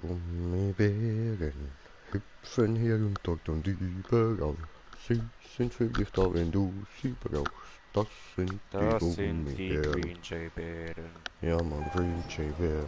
Gummibären hüpfen hier und dort und überall. Sie sind für dich da, wenn du sie brauchst. Das sind die Das sind die Gummibären. Green Jay Bären. Ja, Mann, Green Jay Bären.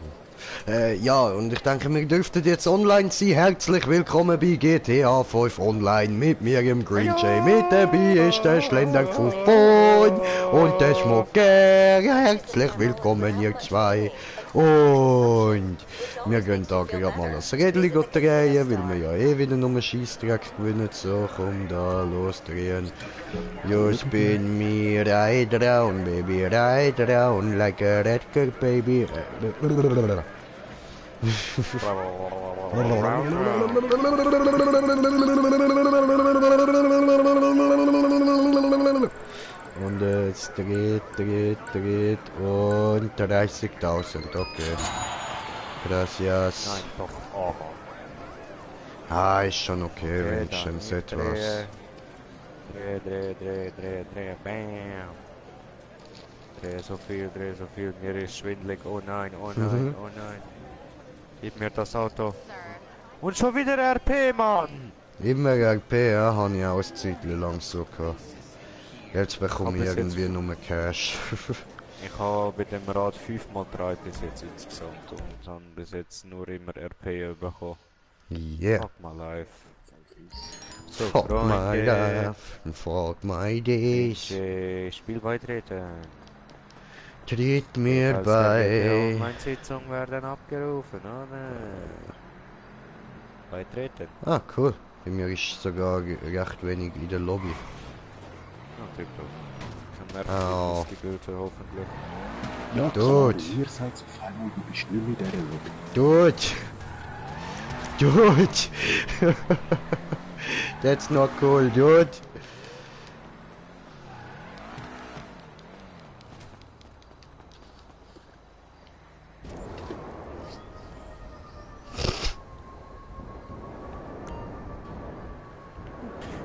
Ja, und ich denke, wir dürften jetzt online sein. Herzlich willkommen bei GTA 5 Online mit mir, im Green Jay. Mit dabei ist der Schlenderfußbohn und der Schmucker. Ja, herzlich willkommen, ihr zwei. Und wir gehen da gerade mal das Rädchen drehen, weil wir ja eh wieder nur einen Scheissdreck gewinnen. So, komm da, los drehen. You spin me right round, baby, right round, like a red cat, baby. Und es dreht und 30.000, okay. Gracias. Nein, doch. Oh. Ah, ist schon okay, Okay, wenigstens dann etwas. Dreh. Bam. Dreh so viel. Mir ist schwindelig. Oh nein, oh nein, oh nein. Gib mir das Auto. Und schon wieder RP, Mann! Immer RP, ja, habe ich auch ein Zeitchen lang so gehabt. Jetzt bekomme ich bis jetzt- irgendwie nur Cash. Ich habe bei dem Rad 5-mal 3 bis jetzt insgesamt und habe bis jetzt nur immer RP bekommen. Yeah. Fuck my life. So, Fuck my Freunde. life and fuck my days. Spiel beitreten. Tritt mir Inhaltsverbände bei. Online-Sitzung werden abgerufen, oder? Beitreten. Ah, cool. Bei mir ist sogar recht wenig in der Lobby. Ah, tipptopp. Dann merken Au. die Bilder hoffentlich. Ja, Dude. klar, ihr seid auf einmal, du bist nicht mit dieser Lobby. Dude! That's not cool, dude!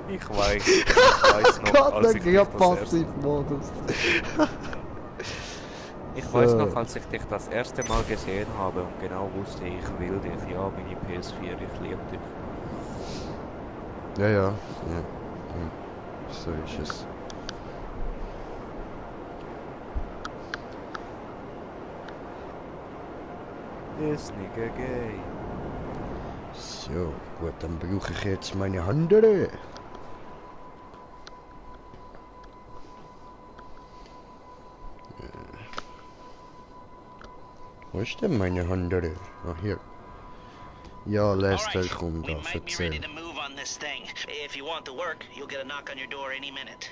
Ich weiß noch, als ich dich das Passivmodus. Ich weiß noch, als ich dich das erste Mal gesehen habe und genau wusste, ich will dich. Ja, meine PS4, ich liebe dich. Ja. So ist es. Ist nigga gay. So, gut, dann brauche ich jetzt meine Handere. Wo ist denn meine Handere? Ah, hier. Ja, Lester, komm da, erzähl. If you want to work, you'll get a knock on your door any minute.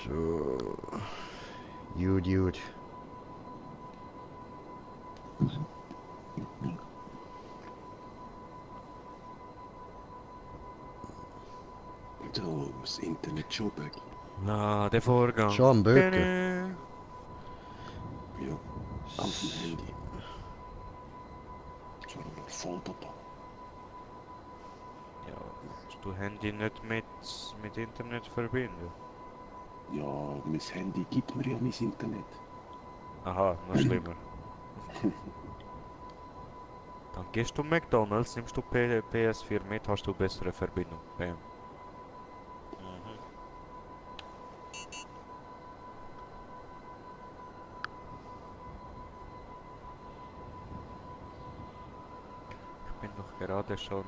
So. Dude. So, das Internet schon weg. Na, der Vorgang. Schon am Böcken. Ja, auf dem Handy. So noch voll dabei. Ja, kannst du Handy nicht mit Internet verbinden? Ja, mein Handy gibt mir ja mein Internet. Aha, noch schlimmer. Dann gehst du McDonalds, nimmst du PS4 mit, hast du bessere Verbindung. Bam. Ich bin doch gerade schon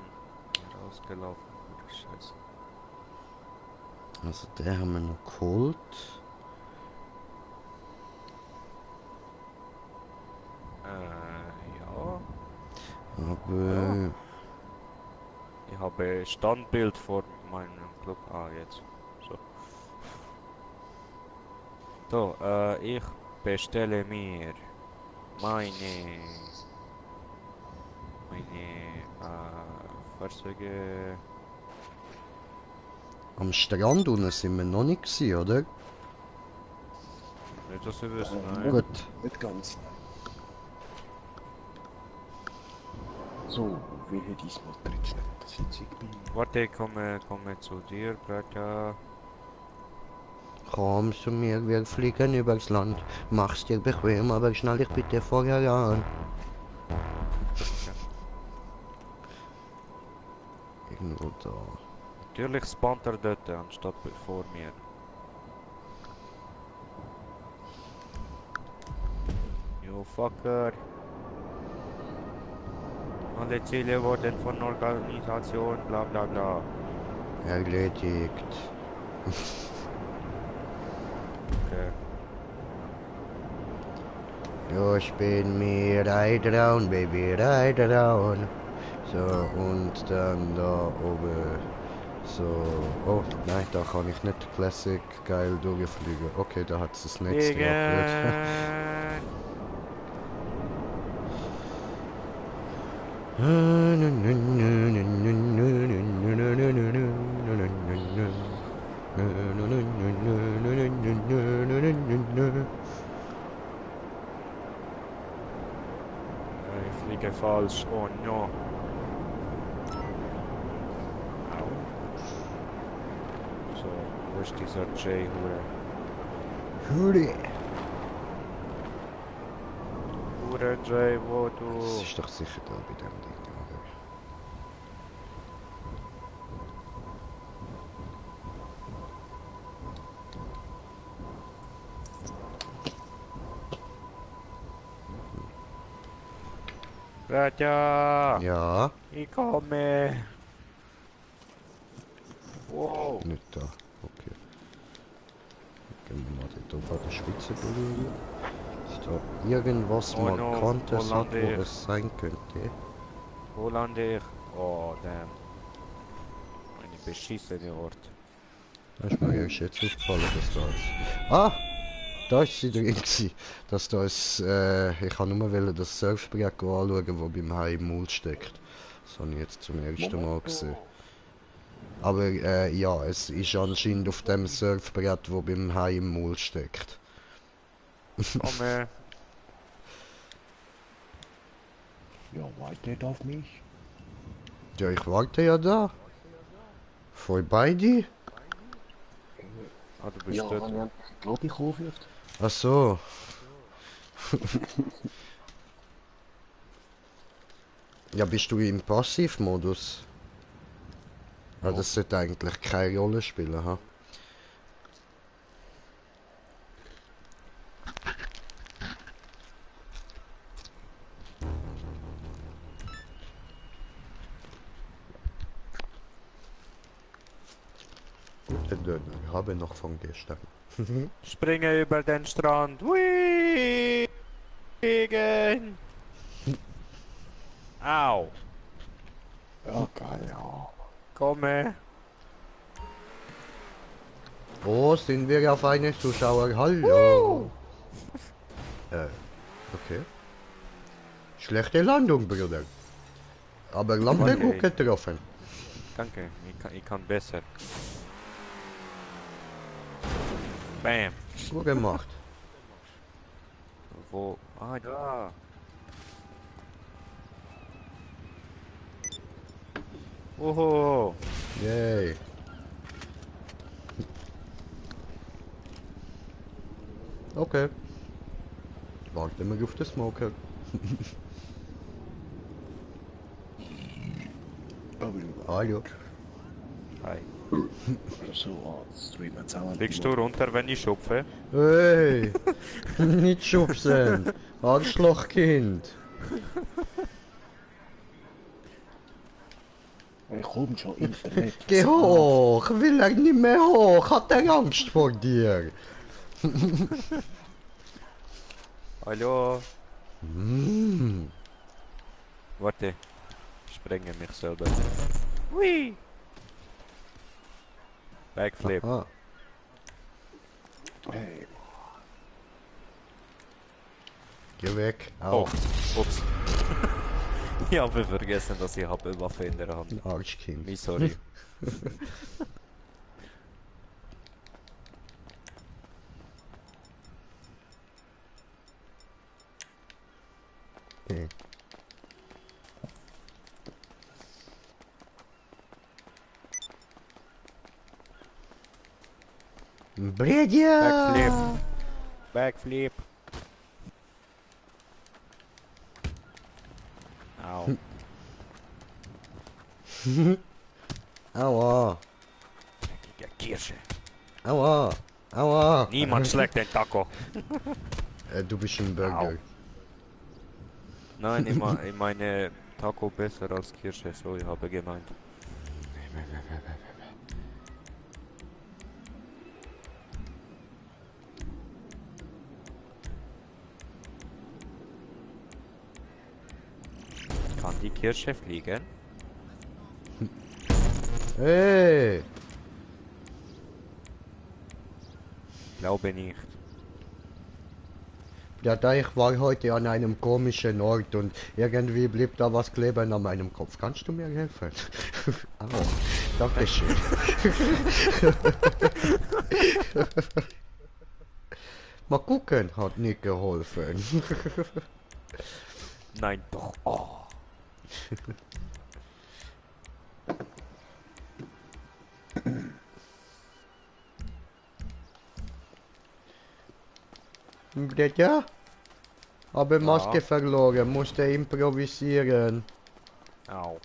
rausgelaufen. Scheiße. Also, den haben wir noch geholt. Ja. Aber. Ich habe Standbild vor meinem Club. Ah, jetzt. So. So, ich bestelle mir meine Fahrzeuge. Am Strand unten sind wir noch nicht gewesen, oder? Nicht, dass wir wissen, nein. Gut. Nicht ganz. So, wie hätte ich mal drin schnell? Das jetzt irgendwie. Warte, ich komme zu dir, Bratka. Komm zu mir, wir fliegen übers Land. Mach's dir bequem, aber schnall dich bitte vorher an. Irgendwo da. Natürlich spawnt er dort, anstatt vor mir. You fucker. Alle Ziele wurden von Organisation, bla bla bla. Erledigt. Okay. Ja, ich bin mir down, Baby, down. So, und dann da oben. So, oh nein, da kann ich nicht Classic geil durchfliegen. Okay, da hat es das nächste abgeholt. Ich fliege falsch. Oh no. Au. So, wo ist dieser J-Hure? Hurry! Hure J, wo Das du... ist doch sicher da bei dem Ding, oder? Raja! Ja, Ich komme! Wow! nicht da. Okay. Gehen wir mal dort oben an der Spitze schauen. Ist da irgendwas Oh no, Markantes wo hat, wo lande ich? es sein könnte? Wo lande ich? Oh, damn. Eine beschissene Ort. Da ist mir erst jetzt aufgefallen, dass da ist. Ah! Da ist sie drin gewesen. Dass da ist, ich kann nur wollen, das Surfbrett anschauen, wo beim Hai im Maul steckt. Das habe ich jetzt zum ersten Mal gesehen. Aber ja, es ist anscheinend auf dem Surfbrett, wo beim Hai im Maul steckt. Komme! Ja, wartet auf mich. Ja, ich warte ja da. Voll bei dir? Ah, du bist Ja, dort. wenn ihr die Lobby kauft. Ach so. Ja, bist du im Passivmodus? Ja, Ja. das sollte eigentlich keine Rolle spielen, ha? Guten Döner, ich habe noch von gestern. Springe über den Strand. Hui! Gegen! Au! Ja, geil, ja. Komme! Oh, sind wir auf eine Zuschauer? Hallo! Okay. Schlechte Landung, Bruder. Aber Lampe Okay. gut getroffen. Danke, ich kann besser. Bam! Gut gemacht. Wo? Ah, da! Oho! Yay. Okay. Warten wir auf den Smoker. Hallo. Hi. So, streamen zusammen. Fliegst du runter, wenn ich schupfe? Hey! Nicht schubsen! Arschlochkind! Ich komm schon, Internet. Geh hoch! Will er nicht mehr hoch? Hat er Angst vor dir? Hallo? Mm. Warte. Ich sprenge mich selber. Hui! Backflip. Ah, Hey, geh weg. Au. Oh, ups. Ich habe vergessen, dass ich eine Waffe in der Hand habe. Arschkind. Me sorry. Okay. Bredja! Backflip. Au. Aua, Der Kirsche. aua, aua. Niemand schlägt den Taco. Du bist ein Burger. Nein, ich meine Taco besser als Kirsche, so ich habe gemeint. Kann die Kirsche fliegen? Hey! Glaube nicht. Ja, da ich war heute an einem komischen Ort und irgendwie blieb da was kleben an meinem Kopf. Kannst du mir helfen? Oh, danke schön. Mal gucken, hat nicht geholfen. Nein, doch. Oh. Ja? Habe Ja. Maske verloren, musste improvisieren. Au.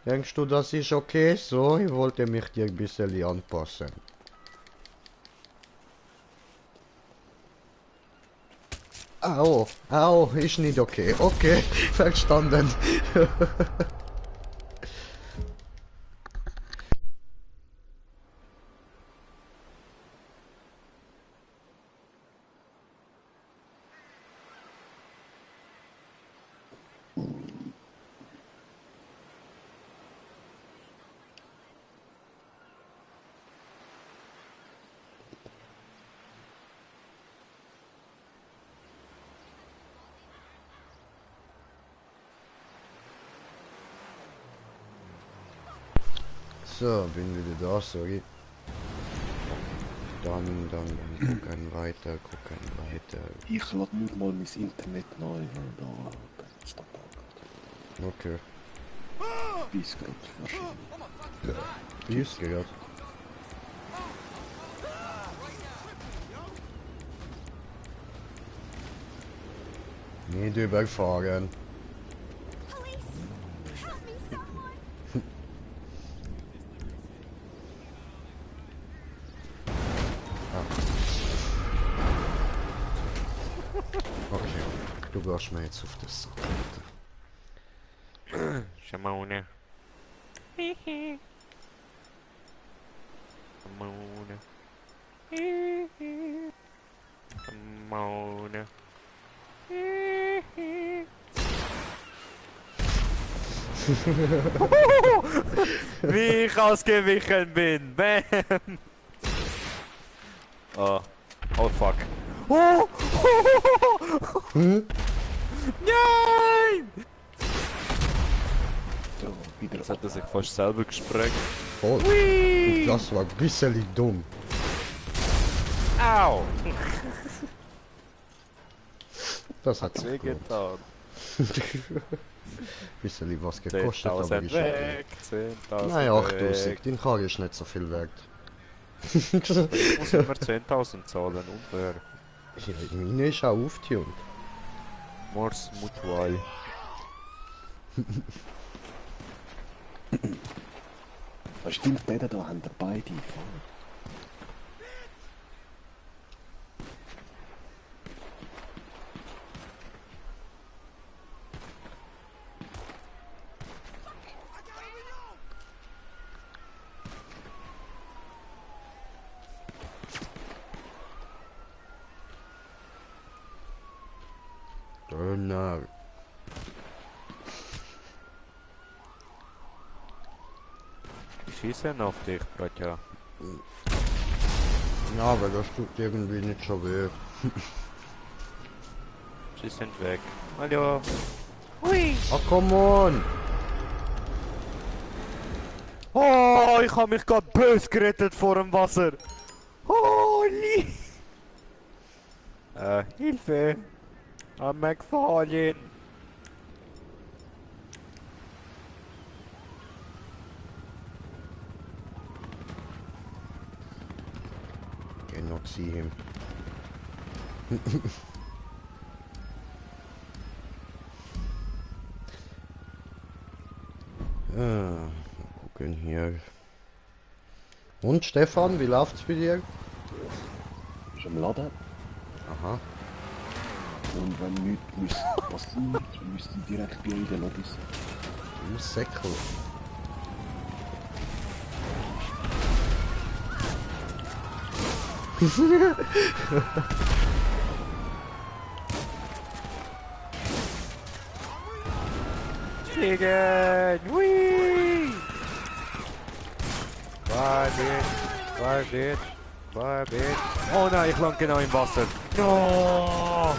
Denkst du, das ist okay so? Ich wollte mich dir ein bisschen anpassen. Au, au, ist nicht okay. Okay, verstanden. So, bin wieder da, sorry. Dann gucken weiter. Ich lade nur mal mein Internet neu. Okay, Bis gerade wahrscheinlich. wie ist gerade? Nicht überfahren. Okay, du gehst mir jetzt auf das Sack. Schamone. Schamone. Schamone. Wie ich ausgewichen bin. Bam. Oh. Oh fuck. Oh. Hm? Nein! So, wieder Jetzt hat er sich fast selber gesprengt. Voll. Hui! Das war ein bisschen dumm. Au! Das hat Hat's sich gelohnt. wehgetan. Bisschen was gekostet, aber 10.000 ist okay. weg, 10.000 Nein, 8000. weg. Dein Karre ist nicht so viel wert. Ich muss immer 10.000 zahlen, unfair. Ja, meine ist auch aufgetunt. Mors Mutual. Das stimmt, beide da haben beide gefahren. Döner. Die schießen auf dich, Bratja. Ja, aber das tut irgendwie nicht so weh. Sie sind weg. Hallo. Hui! Ah, come on! Oh, ich habe mich gerade böse gerettet vor dem Wasser. Holy! Hilfe! Am gefallen. cannot see him. Mal gucken hier. Und Stefan, wie läuft's bei dir? Ist am Laden. Aha. Und wenn nichts passiert, müsste ich direkt bei euch in der Lobby sein. Du Säckel. Fliegen! Whee! War Bitch. Oh nein, ich lang genau im Wasser. No!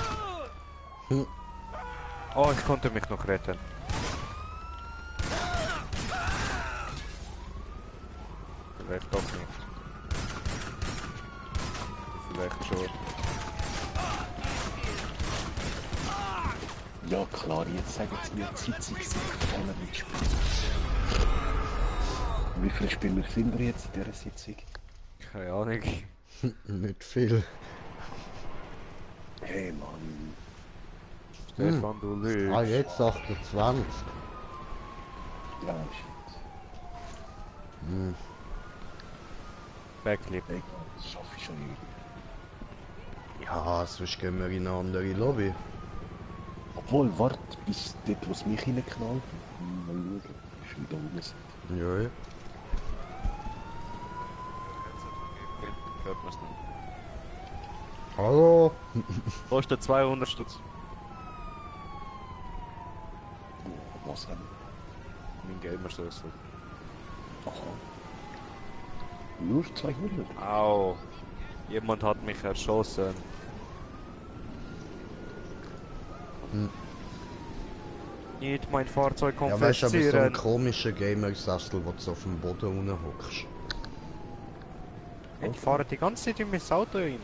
Oh, ich konnte mich noch retten. Vielleicht doch nicht. Vielleicht schon. Ja klar, jetzt sagen sie mir, die Sitzung sind voller mitspielen. Wie viele Spieler sind wir jetzt in dieser Sitzung? Keine Ahnung. Nicht viel. Hey Mann. Stefan, du lügst. Ah, jetzt 28. Ja, shit. Backflip. Egal, das schaffe ich schon irgendwie. Ja, sonst gehen wir in eine andere Lobby. Obwohl, warte, bis dort, wo es mich reinknallt. Mal schauen, ist wieder oben sind. Ja, ja. Hört man's nicht. Hallo? Kostet 200 Stutz. Was haben Mein Gamer-Schlüssel. wir? Aha. Nur 200? Au. Jemand hat mich erschossen. Nicht mein Fahrzeug Ja, weißt du, aber so ein konfiszieren. komischer Gamer-Sessel, wo du auf dem Boden rumhockst. Ich fahre die ganze Zeit in mein Auto rein.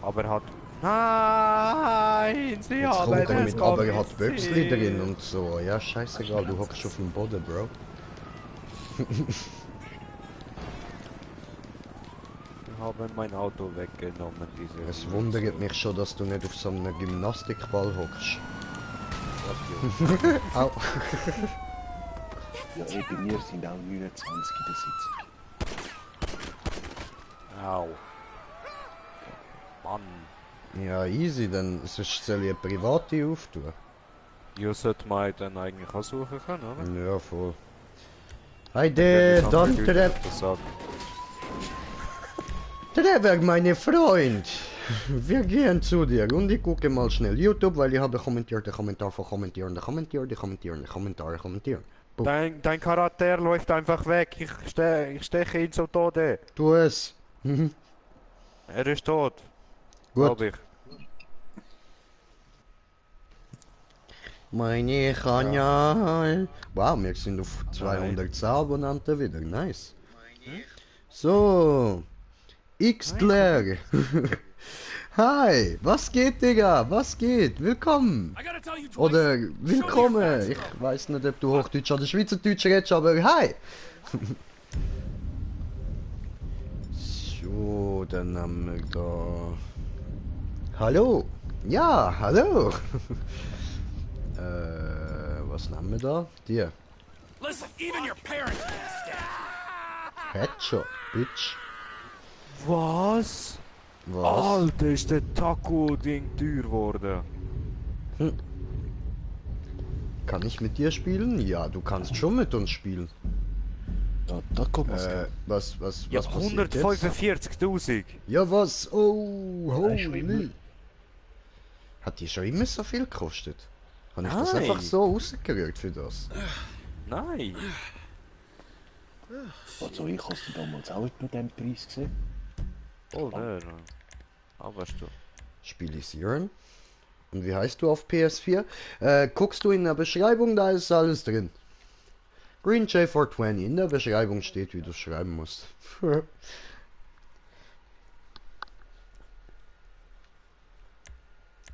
Aber er hat... Nein, sie Jetzt haben kommt er es mit, aber er hat konfisziert. Böxli drin und so. Ja, scheißegal, du hockst auf dem Boden, Bro. Sie haben mein Auto weggenommen, diese... Es wundert mich schon, dass du nicht auf so einem Gymnastikball hockst. Au. Ja, ey, bei mir sind auch 29 in der Sitzung. Au. Mann. Ja, easy, dann sonst soll ich eine private auftun. Ihr sollt mal dann eigentlich auch suchen können, oder? Ja, voll. Heide, dann trepp. Trevor, meine Freund. Wir gehen zu dir und ich gucke mal schnell YouTube, weil ich habe kommentiert, den Kommentar von kommentieren. Boom. Dein Charakter läuft einfach weg. Ich steche ihn zu Tode. Tu es. Er ist tot. Gut. Glaub ich. Meine Kanal. Wow, wir sind auf 210 Abonnenten wieder. Nice. So. Xler. Hi, was geht, Digga? Was geht? Willkommen. Oder willkommen. Ich weiß nicht, ob du Hochdeutsch oder Schweizerdeutsch redest, aber hi. So, dann haben wir da... Hallo. Ja, hallo. Was nehmen wir da? Dir. Listen, even your parents can't stand. Headshot, Bitch. Was? Was? Alter, ist der Taco-Ding teuer geworden. Kann ich mit dir spielen? Ja, du kannst schon mit uns spielen. Da kommt was. Was Ja, passiert jetzt? 145.000. Ja, was? Oh, schon holy. immer. Hat die schon immer so viel gekostet? Habe ich das Nein. einfach so rausgerührt für das? Nein. Also ich habe sie damals auch nicht nur den Preis gesehen. Oh, nein. Aber weißt du. Spiele ich Siren? Und wie heißt du auf PS4? Guckst du in der Beschreibung, da ist alles drin. Green J420, in der Beschreibung steht, wie du schreiben musst.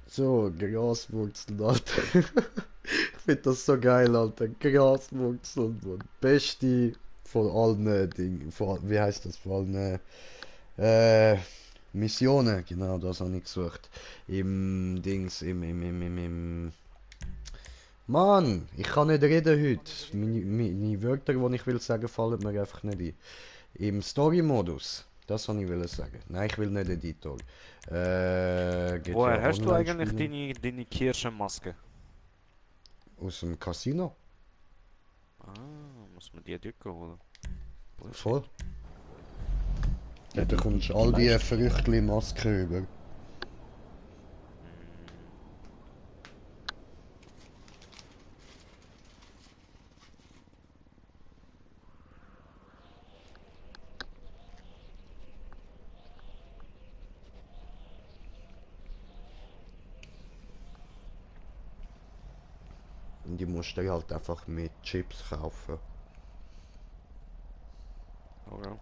So, Graswurzeln, Alter. Ich finde das so geil, Alter. Graswurzeln, Mann. Beste von allen Dingen. Wie heißt das? Von allen Missionen, genau, das habe ich gesucht. Im Dings, im. Mann, ich kann nicht reden heute. Meine Wörter, die ich will sagen, fallen mir einfach nicht ein. Im Story-Modus. Das wollte ich will sagen. Nein, ich will nicht Editor. Woher GTA hast du Online eigentlich spielen. deine Kirschenmaske? Aus dem Casino. Ah, muss man die dort holen. Bullshit. Voll. Ja, Da kommst du all die verrückten Masken über. Mm, Und die musst du halt einfach mit Chips kaufen. okay.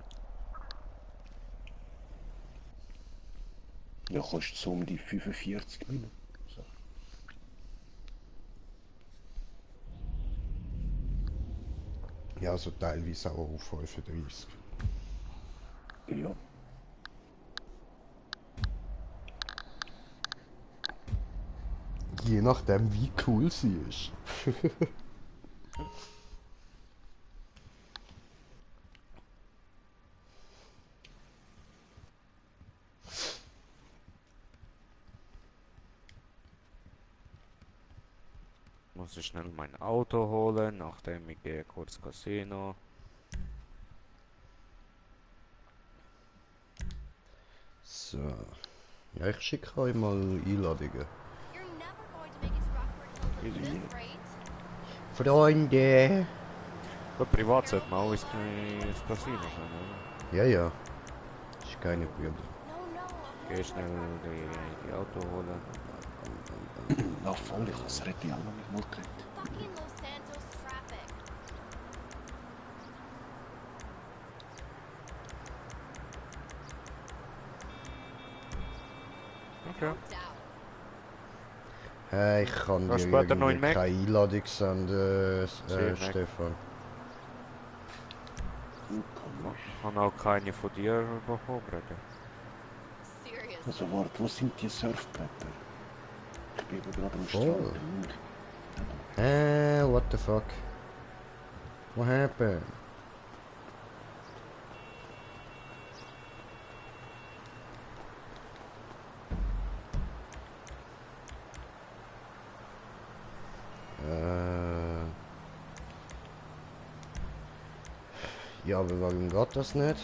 Ja, kostet so um die 45 Minuten. So. Ja, so teilweise auch auf 35. Ja. Je nachdem, wie cool sie ist. Muss ich schnell mein Auto holen, nachdem ich gehe kurz Casino. So. Ja, ich schicke euch mal Einladungen. You're never going to make it to Rockford Hills with this rate. Freunde! Gut, privat sollte man auch ins Casino gehen, oder? Ja, ja. Ist keine Brüder. No, no, of Geh course schnell not. die Auto holen. Ja, voll, ich habe das Reti auch noch nicht mal geredet. Fucking Los Santos traffic. Okay. No doubt. Hey, ich kann Was dir später noch irgendwie in Mac? keine Einladung senden, Mac. Stefan. Ich habe auch keine von dir bekommen, Bruder. Seriously. Also warte, wo sind die Surfbretter? Ich bin eben gerade am Voll. Strand. What the fuck? What happened? Ja, aber warum geht das nicht?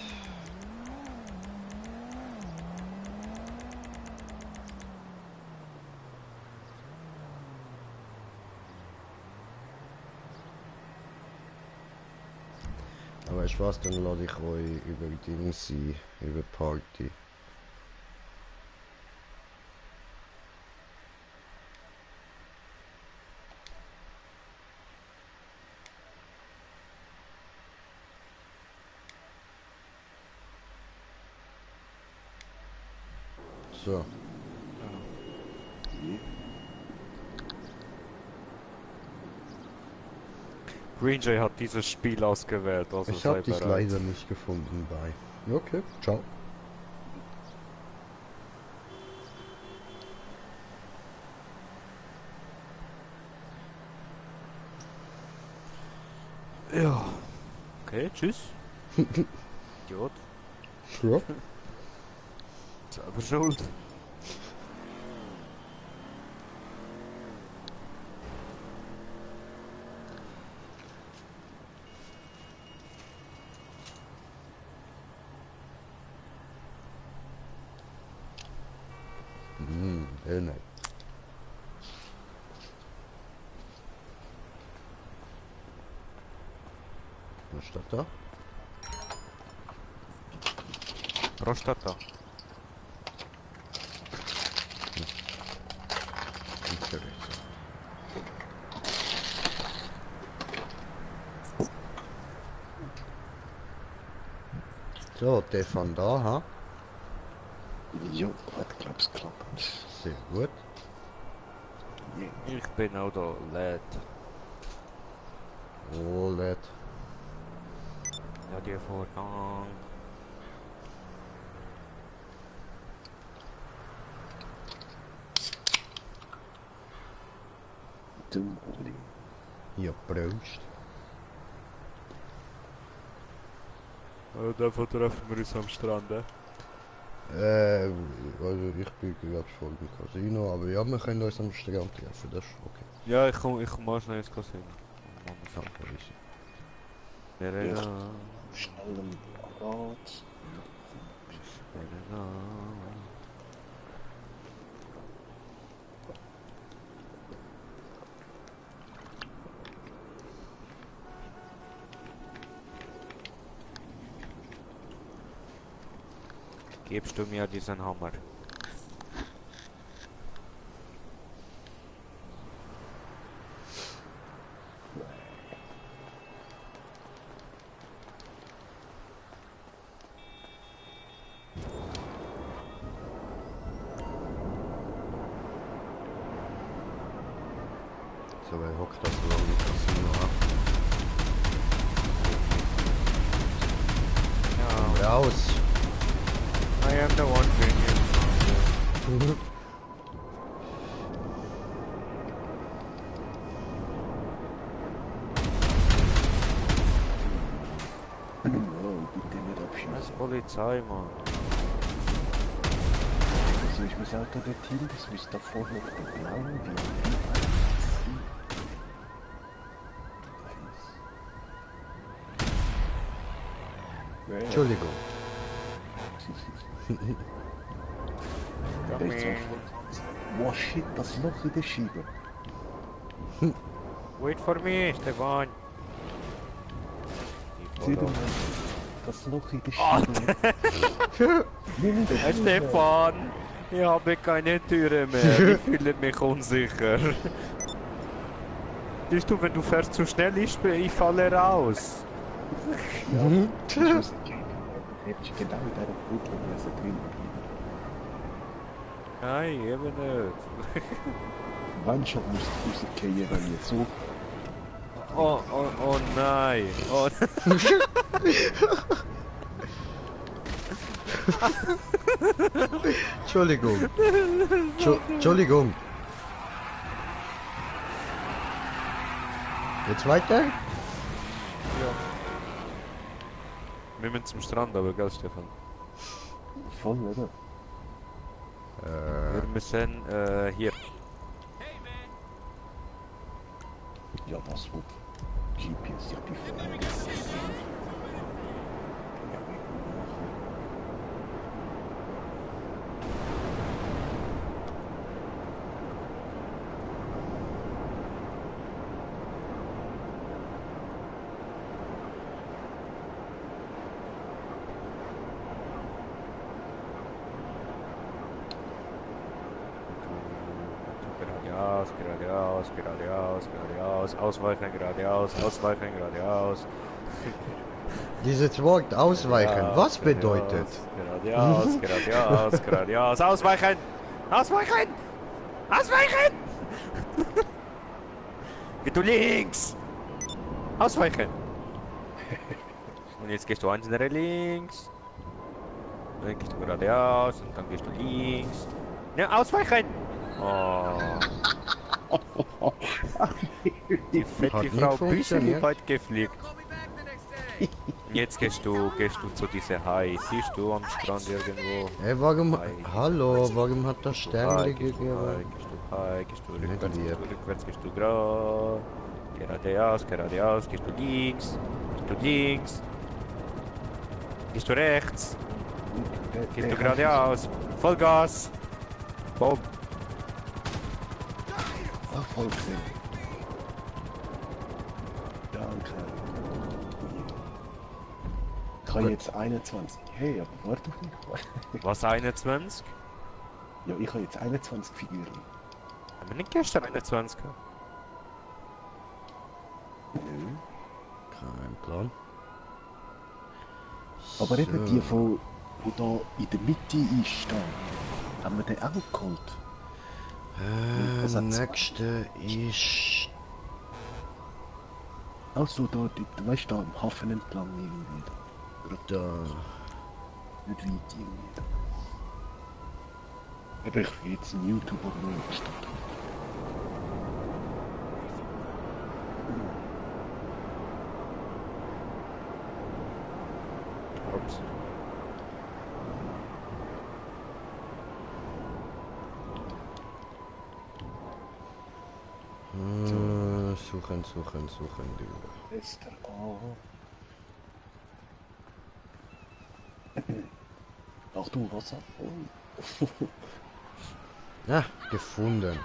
Aber weißt du was, dann lade ich euch über Dings ein, über Party. So. Green Jay hat dieses Spiel ausgewählt, also Ich sei habe dich bereit. leider nicht gefunden bei. Okay, ciao. Ja. Okay, tschüss. Idiot. Ja. Selber schuld. Very nice. Was steht da? Prostata. Interessant. So, der von da, ha? Jo, hat glaub's geklappt. Sehr gut. Ich bin auch da, Lad. Oh, Lad. Ja, dir Vorgang. zum Oli. Ja, Prost. Davon treffen wir uns am Strand, Also ich bin gerade voll im Casino, aber ja, wir können uns am Strand treffen, das ist okay. Ja, ich komm mal schnell ins Casino. Danke, Risi. Serena. Schnell im Apparat. Serena. Gibst du mir diesen Hammer? So, wer hockt da so lange im Casino ab? Ja. Raus! I am the one bringing. Oh, bitte nicht Das abschießen. ist Polizei, Mann. Also ich muss Auto dorthin, das müsste da vorne auf der blauen wie Entschuldigung. Come in. Wow, shit, das Loch in der Scheibe. Wait for me, Stefan. Seht ihr mal, das Loch in der Scheibe. Nimm den Hey Stefan, ich habe keine Türe mehr. Ich fühle mich unsicher. Siehst du, wenn du fährst zu schnell, ich falle raus. Ich muss gehen. Hättest genau in dieser Brücke müssen drin bleiben. Nein, eben nicht. Wann schon musst du rausgehen, wenn ihr so... Oh nein. Oh, Entschuldigung. Entschuldigung. Jetzt weiter? ja. Wir müssen zum Strand, aber gell, Stefan? Voll, oder? Wir müssen hier. Ja, was wo? GPS, ja, die Frage. Ja, Geradeaus, ausweichen, ausweichen, geradeaus. Dieses Wort ausweichen, Geradeaus, was bedeutet? Geradeaus, ausweichen! Ausweichen! Ausweichen! Geh du links! Ausweichen! Und jetzt gehst du eins links. Dann gehst du geradeaus und dann gehst du links. Ne, ausweichen! Oh. Die fette Hat nicht Frau bisschen funktioniert. weit gefliegt. Jetzt gehst du zu dieser Hai. Siehst du am Strand irgendwo? Ey, warum... Hi. Hallo, warum hat das Sterne Gehst du gegeben? gehst du Nicht lieb. rückwärts, gehst du geradeaus, gehst du links, gehst du rechts, gehst du geradeaus, Vollgas, Bob. Ah, voll drin. Danke. Ich habe jetzt 21. Hey, aber warte doch nicht. Was 21? Ja, ich habe jetzt 21 Figuren. Haben wir nicht gestern 21 gehabt? Nö. Kein Plan. Aber eben So. die, wo da in der Mitte ist, da, haben wir den auch geholt. Was hat's? Nächste ist... Also da, du weißt da am Hafen entlang irgendwie. Da. Nicht weit irgendwie. Aber ich will jetzt einen YouTuber nur statt. suchen. Ist er Achtung, Wasser. Oh. Ah, gefunden.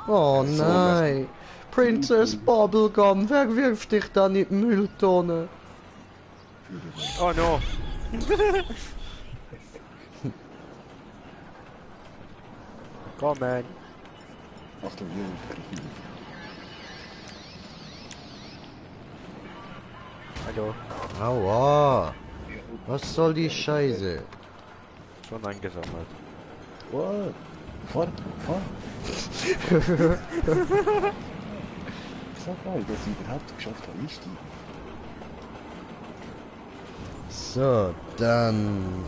Oh So, nein. Princess Bubblegum, wer wirft dich da in die Mülltonne? Oh no! Komm, man! Achtung, Junge. Hallo! Aua. Was soll die Scheiße? Schon eingesammelt. What? Fahr. So geil, dass ich überhaupt geschafft habe, nicht die. So, dann...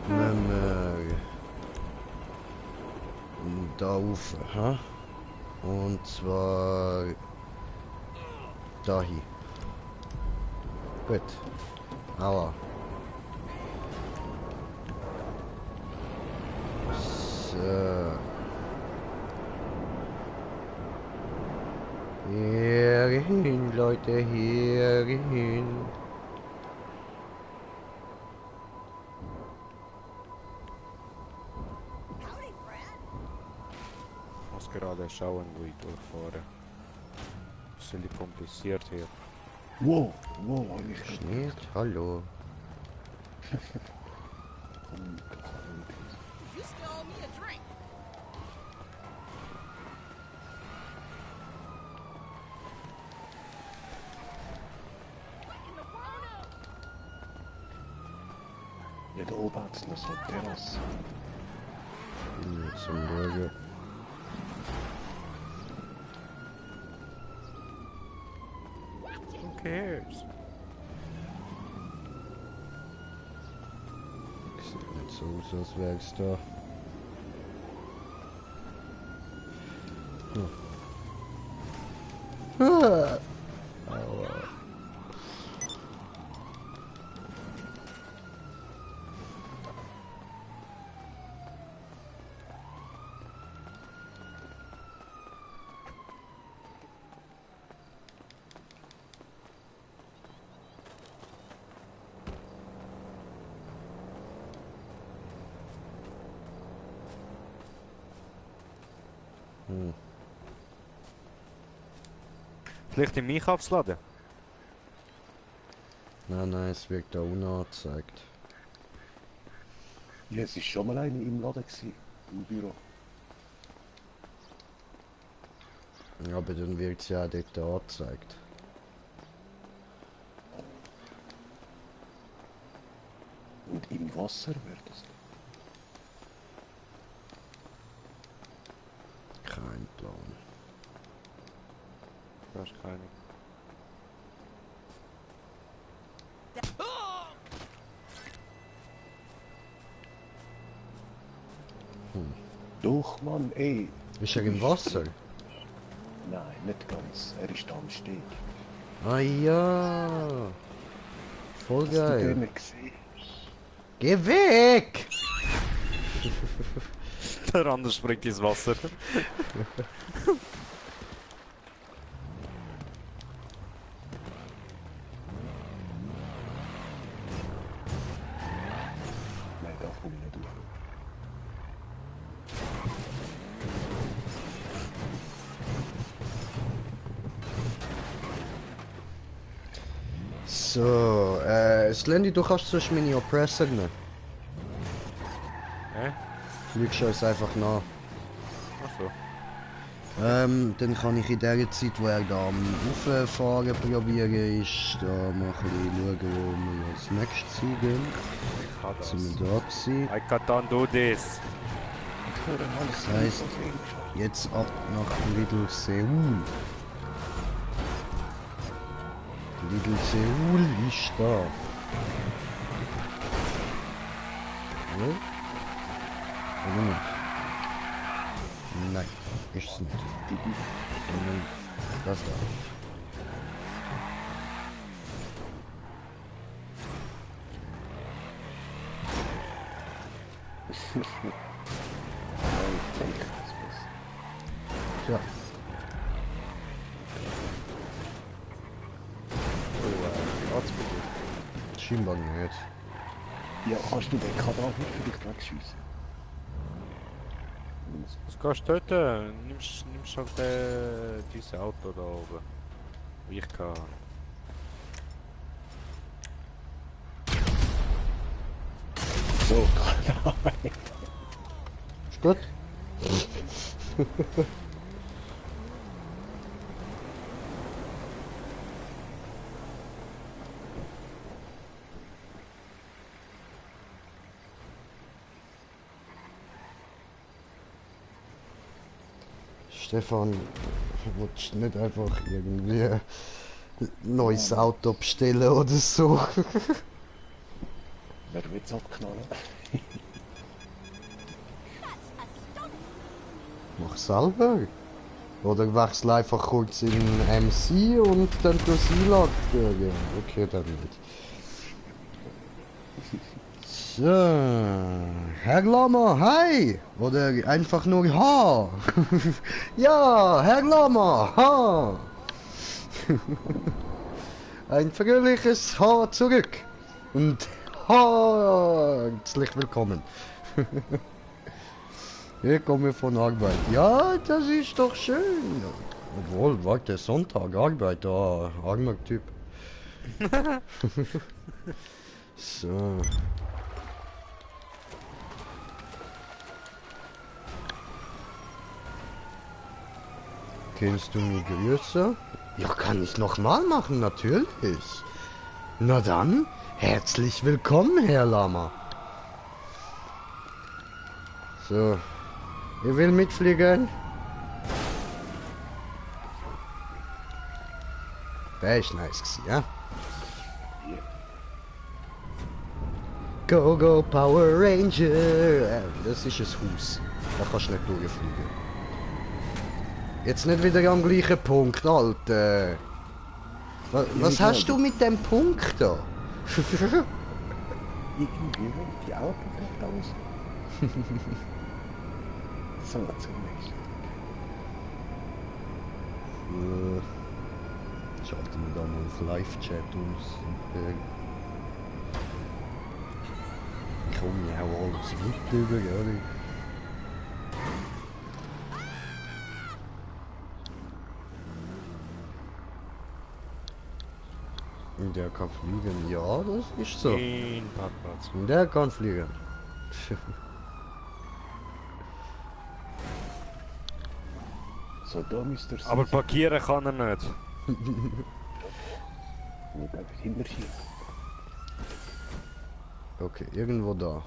Nehmen wir... Da rauf, ha? Und zwar... Da hier. Gut. Aua. So. Hier hin, Leute, hier hin. Ich muss gerade schauen, wo ich durchfahre. Bisschen kompliziert hier. Wow, ich Schnitt, hallo. You still owe me a drink. What in the world? Ja, da oben hat es noch so eine Terrasse. Bin jetzt am Schauen. Who cares? Sieht nicht so aus, als wär's da. Ah. Aua. Vielleicht im Einkaufsladen? Nein, es wird da unangezeigt. Ja, es war schon mal eine im Laden, gewesen, im Büro. Aber dann wird es ja dort angezeigt. Und im Wasser wird es. Kein Plan. Du hast keine. Doch, Mann, ey. Ist er im Wasser? Nein, nicht ganz. Er ist am Steg. Ah ja. Voll Hast du geil. den nicht gesehen? Geh weg! Der andere springt ins Wasser. Nein, da komme ich nicht rauf. So, Slendy, du kannst sonst meine Oppressor nehmen. Hä? Fliegst uns einfach nach. Achso. Dann kann ich in der Zeit, wo er da am Auffahren probieren ist, da mal ein bisschen schauen, wo wir als nächstes hingehen. Ich kann das. Sind wir da gewesen. I can't do this. Das heisst, jetzt ab nach Little Seoul. Little Seoul ist da. Oder? Oder nicht? Nein, ist es nicht. Sondern das da. Tja. scheinbar nicht. Ja, kannst du den Kadaver vielleicht wegschiessen? Was kannst du dort? Nimmst halt dieses Auto da oben. Wie ich kann. So, Ist gut? Stefan, willst du nicht einfach irgendwie ein neues Auto bestellen oder so? wer wird's abknallen? Mach selber. Oder wechsel einfach kurz in MC und dann du das einladen. Okay, dann nicht. So, Herr Lama, hi! Oder einfach nur ha! Ja, Herr Lama, ha! Ein fröhliches Ha zurück! Und herzlich willkommen! Ich komme von Arbeit. Ja, das ist doch schön! Obwohl, warte, Sonntag, Arbeit, armer Typ. So. Kennst du mich grüßen? Ja, kann ich nochmal machen, natürlich. Na dann, herzlich willkommen, Herr Lama. So, ihr will mitfliegen? Der ist nice gewesen, ja? Go, go, Power Ranger! Das ist ein Haus. Da kannst du nicht durchfliegen. Jetzt nicht wieder am gleichen Punkt, Alter. Was hast du mit dem Punkt da? Irgendwie die Augen nicht aus. So, zunächst. Schalten wir da mal auf Live-Chat aus. Komm, ja, alles mit über, gell? Der kann fliegen, ja, das ist so. In Parkplatz. Der kann fliegen. So, da müsst ihr Aber parkieren kann er nicht. Nicht einfach hinterschieben. Okay, irgendwo da.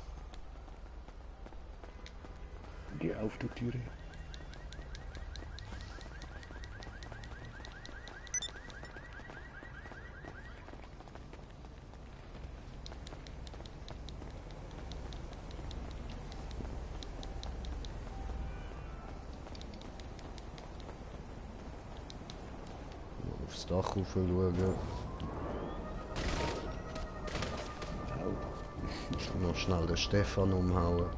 Die Autotüre. Aufs Dach rauf schauen. Noch schnell den Stefan umhauen.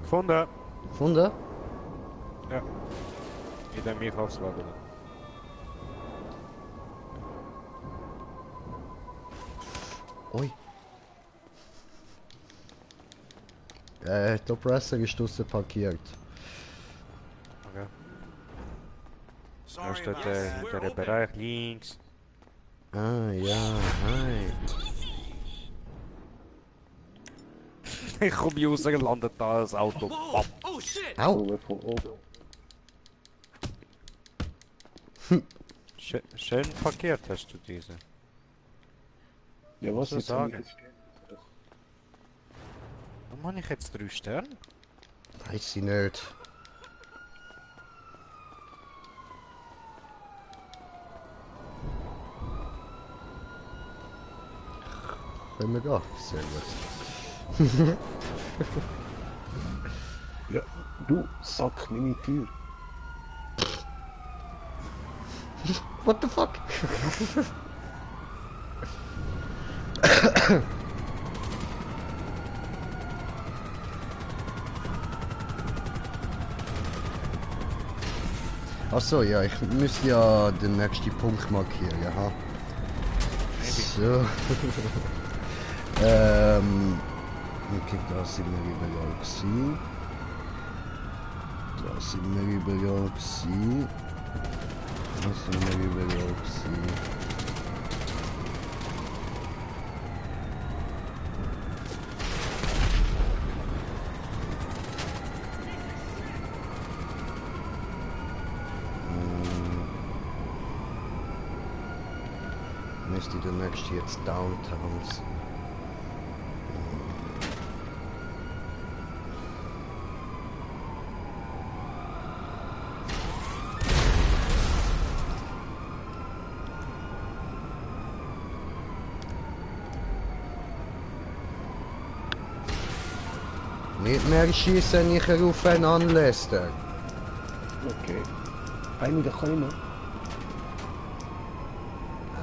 Gefunden. Gefunden? Ja. In dem Einkaufsladen. Oi. Der Oppressor ist draussen parkiert. Okay. Da Sorry steht about hinter dem Bereich links. Ah, ja, hi. Ich komme raus, landet da das Auto. Oh, oh shit! Au! Oben von oben. Schön parkiert hast du diese. Ja, was So jetzt sagen. haben wir jetzt? Warum habe ich jetzt 3 Sterne? Weiß ich nicht. Können wir gehen? Sehr gut. Ja, du Sack, meine Tür. What the fuck? Achso, ja, ich müsste ja den nächsten Punkt markieren, ha. So. Okay, da sind wir überall gewesen. Da sind wir überall gewesen. Da sind wir überall gewesen. Müsste der nächste jetzt Downtown sein. Nicht mehr schießen, ich rufe einen Anläster. Okay. Eine, da kann ich noch.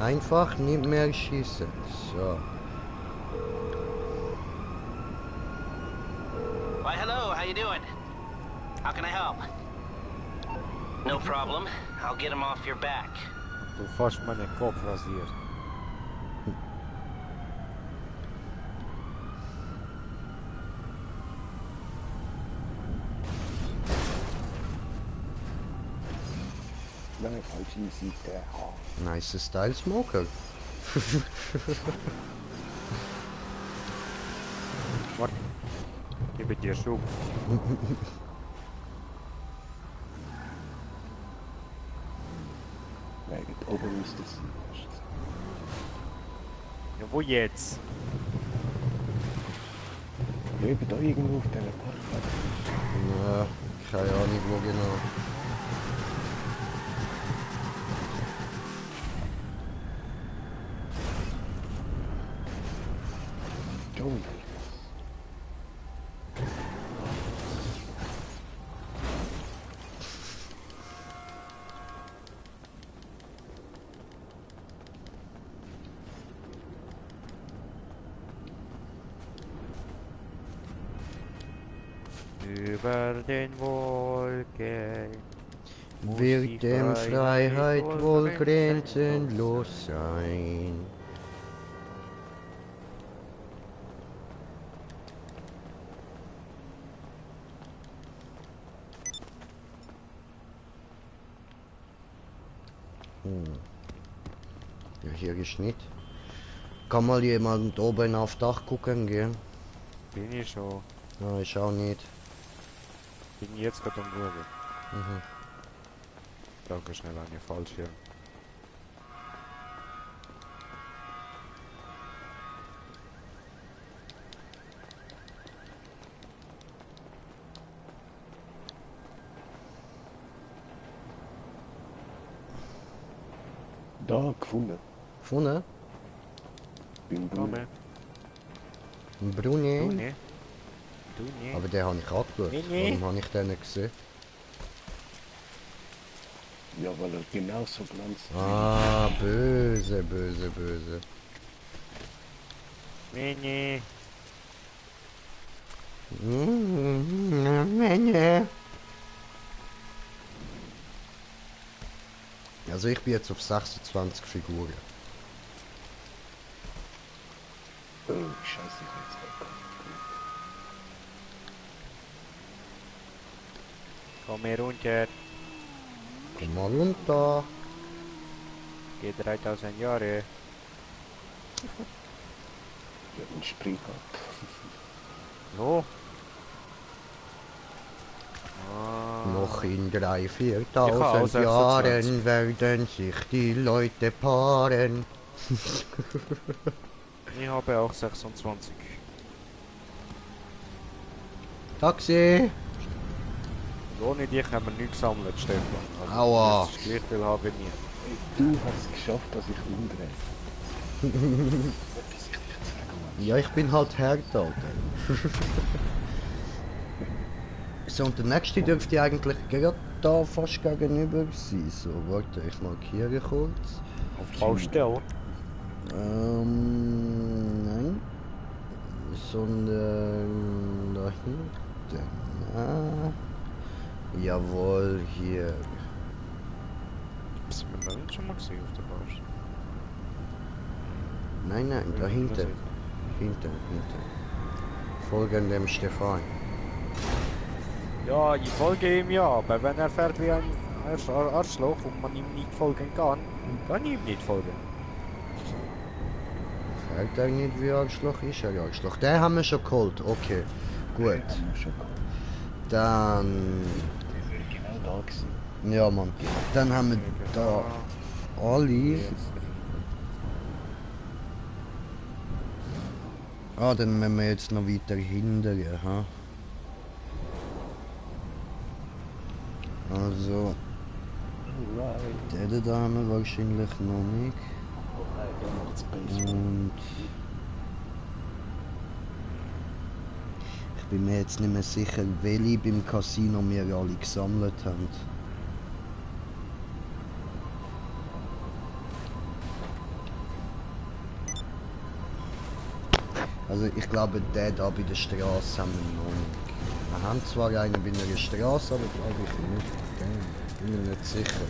Einfach nicht mehr schießen. So. Why, hello, how you doing? How can I help? No problem. I'll get him off your back. Du fast meinen Kopf rasiert. Nein, falsche Seite. Nice Style Smoker. Warte. Gebe dir Schub. Nein, dort oben müsste es sein. Ja, wo jetzt? Ja, eben da irgendwo auf dieser Parkplatz. Ja, keine Ahnung wo genau. John. Über den Wolken Wird dem Freiheit wohl grenzenlos sein. Ja, hier ist nicht. Kann mal jemand oben auf Dach gucken gehen? Bin ich schon. Ja, ich auch nicht. Bin jetzt gerade am Schauen. Mhm. Danke schnell an die Fallschirm. Da, gefunden. Gefunden? Beim Brunnen. Komme. Bruni? Du ne? Du ne? Aber den habe ich angeschaut. Nee. Warum habe ich den nicht gesehen? Ja, weil er genauso glänzt. Ah, böse, böse, böse. Mini. Also ich bin jetzt auf 26 Figuren. Oh, scheiße, ich will jetzt wegkommen. Komm hier runter. Komm mal runter. Geht 3000 Jahre. Ja, ein Spring ab. So. Ah. Noch in 3.000, Ich habe auch 4.000 Jahren 26. werden sich die Leute paaren. Ich habe auch 26. Taxi! Und ohne dich haben wir nichts gesammelt, Stefan. Also, Aua. das ist gleich viel habe ich nie. Du hast es geschafft, dass ich umdrehe. Was ich dir jetzt sagen, Mann. Ja, ich bin halt härter, Alter. So, und der nächste dürfte eigentlich gerade da fast gegenüber sein. So, warte, ich markiere kurz. Auf Baustelle. Nein. Sondern da hinten. Ah. Jawohl, hier. Sind wir schon mal gesehen auf der Baustelle? Nein, nein, da hinten. Hinten. Folgen dem Stefan. Ja, ich folge ihm ja, aber wenn er fährt wie ein Arschloch und man ihm nicht folgen kann ihm nicht folgen. Fährt er nicht wie Arschloch, ist er Arschloch. Den haben wir schon geholt, okay. Gut. Haben wir schon gehabt. Dann... Der wäre genau da gewesen. Ja, Mann. Dann haben wir da alle. Ah, dann müssen wir jetzt noch weiter hindern, ha? Also, Alright. den da haben wir wahrscheinlich noch nicht. Der macht Space. Und ich bin mir jetzt nicht mehr sicher, welche beim Casino wir alle gesammelt haben. Also ich glaube, den da bei der Straße haben wir noch nicht. Wir haben zwar einen bei einer Straße, aber glaube ich nicht. Den bin mir nicht sicher.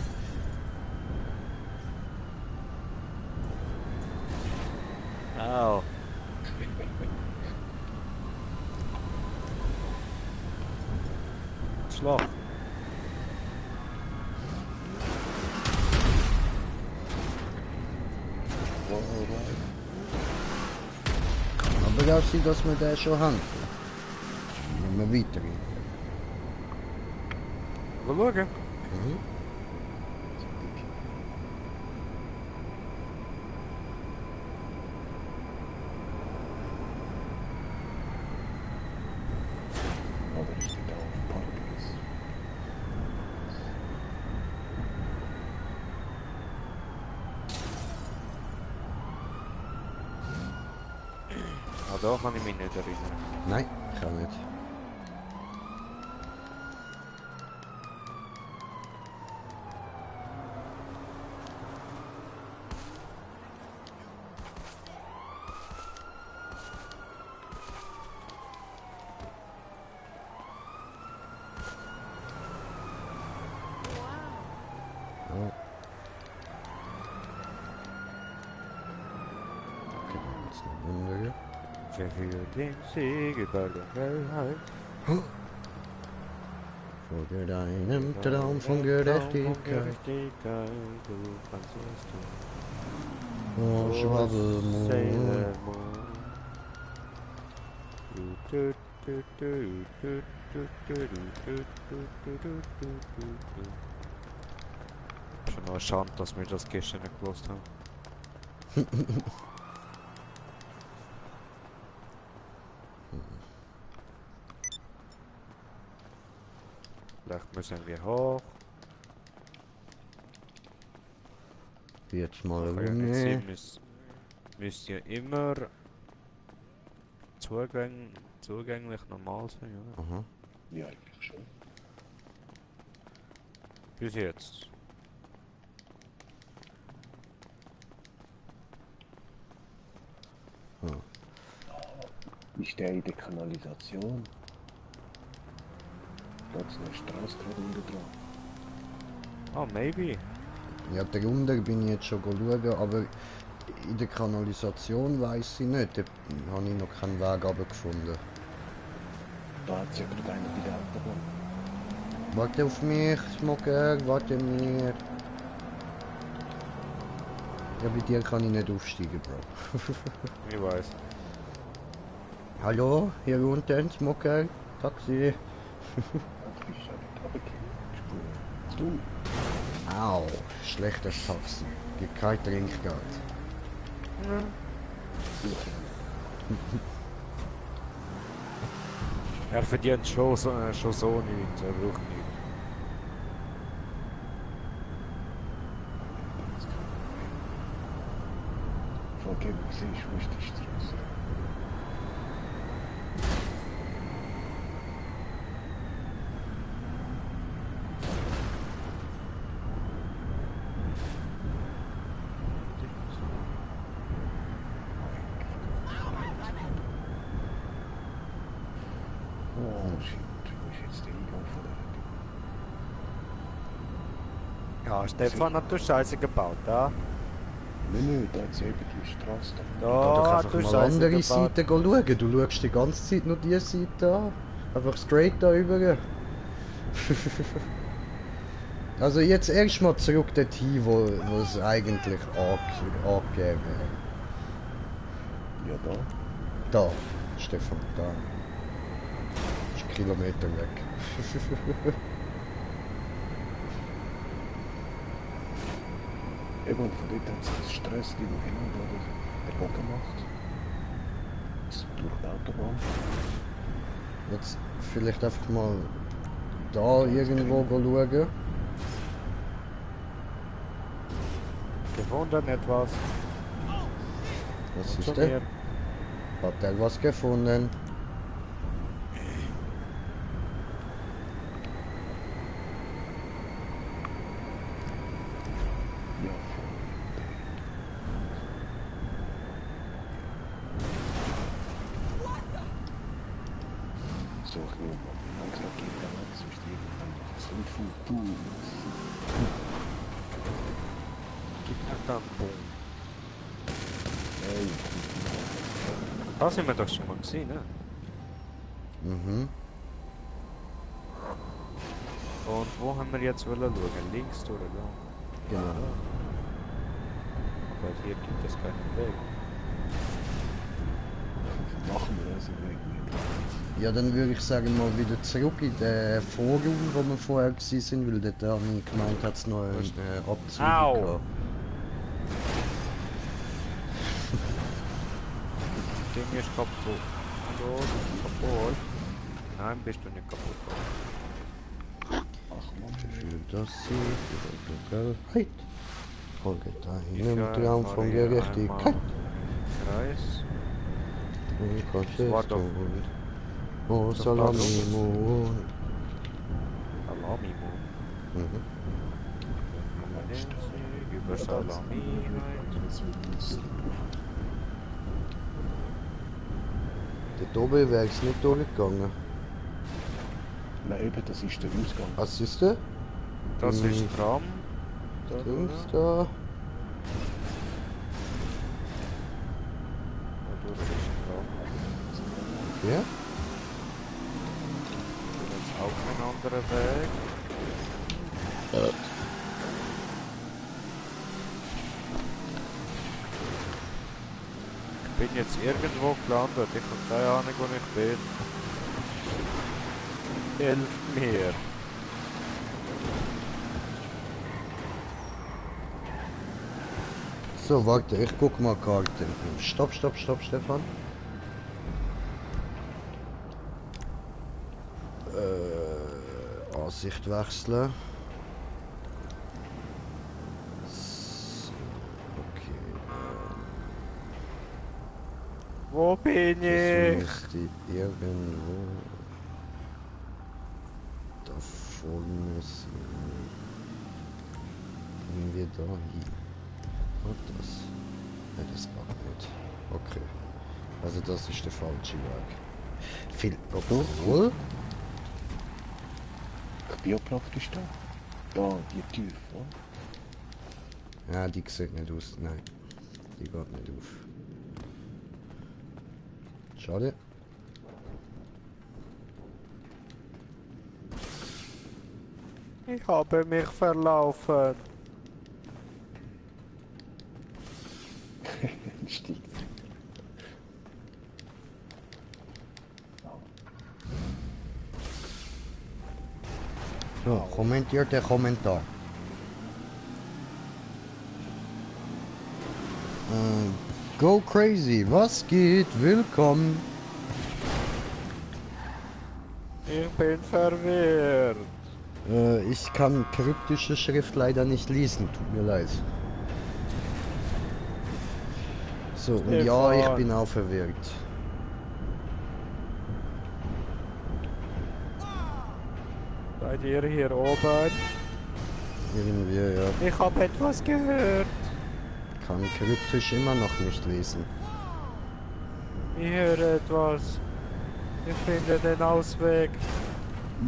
Au. Schlag. Aber auch sein, dass wir den schon haben. Wenn wir weitergehen. Mal schauen. Mhm. Oder ist der da auf dem Parkplatz? Ah, da kann ich mich nicht erinnern. Nein, kann nicht. Oh. Okay, jetzt noch wundern. Wer für den Sieg über der Freiheit. Folge deinem Traum von Gerechtigkeit. Du kannst es tun. Oh, Schwabbelmond. Sailor Moon. Du, du, du, du, du, du, du, du, du, du, du, du, du, du. Schon noch schade, dass wir das gestern nicht gewusst haben. Vielleicht müssen wir hoch. Jetzt mal Kann ja nicht sein, rum. müsste ja immer zugänglich normal sein, oder? Aha. Ja, eigentlich schon. Bis jetzt. Ist der in der Kanalisation? Da ist eine Straße gerade unten dran. Oh, maybe. Ja, darunter bin ich jetzt schon schauen, aber in der Kanalisation weiß ich nicht. Da habe ich noch keinen Weg gefunden. Da hat es ja gerade einer bei der Autobahn. Warte auf mich, Smoker, warte mir. Ja, bei dir kann ich nicht aufsteigen, Bro. Ich weiß. Hallo, hier unten, Smoker, Taxi. Du bist ja nicht runtergefallen. Du, Au, schlechtes Taxi. Gibt kein Trinkgeld. Er verdient schon so nichts, er braucht nichts. von dem siehst du, wo ist die Straße? Oh shit, wo ist jetzt der Eingang von der Hütte? Ja, Stefan hat du Scheiße gebaut, da. Nein, da hat sie eben die Straße da. Da Doch hat einfach du mal Scheiße andere gebaut. Seiten schauen. Du schaust die ganze Zeit nur diese Seite an. Einfach straight da rüber. Also jetzt erstmal zurück dorthin, wo es eigentlich angegeben wäre. Ja, da. Da, Stefan, da. Ist Kilometer weg. Eben, und von dort hat sie das Stress, die hin und der Bogen macht. Das durch die Autobahn. Jetzt vielleicht einfach mal da irgendwo schauen. Gefunden etwas. Was Zu ist mir. denn? Hat er was gefunden? Ja, so, ich will mal langsam gehen, dann sonst irgendwann so viel tun. Gib mir dann Boom. Ey, Da sind wir doch schon mal gesehen, ne? Mhm. Und wo haben wir jetzt wollen schauen? Links oder da? Genau. Aber hier gibt es keinen Weg. machen wir das im Weg nicht. Ja, dann würde ich sagen mal wieder zurück in den Forum, wo wir vorher gewesen sind, weil dort habe ich gemeint, hat es noch einen Abzug Au. gehabt. Das Ding ist kaputt. Hallo, du bist kaputt. Nein, bist du nicht kaputt. Ach man, Für das sie, für die Geld. Folge deinem Ja, Traum von Maria, Gerechtigkeit. einmal Kreis. Und Das war doch- Oh, das war doch- Salami, Salami, Mo. Mhm. Über Salami rein. Dort oben wäre es nicht durchgegangen. nein, eben, das ist der Ausgang. Was ist das? Das ist Tram. Da, Dings da. da. Da ist Tram. Ja? Jetzt auch ein anderer Weg. Ich bin jetzt irgendwo gelandet. Ich habe keine Ahnung, wo ich bin. Helft mir. So, warte, ich guck mal Karte. Stopp, Stefan. Ansicht wechseln. So, okay. Wo bin Das ich? müsste irgendwo da vorne sein. Gehen wir da hin. Und das? Nein, das geht nicht. Okay. Also das ist der falsche Weg. Viel. Obwohl? Biopraft ist da. Da, die Tür, oder? Ja, die sieht nicht aus. Nein. Die geht nicht auf. Schade. Ich habe mich verlaufen. Steigt. So, kommentiert der Kommentar. Go crazy, was geht? Willkommen. Ich bin verwirrt. Ich kann kryptische Schrift leider nicht lesen, tut mir leid. So, und ja, ich bin auch verwirrt. Seid ihr hier oben? Irgendwie, ja. Ich habe etwas gehört. Kann kryptisch immer noch nicht lesen. Ich höre etwas. Ich finde den Ausweg.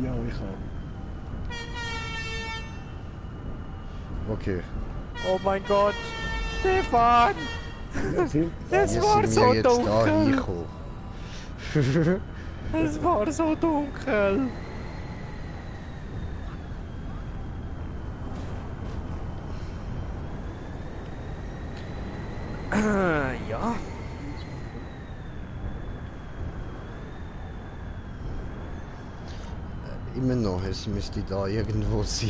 Ja, ich auch. Okay. Oh mein Gott! Stefan! Es Wie war sind so wir jetzt da dunkel! hingekommen? Es war so dunkel! Ja. Immer noch, es müsste da irgendwo sein.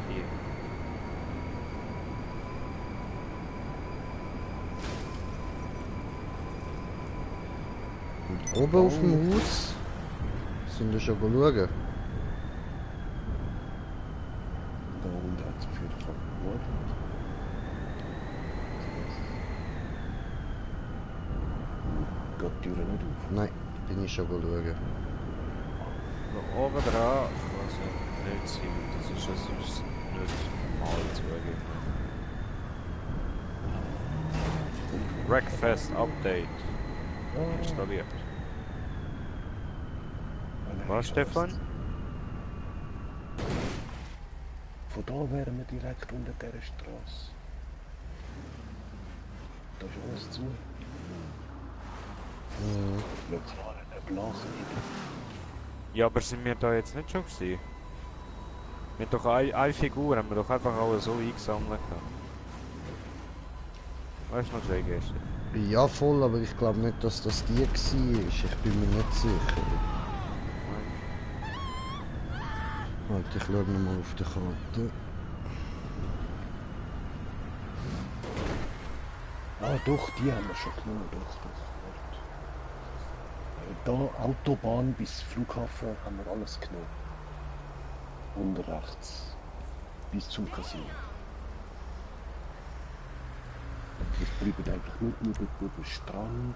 Hier. Und oben auf dem Haus sind wir schon schauen. Da unten hat es auf jeden Fall geordnet. Geht die Tür nicht auf? Nein, bin ich schon schauen. Da oben dran kann es ja nicht sein, das ist ja sonst nicht mal zugegeben. Breakfast Update installiert. Was, Stefan? Von da wären wir direkt unter dieser Straße. Da ist alles zu. Jetzt war eine Blase eben. Ja, aber sind wir da jetzt nicht schon gewesen? Wir haben doch eine Figur, haben wir doch einfach alle so eingesammelt. Weißt du noch, Jay, gestern? Ja, voll, aber ich glaube nicht, dass das die war. Ich bin mir nicht sicher. Halt, ich schaue nochmal auf die Karte. Ah doch, die haben wir schon genommen, doch. Da Autobahn bis Flughafen haben wir alles genommen. Und rechts. Bis zum Casino. Wir bleiben eigentlich nur über den Strand.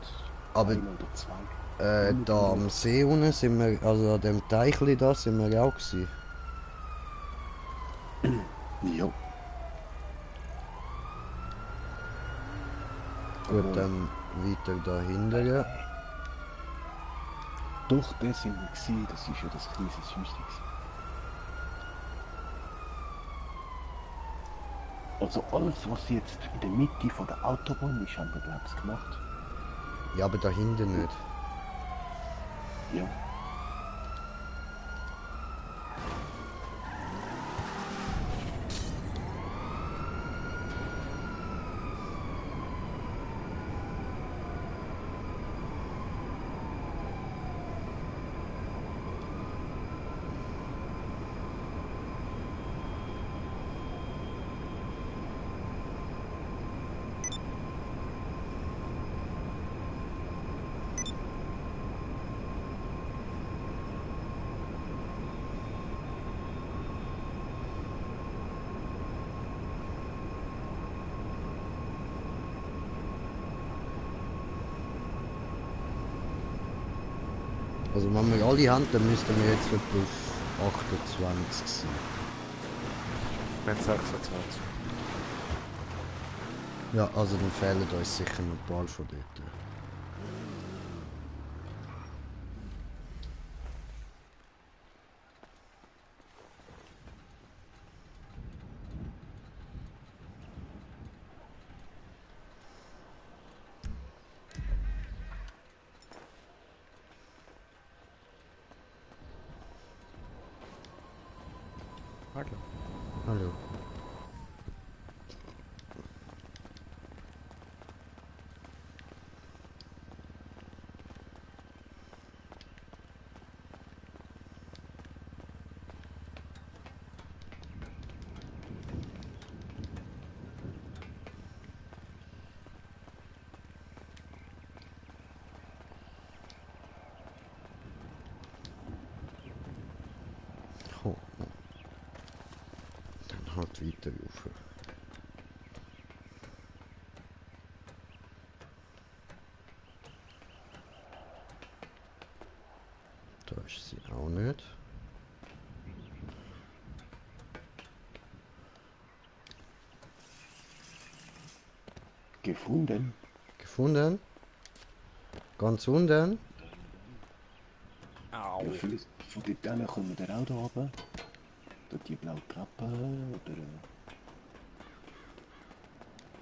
Aber ein oder zwei. da am See unten sind wir, also an dem Teichli da sind wir auch gewesen. Ja. Gut, dann weiter da hinten. Doch, das sind wir gewesen. Das ist ja das kleine Häuschen. Also alles, was jetzt in der Mitte von der Autobahn ist, haben wir glaube ich gemacht. Ja, aber da hinten nicht. Ja. Also wenn wir alle haben, dann müssten wir jetzt etwa auf 28 sein. Wenn 26. Ja, also dann fehlen uns sicher noch ein paar von dort. Hallo. Hallo. Oh, oh. Dann halt weiter rauf. Da ist sie auch nicht. Gefunden. Gefunden? Ganz unten? Au. Ja, vieles von dort kommen wir auch da runter. Dort die blaue Treppe oder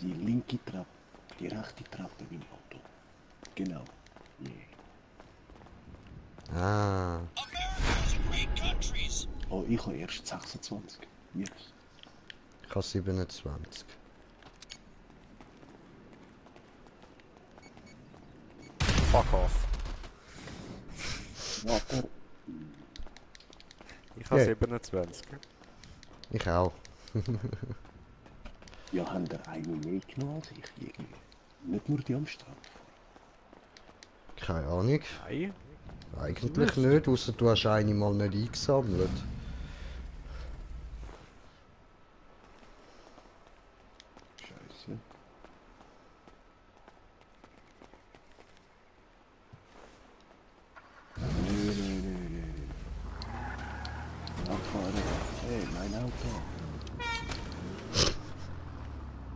die linke Treppe, die rechte Treppe im Auto. Genau. Yeah. Ah. Oh, ich habe erst 26. Yes. Ich habe 27. Fuck off. Warte. Ich habe Ja. 27. Ich auch. Ja, haben der eine mehr genommen als ich irgendwie. Nicht nur die am Strand. Keine Ahnung. Nein. Eigentlich nicht, außer du hast eine mal nicht eingesammelt. Scheiße. Nö. Abfahren. Hey, mein Auto.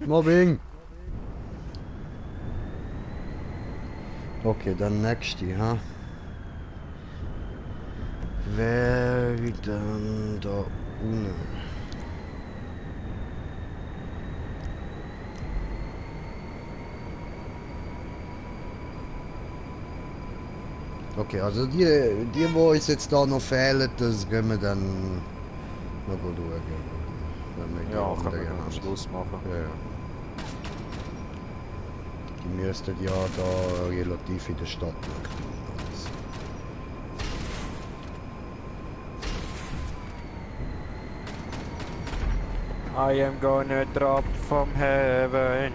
Mobbing! Okay, dann nächste, ha? Wäre dann da unten? Okay, also die uns jetzt da noch fehlen, das können wir dann noch schauen. Wenn wir die Ja, können wir anderen dann am haben. Schluss machen. Ja. Die müssten ja da relativ in der Stadt liegen. I am gonna drop from heaven.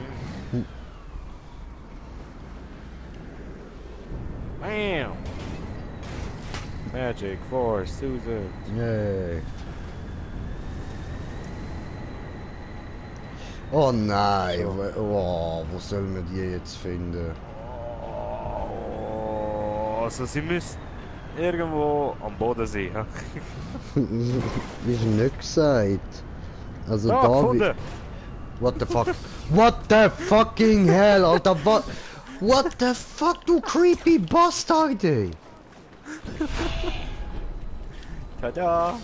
Bam! Magic for Susan. Yay. Oh nein, So. wo sollen wir die jetzt finden? Oh, also sie müssen irgendwo am Boden sein. Ja? Wie schon nicht gesagt. Also Da, da gefunden! What the fuck? What the fucking hell, Alter, what the fuck, du creepy bastard, ey! Tada!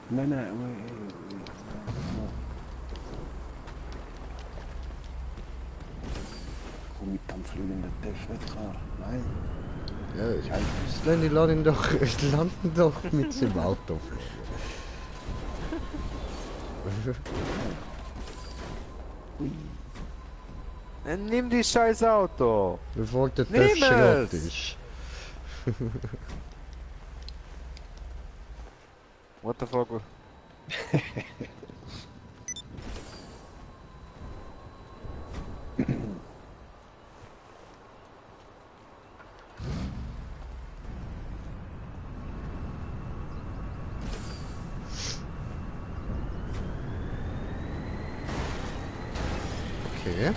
Nein, wait. Komm mit dem fliegenden Tisch nicht klar. Nein. Ja, Slendy, lass ihn doch mit seinem Auto vor. Nimm die scheiß Auto! Bevor der Nimm Tisch Schrott es! ist. What the fuck? Okay.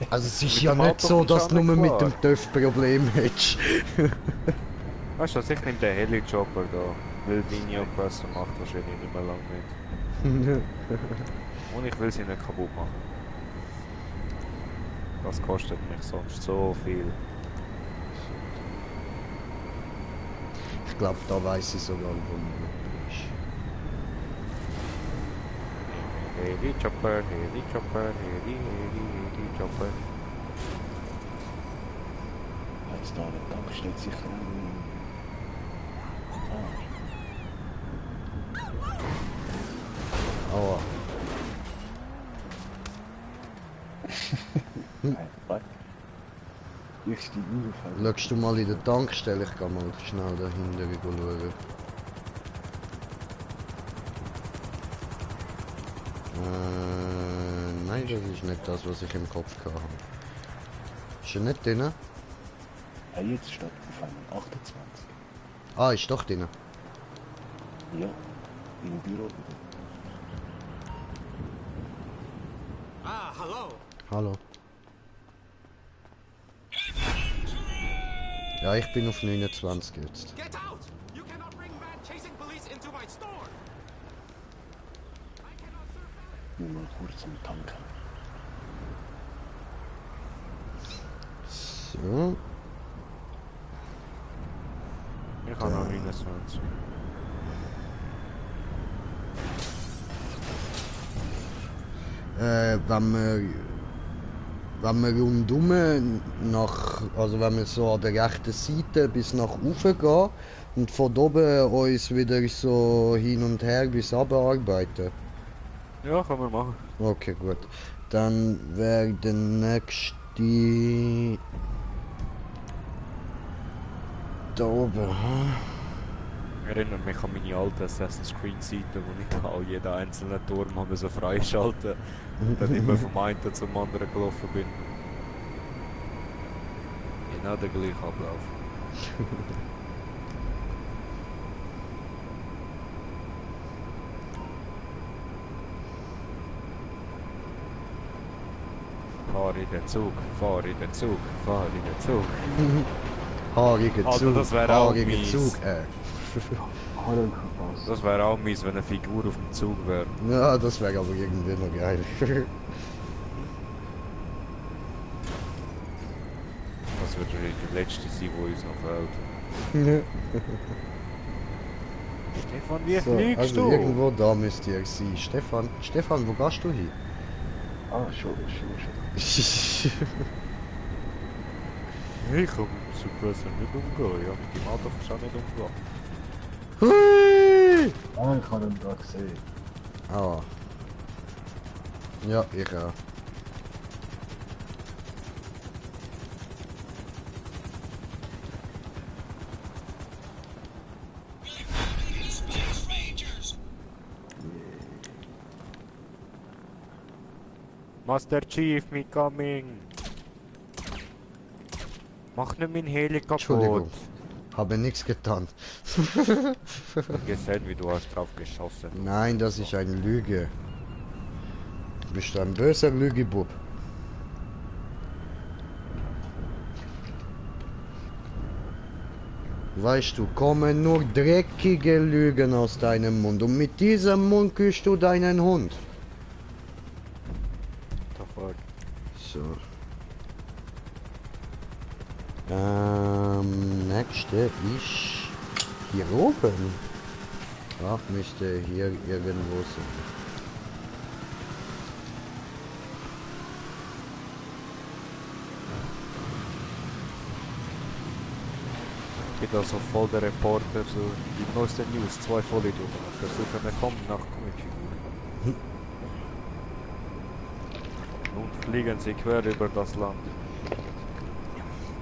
Also es ist Mit ja dem nicht Auto so, kommst du dass auch du nur nicht mit klar. dem TÜV Problem hättest. Weißt du was, ich nehme den Heli-Chopper da. Weil deine Oppressor macht wahrscheinlich nicht mehr lange mit. Und ich will sie nicht kaputt machen. Das kostet mich sonst so viel. Ich glaube, da weiß ich sogar, wo man ist. Heli-Chopper, Heli-Chopper, Heli-Chopper. Jetzt da der Tank steht sicher Aua. Was? Ich stehe ungefähr. Schaust du mal in der Tankstelle? Ich kann mal schnell dahinter schauen. Nein, das ist nicht das, was ich im Kopf hatte. Ist er nicht drin? Ja, jetzt steht auf einmal 28. Ah, ist doch drin. Ja, im Büro. Ah, hello. Hallo. Ja, ich bin auf 29 jetzt. Get out! You cannot bring mad chasing police into my store. I cannot serve that. Nur mal kurz am Tanken. So. Ich habe noch 29. Wenn wir rundum also wenn wir so an der rechten Seite bis nach oben gehen und von oben uns wieder so hin und her bis runter arbeiten. Ja, kann man machen. Okay, gut. Dann wäre der nächste da oben. Hm? Erinnert mich an meine alten Assassin's Creed Seiten, wo ich da auch jeden einzelnen Turm habe so freischalten und dann immer vom einen zum anderen gelaufen bin. Genau der gleiche Ablauf. Fahr in den Zug, fahr in den Zug, fahr in den Zug. Haariger Also, Zug, das wäre auch haariger mies. Zug, Hallo, Kapas. Das wäre auch mies, wenn eine Figur auf dem Zug wäre. Ja, das wäre aber irgendwie noch geil. Das wird wahrscheinlich der letzte sein, der uns noch fehlt. Stefan, wie So, fliegst also du? irgendwo da müsst ihr sein. Stefan, wo gehst du hin? Ah, schon. Ich kann so besser nicht umgehen. Ja, mit dem Auto kannst du auch nicht umgehen. Hui! Ah, ich habe ihn da gesehen. Ah. Ja, ich auch. Master Chief, me coming! Mach nicht mein Heli Entschuldigung. kaputt! Habe nichts getan. Gesehen, wie du hast drauf geschossen. Nein, das ist eine Lüge. Du bist ein böser Lügebub. Weißt du, kommen nur dreckige Lügen aus deinem Mund und mit diesem Mund küsst du deinen Hund. The fuck? So. Nächste ist hier oben. Ja, müsste hier irgendwo sein. Ich bin da so voll der Reporter, so die neuesten News, 2 Vollidioten versuchen entkommen nach Comicfiguren. Und fliegen sie quer über das Land.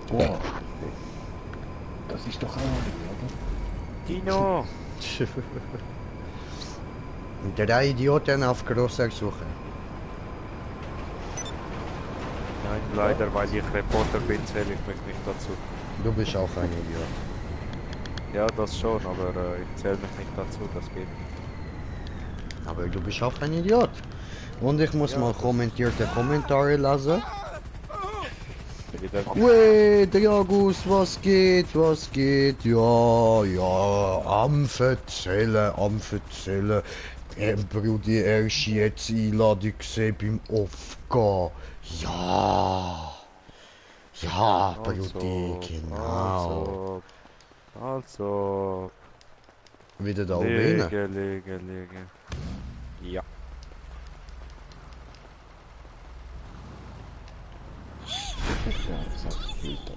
Boah. Das ist doch Ali, oder? Dino! 3 Idioten auf großer Suche. Nein, leider, weil ich Reporter bin, zähle ich mich nicht dazu. Du bist auch ein Idiot. Ja, das schon, aber ich zähle mich nicht dazu, das geht nicht. Aber du bist auch ein Idiot. Und ich muss Ja, mal das- kommentierte Kommentare lassen. Wieder. Ue, Dragus, was geht, was geht? Ja, ja, am Verzählen. Brudi, erst jetzt Einladung gesehen beim Aufgehen. Ja. Ja, Brudi, genau. Also. Wieder da oben hin. Lege. Ja. Ja, das hat gefehlt.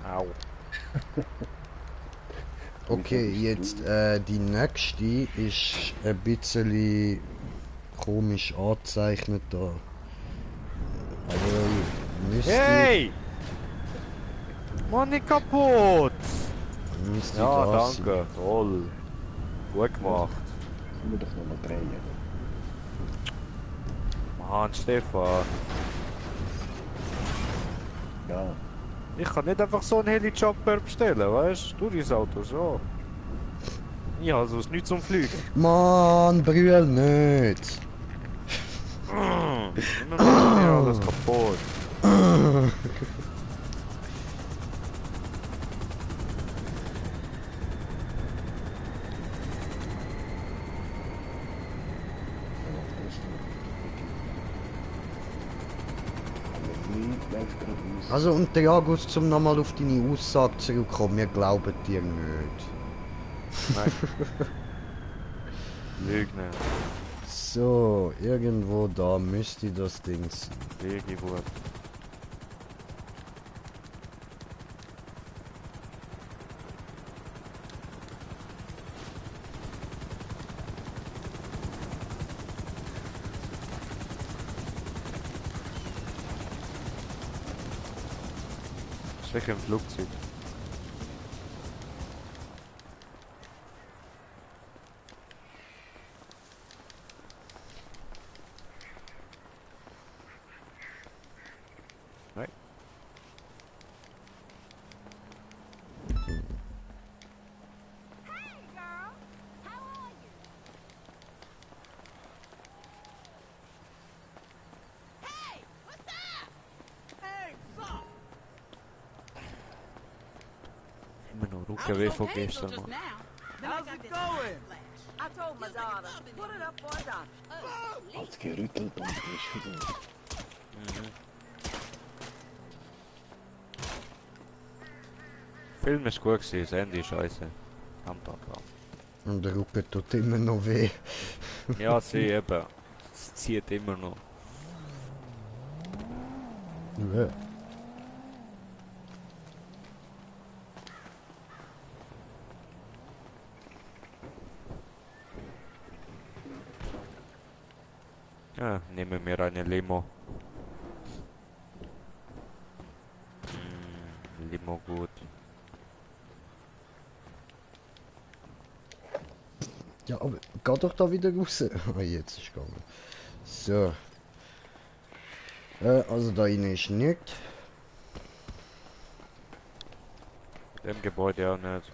Au. Okay, jetzt die nächste ist ein bisschen komisch angezeichnet da. Aber müsste, Hey! Mann, nicht kaputt! müsste Ja, da sein. danke. Toll. Gut gemacht. Können wir doch nochmal drehen. Mann, Stefan. Ja. Ich kann nicht einfach so einen Heli-Chopper bestellen, weißt du? Du dein Auto so. Ja, also ist nichts zum Fliegen. Mann, brüll nicht! Immer macht mir alles kaputt. Also und der August, zum nochmal auf deine Aussage zurückkommen, wir glauben dir nicht. Nein. Lügner. So, irgendwo da müsste das Ding sein. Lügewurt. Sicher im Flugzeug. Nein. Hey, girl. How are you? Hey, what's up? Hey, fuck. Immer noch Rückenweh von gestern noch. How's it going? I told my daughter, put it up for adoption. Als gerüttelt und ist wieder. Film ist gut gewesen, das Ende ist scheiße. Am Tag an. Und der Rücken tut immer noch weh. Ja, sie eben. Es zieht immer noch. Ja. Ja, nehmen wir eine Limo. Limo gut. Ja, aber geh doch da wieder raus. Ah, jetzt ist gegangen. So. Also da innen ist nichts. Dem Gebäude auch nicht.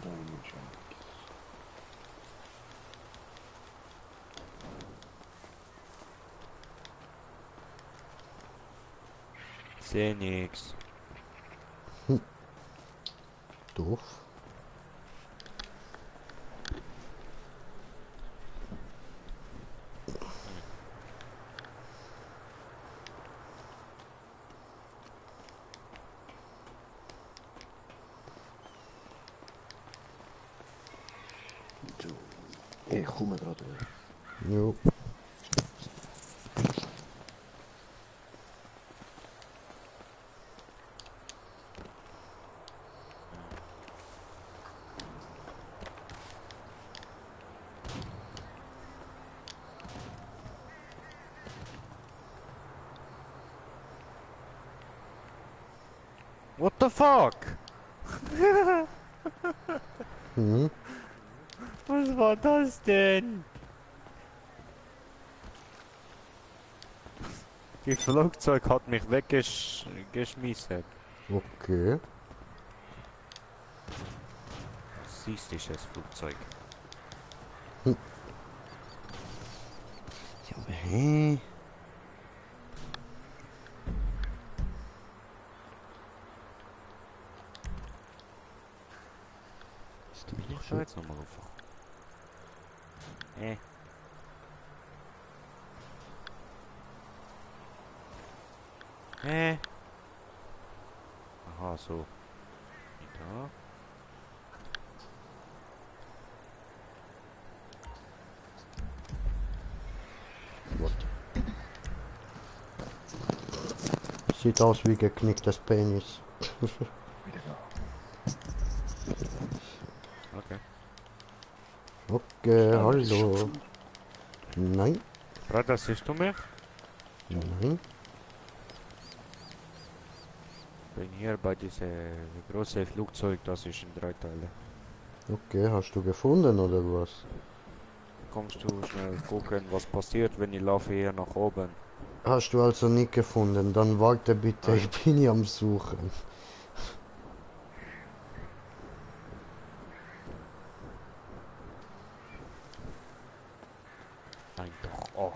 Da ist schon. Seh nix. Doof. So. Ich komme gerade. Jo. What the fuck? Mhm. Was war das denn? Das Flugzeug hat mich weggeschmissen. Okay. Siehst du das Flugzeug? Ja, aber hä? Ist die Ich schau jetzt nochmal auf. Aha, so. Da. What? Sieht aus wie geknicktes Penis. Okay. Okay, hallo. Nein, Radar, siehst du mich? nein. Bin hier bei diesem großen Flugzeug, das ist in 3 Teile. Okay, hast du gefunden oder was? Kommst du schnell gucken, was passiert, wenn ich laufe hier nach oben? Hast du also nicht gefunden? Dann warte bitte, ich bin hier am Suchen. Nein, doch. Oh.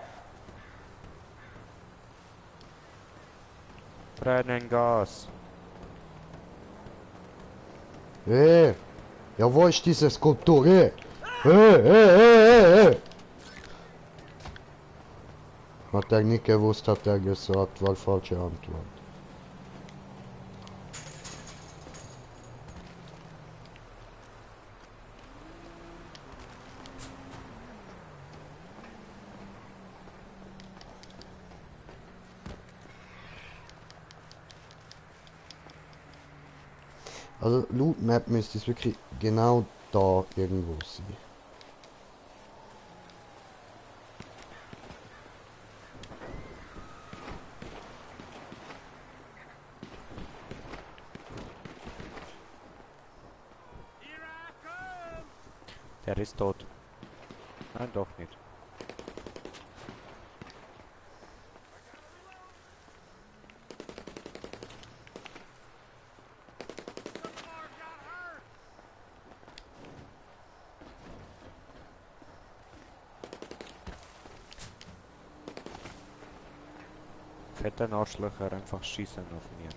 Tränengas. Hey! Ja, wo ist diese Skulptur? Hey! Hat er nicht gewusst, hat er gesagt, war falsche Antwort. Also laut Map müsste es wirklich genau da irgendwo sein. Der ist tot. Nein, doch nicht. Fette Arschlöcher einfach schießen auf mir.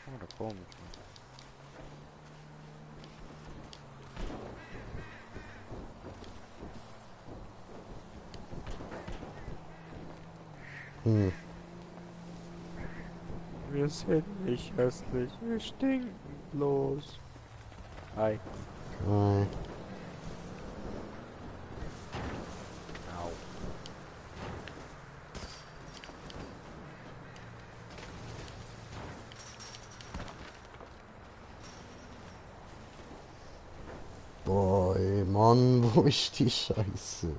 Oh, da kommt. Hm. Wir sind nicht hässlich, wir stinken bloß. Hi. Nein. Au. Boah, ey, Mann, wo ist die Scheiße?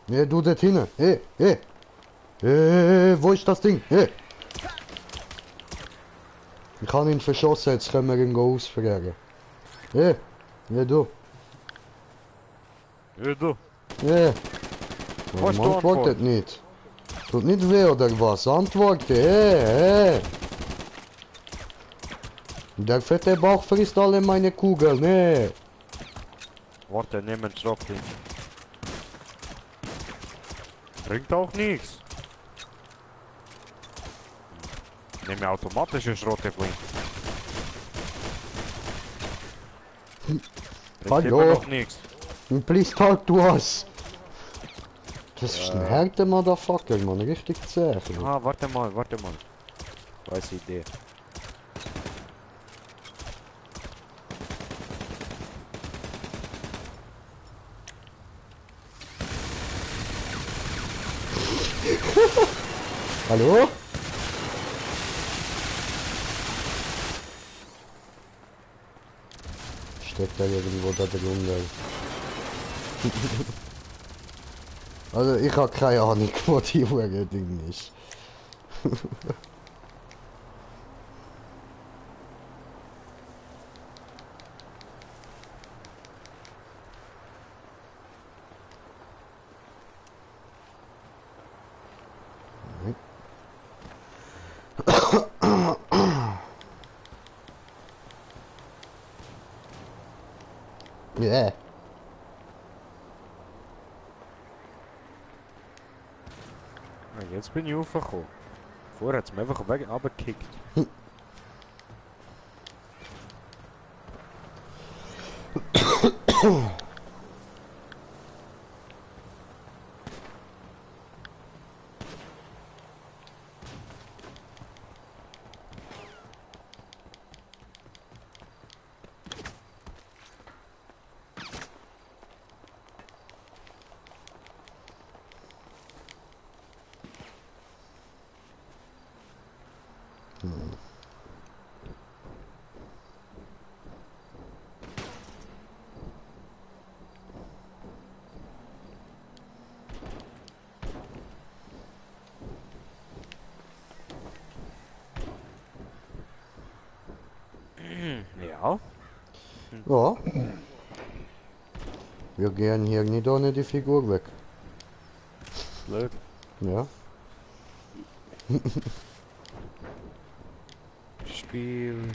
Ne, du dort hinten. Hey, hey. Hey, wo ist das Ding? Hey. Ich habe ihn verschossen, jetzt können wir ihn ausfragen. Hey, ja du. Ja, du. Hey. Was Warum du antwortet nicht? Tut nicht weh oder was? Antworte, hey. Der fette Bauch frisst alle meine Kugeln, ne? Warte, nehmen Schrottling. Bringt auch nichts. Nehme automatische Schrottling. Bringt Hallo. immer noch nichts. Please talk to us. Das ist ein harter Motherfucker, man, richtig zäh. Ah, warte mal, warte mal. Weiß Idee. Hallo? Steckt da irgendwo da drunter. Also ich habe keine Ahnung, wo die Uhr Ding ist. Ja. Jetzt bin ich aufgekommen. Vorher hat es mir einfach weg runtergekickt. Ja. Ja. Wir gehen hier nicht ohne die Figur weg. Blöd. Ja. Spielen.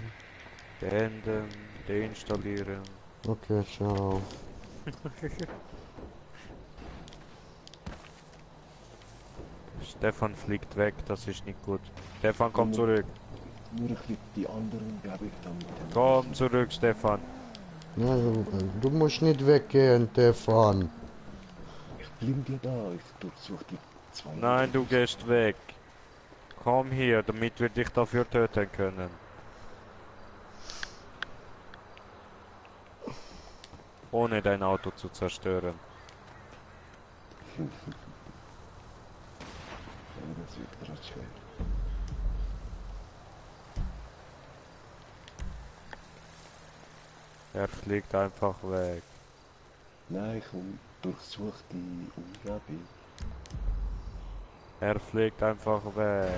Beenden. Deinstallieren. Okay, ciao. Stefan fliegt weg, das ist nicht gut. Stefan, komm zurück. Nur ein bisschen die anderen, glaube ich, dann mit dem... Komm zurück, Stefan. Ja, du musst nicht weggehen, Stefan. Ich blind ja da, ich durchsuche die zwei... Nein, du gehst weg. Komm hier, damit wir dich dafür töten können. Ohne dein Auto zu zerstören. Ja, das wird gerade schwer. Er fliegt einfach weg. Nein, ich durchsuche die Umgebung. Er fliegt einfach weg.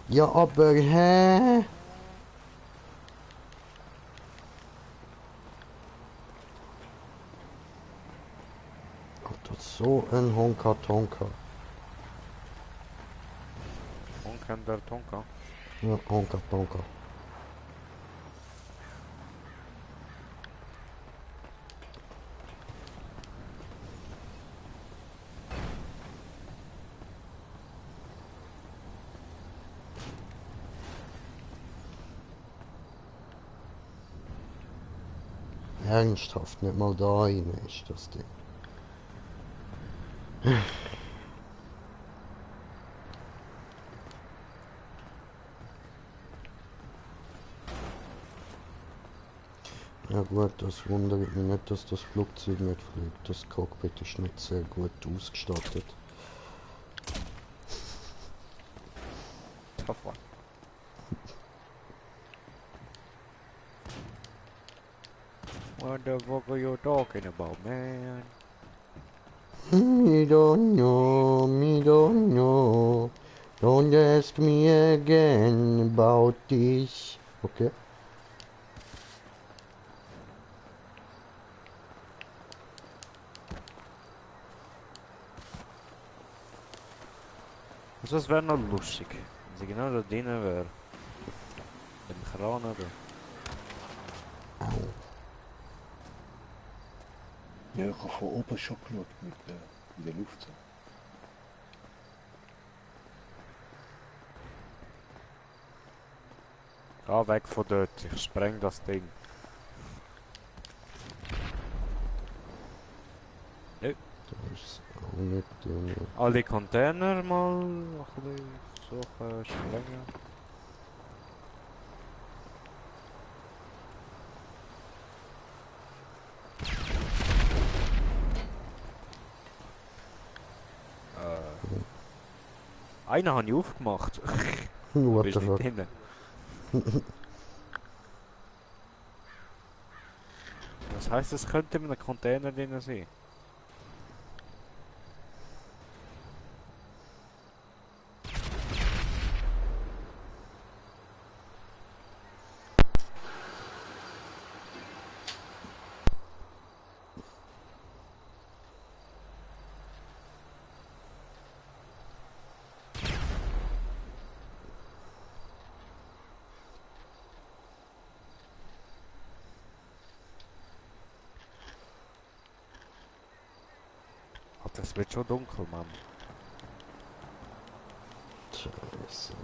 Ja, aber hä? Alter, so ein Honka-Tonka. Tonka der Tonka. Ja, Honka-Tonka. Ernsthaft, nicht mal da rein ist das Ding. Ja gut, das wundert mich nicht, dass das Flugzeug nicht fliegt. Das Cockpit ist nicht sehr gut ausgestattet. Tough one. What the fuck are you talking about, man? Me don't know, me don't know. Don't ask me again about this. Okay. Also das wäre noch lustig, wenn sie genau da drinnen wäre. Im Kran oder? Ja, ich habe von oben schon geschaut mit in der Luft. Ah, weg von dort, ich spreng das Ding. Das ist auch nicht drin. Alle Container mal ein bisschen suchen, sprengen. Einen habe ich aufgemacht. What Bist the nicht fuck? drin. Das heisst, es könnte in einem Container drin sein. Das wird schon dunkel, Mann. Scheiße.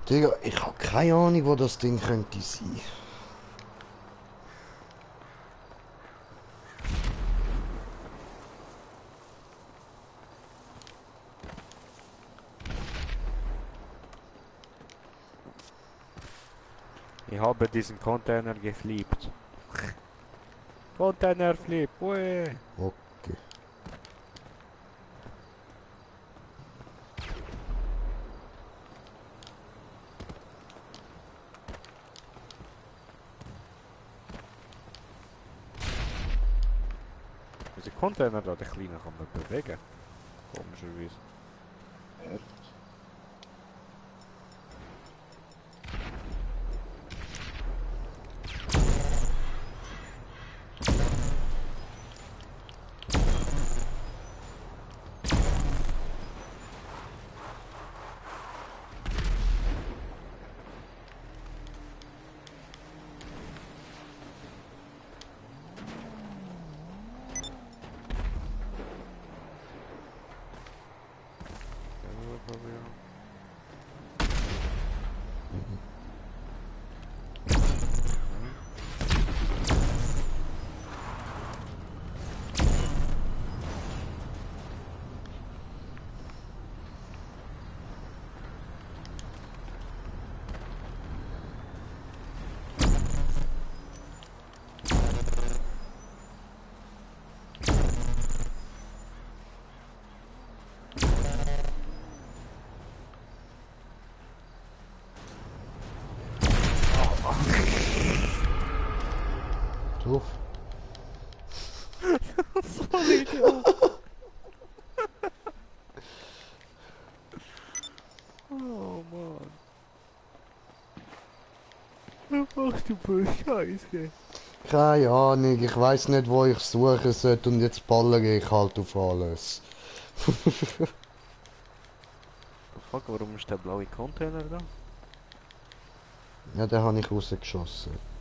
Digga, ich habe keine Ahnung, wo das Ding könnte sein. Ich habe diesen Container geflippt. Container flip, ui. Okay. Diese Container da, der kleine, kann man bewegen. Komischerweise. Herd. Doof. Sorry, ja. Oh Mann. Was machst du für Scheiße? Keine Ahnung, ich weiß nicht, wo ich suchen sollte und jetzt ballere ich halt auf alles. Fuck, warum ist der blaue Container da? Ja, den habe ich rausgeschossen.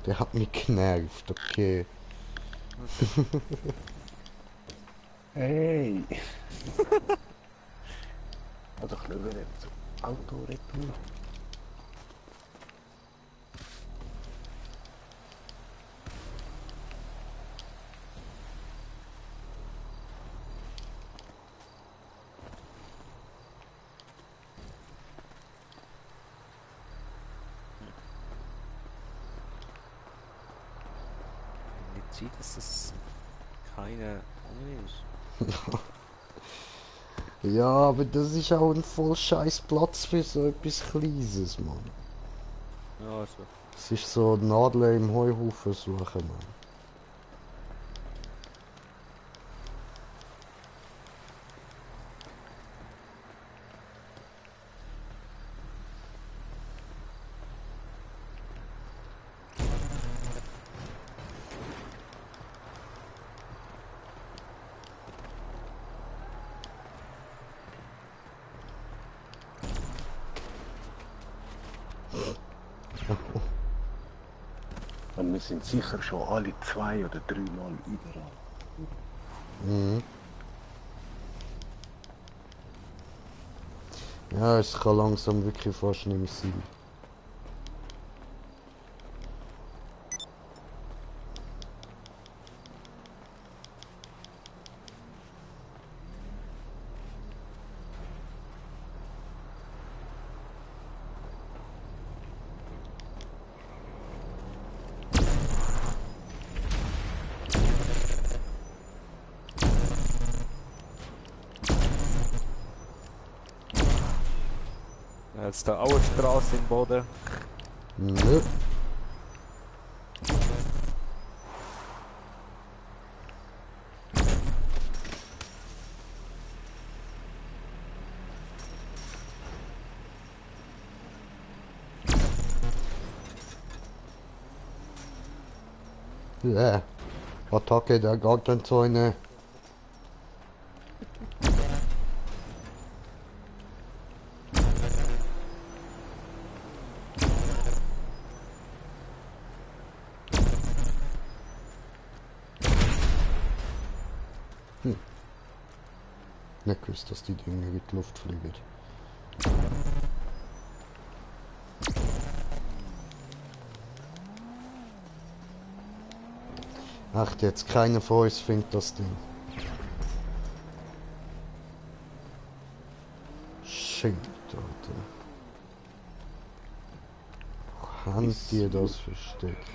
Der hat mich genervt, okay. Hey! Also ich schaue jetzt Autoretour. Nicht sieht, dass das keine ohne ist. Ja, aber das ist auch ein voll scheiß Platz für so etwas Kleines, Mann. Ja, also. Es ist so Nadeln im Heuhaufen suchen, Mann. Und wir sind sicher schon alle 2 oder 3 Mal überall. Mhm. Ja, es kann langsam wirklich fast nicht mehr sein. Jetzt der Auerstraße im Boden. Nö. Ja. Attacke der Gartenzäune. Nicht gewusst, dass die Dinge in die Luft fliegen. Ach, jetzt keiner von uns findet das Ding. Shit, Alter. Wo haben die das versteckt?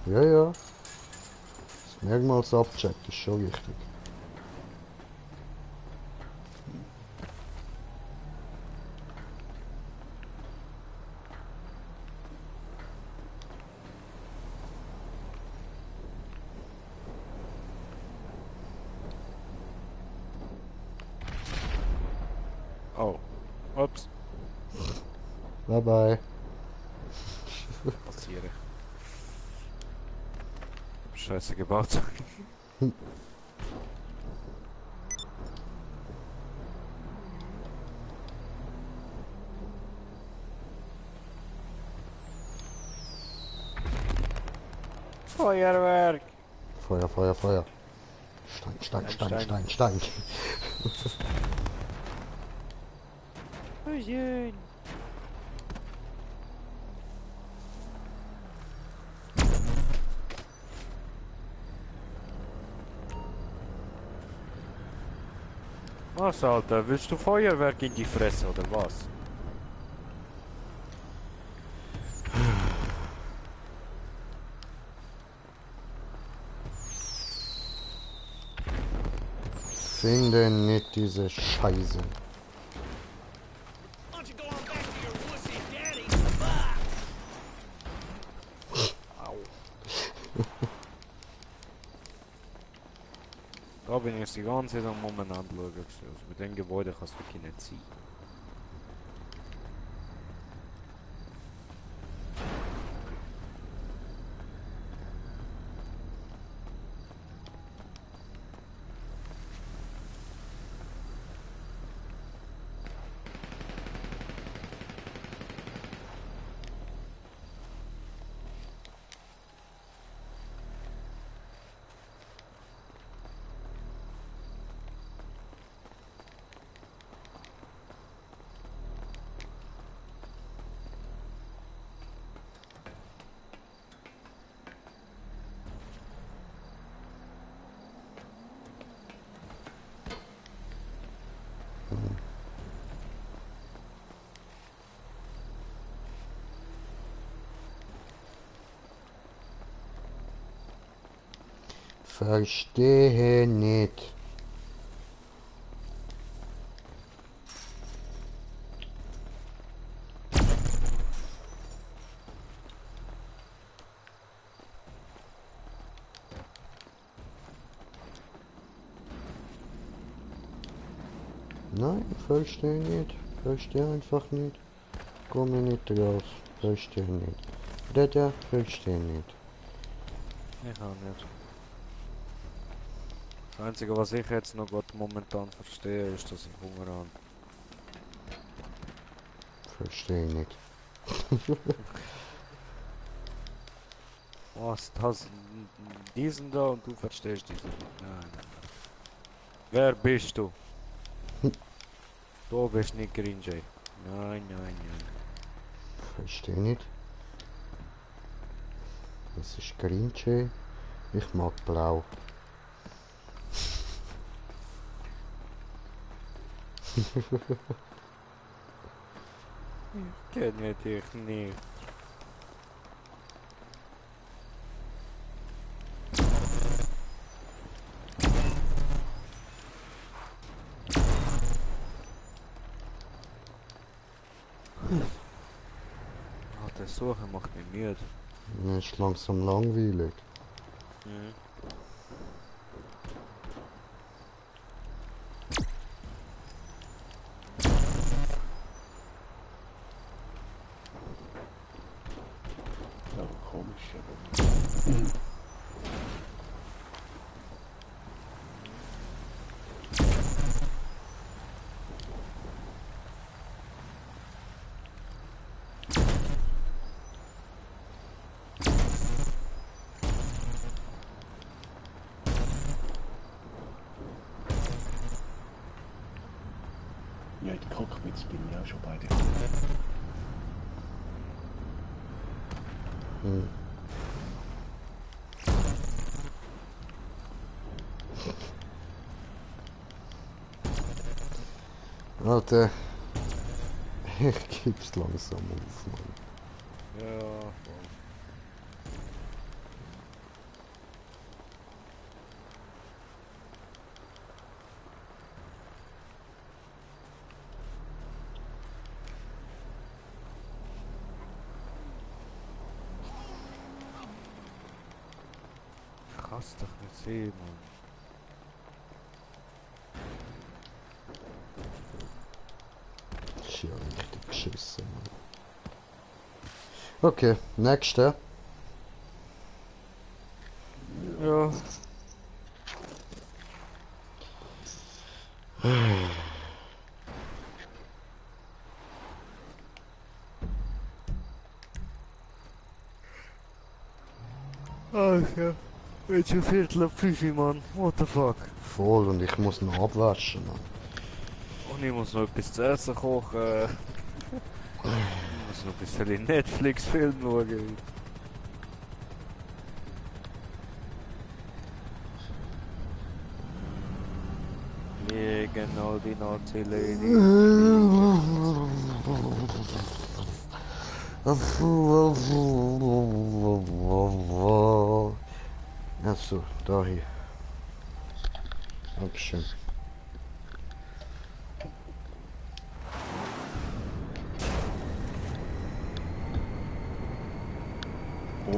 Ja, ja. Das mehrmals abcheckt, ist schon wichtig. Oh. Ups. Bye bye. Passieren. Scheiße gebaut. Feuerwerk! Feuer, Feuer, Feuer. Stein. Schön. Was, Alter? Willst du Feuerwerk in die Fresse oder was? Finde nicht diese Scheiße. Da bin ich jetzt die ganze Zeit am Moment anschauen. Also mit dem Gebäude kann es wirklich nicht sein. Verstehe nicht. Nein, verstehe nicht. Verstehe einfach nicht. Komme nicht drauf. Verstehe nicht. Dada, verstehe nicht. Ich auch nicht. Das Einzige, was ich jetzt noch Gott momentan verstehe, ist, dass ich Hunger habe. Verstehe nicht. Was? Das, diesen da und du verstehst diesen nicht. Nein. Wer bist du? Du bist nicht Green Jay. Nein. Verstehe nicht. Das ist Grinche. Ich mag blau. Kenne dich nicht. Ah, das Suchen macht mich müde. Mir ist langsam langweilig. Mhm. Ja, komisch, aber... Ja, in den Cockpits bin ich auch schon bei dir. Hm. Alter, ich gib's langsam auf, Mann. Ja, voll. Ich kann's doch nicht sehen, Mann. ist ja richtig geschissen, Mann. Okay, nächste. Ja. Ach ja. Jetzt schon Viertel ab 5 Uhr, Mann. What the fuck? Voll, und ich muss noch abwaschen, Mann. Und ich muss noch etwas zu essen kochen. Ich muss noch ein bisschen Netflix-Film schauen. Liegen all die Nazi-Ladies. Achso, da hier. Dankeschön. Oh,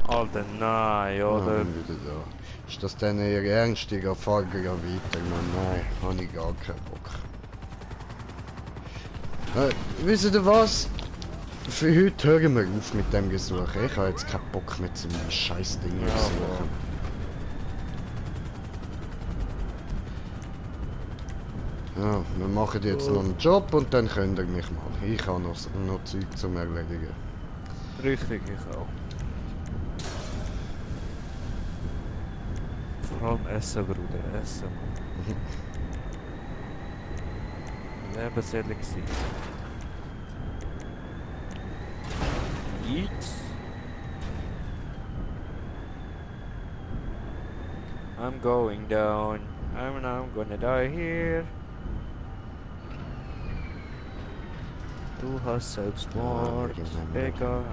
Alter, nein, oder? Bin wieder da. Ist das denn ihr ernstiger Frage ja weiter? Nein, habe ich gar keinen Bock. Wisst ihr was? Für heute hören wir auf mit dem Gesuch. Ich habe jetzt keinen Bock mehr zum scheiß Ding zu suchen. Ja, wir machen jetzt noch einen Job und dann könnt ihr mich mal. Ich habe noch Zeug zum Erledigen. Richtig, ich auch. Vor allem Essen, Bruder, Essen. Lebensehrlich sein. Eat. I'm going down. I'm gonna die here. Du hast Selbstmord begangen.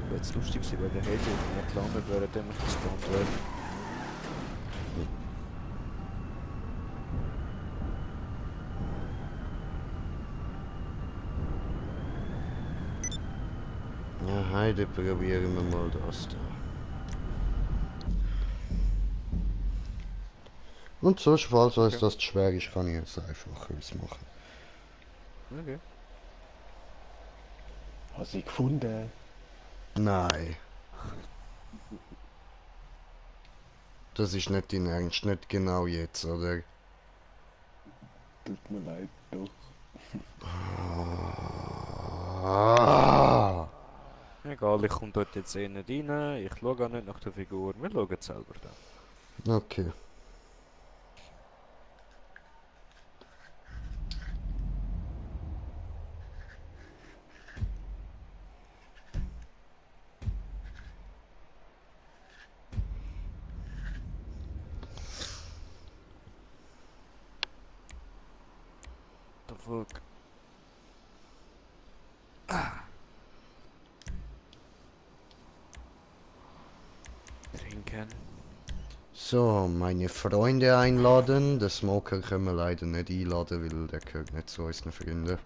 Wäre jetzt lustig gewesen, weil der Heli nicht gelandet wäre, dann ich gespawnt wäre. Ja, heute probieren wir mal das da. Und sonst, falls euch das zu schwer ist, kann ich es einfach ausmachen. Okay. hast du gefunden? Nein. Das ist nicht dein Ernst, nicht genau jetzt, oder? Tut mir leid, doch. Ah. Egal, ich komme dort jetzt eh nicht rein. Ich schaue auch nicht nach der Figur. Wir schauen selber dann. Okay. The fuck? Trinken. So, meine Freunde einladen. Den Smoker können wir leider nicht einladen, weil der gehört nicht zu unseren Freunden.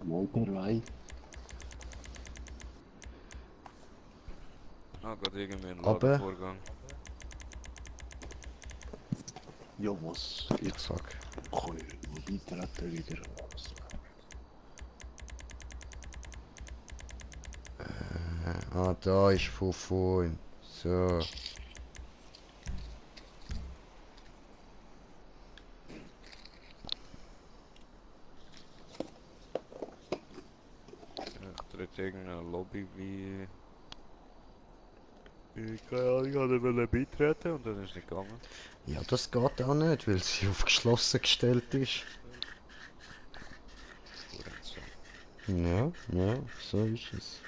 Motorwei. Ah, geht irgendwie ein Aber- Ladevorgang. Ja, was? Ich sag. Kann ich beitreten wieder was? Da ist Fufun. So. Ich trete irgendeine Lobby wie... Ich wollte beitreten und dann ist nicht gegangen. Ja, das geht auch nicht, weil sie auf geschlossen gestellt ist. Ja, ja, so ist es.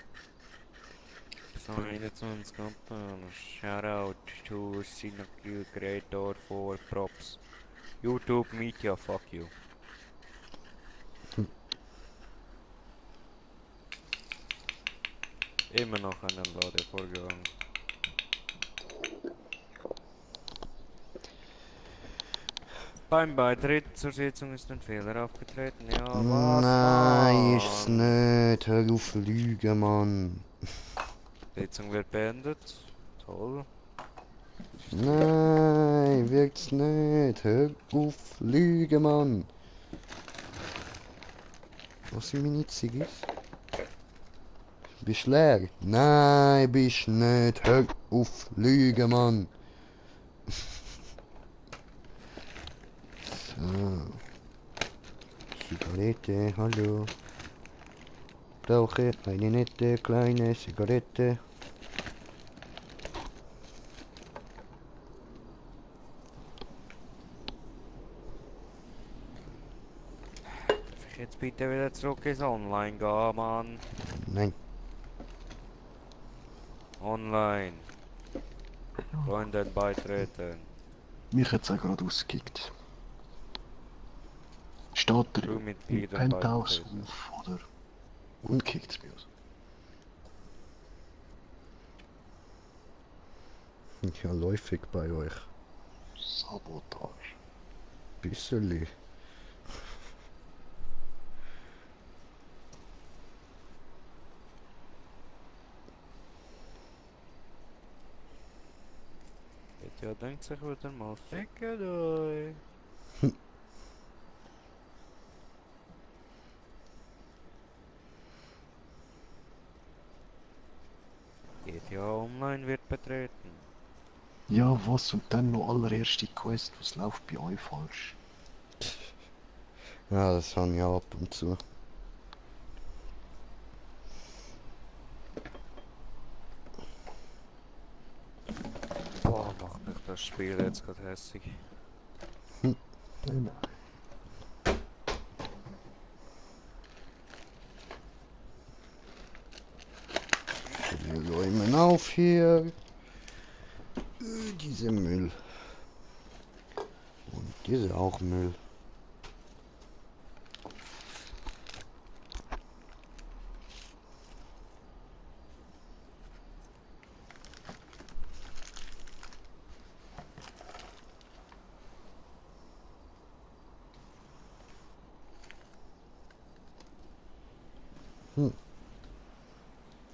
So, 21 Kanton. Shoutout to Sinakil Creator for Props. YouTube Media, fuck you. Immer noch einen Ladevorgang. Beim Beitritt zur Sitzung ist ein Fehler aufgetreten. Ja, was, Nein, ist's Mann? nicht. Hör auf lügen, Mann. Sitzung wird beendet. Toll. Nein, wird's nicht. Hör auf lügen, Mann. Was sind meine Ziggis? Bist leer? Nein, bist nicht. Hör auf lügen, Mann. So. Zigarette, hallo. Rauche eine nette kleine Zigarette. Darf ich jetzt bitte wieder zurück ins Online gehen, Mann? Nein. Online. Freunden beitreten. Mich hat es auch gerade ausgekickt. Steht er im Crewmitglieder Penthouse beitreten. auf, oder? Und kickt es mich aus. Ja, läufig bei euch. Sabotage. Bisseli. Ja, denkt sich wieder mal, fickt euch. GTA Online wird betreten. Ja, was? Und dann noch allererste Quest, was läuft bei euch falsch? Ja, das habe ich auch ab und zu. Boah, macht mich das Spiel jetzt gerade hässlich. Nein. Wir räumen auf hier. Diese Müll. Und diese auch Müll.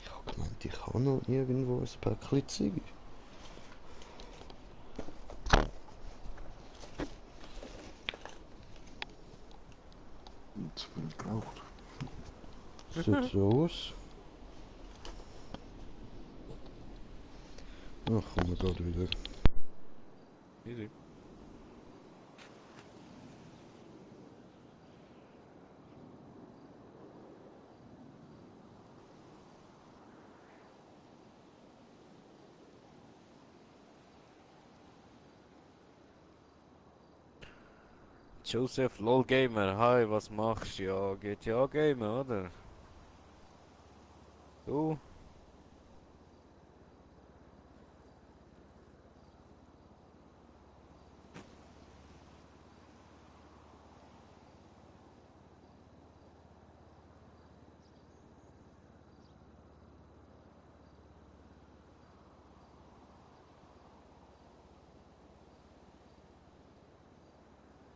Ich hab gemeint, ich habe noch irgendwo ein Päckchen Ziege. Und zu viel geraucht. Sieht so aus. Ach, kommen wir gerade wieder. Easy. Joseph LOL Gamer, hi, was machst du? Ja, GTA Gamer, oder? Du?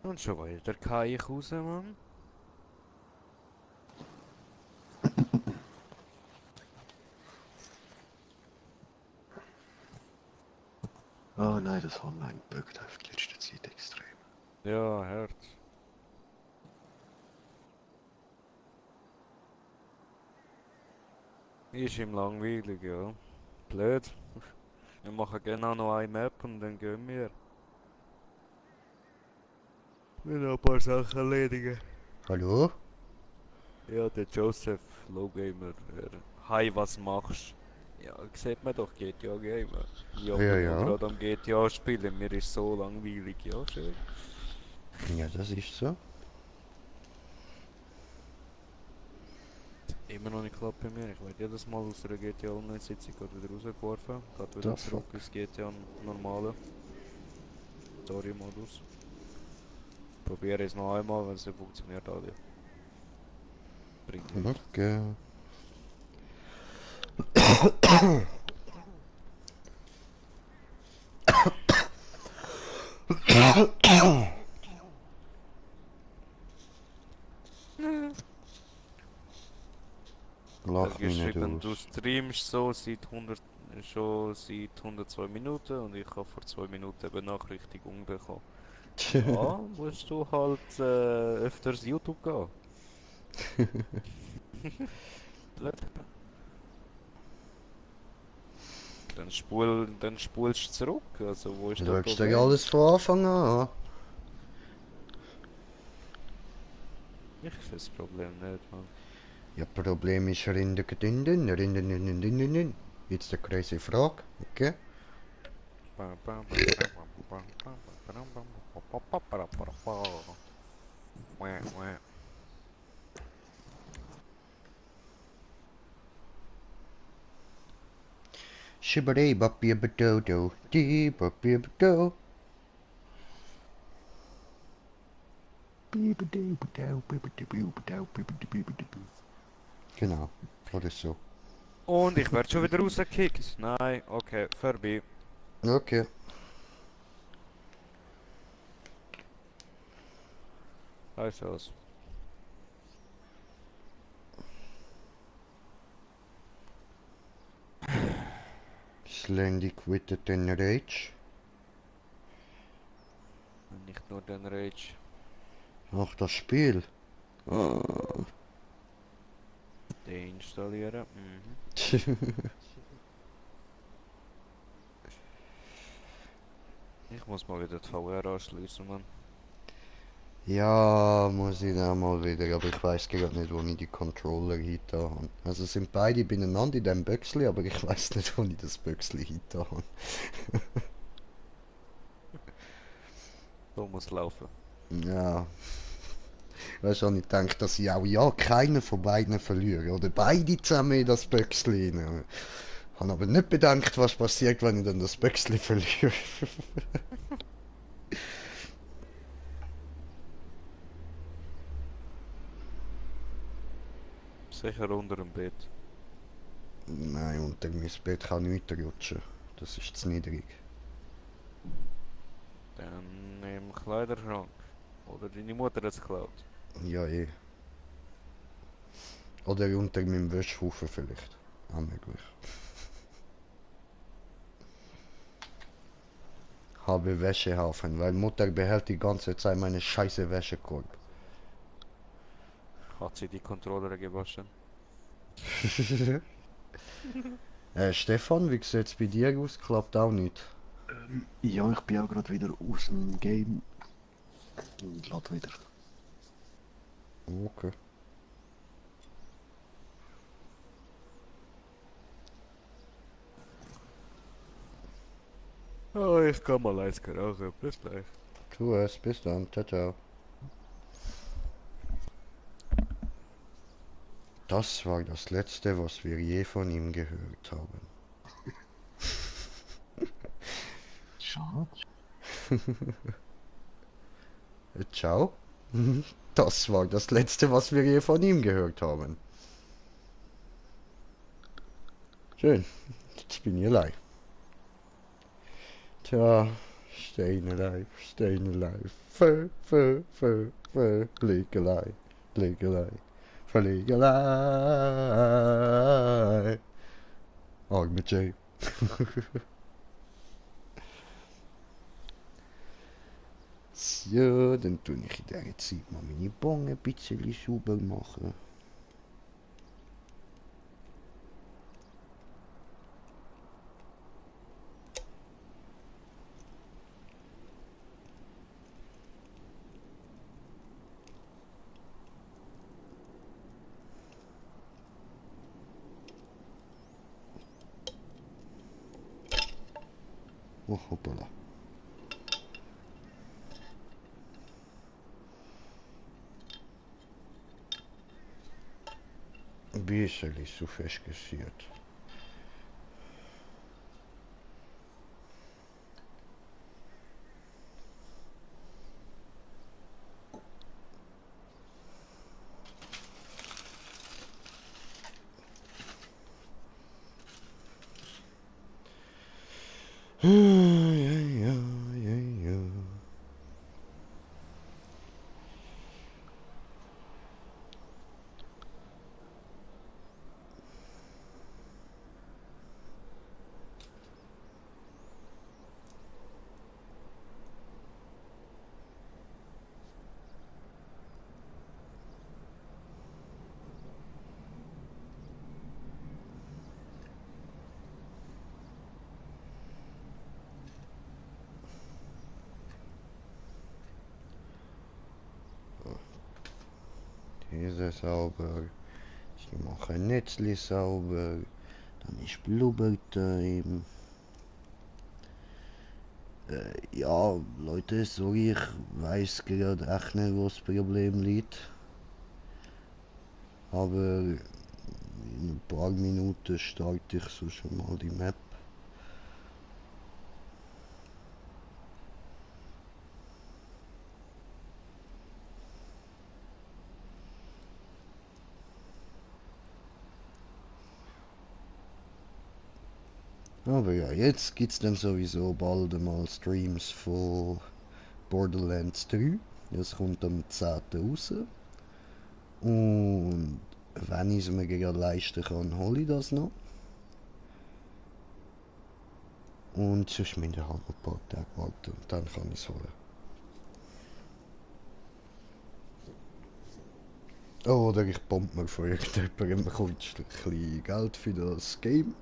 Und schon weiter kann ich raus, Mann. Ah nein, das Online buggt auf die letzte Zeit extrem. Ja, hört. Ist ihm langweilig, ja. Blöd. Wir machen genau noch eine Map und dann gehen wir. Wir noch ein paar Sachen erledigen. Hallo? Ja, der Joseph, Low Gamer. Hi, was machst? Ja, sieht man doch GTA Gamer. Ja, Ja, bin ja. gerade am GTA spielen, mir ist so langweilig, ja schön. Ja, das ist so. Immer noch nicht klappt bei mir. Ich werde jedes Mal aus einer GTA Online-Sitzung wieder rausgeworfen. Geht The wieder zurück fuck. ins GTA normale Story-Modus. Probiere es noch einmal, wenn es nicht funktioniert, alle. Bringt mir nichts. Okay. Er Lach mich nicht geschrieben, du aus. streamst so schon seit 102 Minuten und ich habe vor 2 Minuten eine Benachrichtigung bekommen. Ja, musst du halt öfters YouTube gehen. Blöd. Dann spulst du zurück. Also wo ist das Schaust dir Problem? alles von Anfang an. Ich sehe das Problem nicht, Mann. Ja, Problem ist Rinden. Jetzt der crazy Frage, okay? Shibari bappy badodo, dee bappy bado. Genau, oder so. Und ich werde schon wieder rausgekickt. Nein, okay, vorbei. Okay. Heißt das. Slendy quitted in rage. Nicht nur den Rage. Ach, das Spiel. Ah. Deinstallieren. Mhm. Ich muss mal wieder die VR anschließen, Mann. Ja, muss ich auch mal wieder, aber ich weiß gerade nicht, wo ich die Controller hinter habe. Also sind beide beieinander in dem Büchsli, aber ich weiß nicht, wo ich das Büchsli hinter habe. So muss laufen. Ja, weißt du, ich denke, dass ich auch ja keinen von beiden verliere. Oder beide zusammen in das Büchsli rein. Habe aber nicht bedenkt, was passiert, wenn ich dann das Büchsli verliere. Sicher unter dem Bett. Nein, unter mein Bett kann nichts rutschen. Das ist zu niedrig. Dann im Kleiderschrank. Oder deine Mutter hat es geklaut. Ja, eh. Oder unter meinem Wäschhaufen vielleicht. Auch möglich. Habe Wäschehaufen, weil Mutter behält die ganze Zeit meine scheiße Wäschekorb. Hat sie die Controller gewaschen? Stefan, wie sieht's bei dir aus? Klappt auch nicht. Ja, ich bin auch gerade wieder aus dem Game und lade wieder. Okay. Oh, ich kann mal eins rauchen. Bis gleich. Tu es, bis dann. Ciao, ciao. Das war das Letzte, was wir je von ihm gehört haben. Schade. Ciao. Das war das Letzte, was wir je von ihm gehört haben. Schön. Jetzt bin ich allein. Tja, staying alive, staying alive. Legalei, legalei, verlegelei. Arme Jay. So, dann tue ich in dieser Zeit mal meine Bonge ein bisschen sauber machen. Oh, hoppala. Büssel ist so festgesiert. Ja, ja, ja, ja. Diese sauber. Ich mache Netzli sauber. Dann ist Blubbertime. Ja, Leute, sorry, ich weiß gerade echt nicht, wo das Problem liegt. Aber in ein paar Minuten starte ich so schon mal die Map. Aber ja, jetzt gibt's dann sowieso bald einmal Streams von Borderlands 3. Das kommt am 10. raus. Und wenn ich es mir gerade leisten kann, hole ich das noch. Und sonst müssen wir halt noch ein paar Tage warten und dann kann ich es holen. Oder ich bombe mir von irgendjemandem kurz ein bisschen Geld für das Game.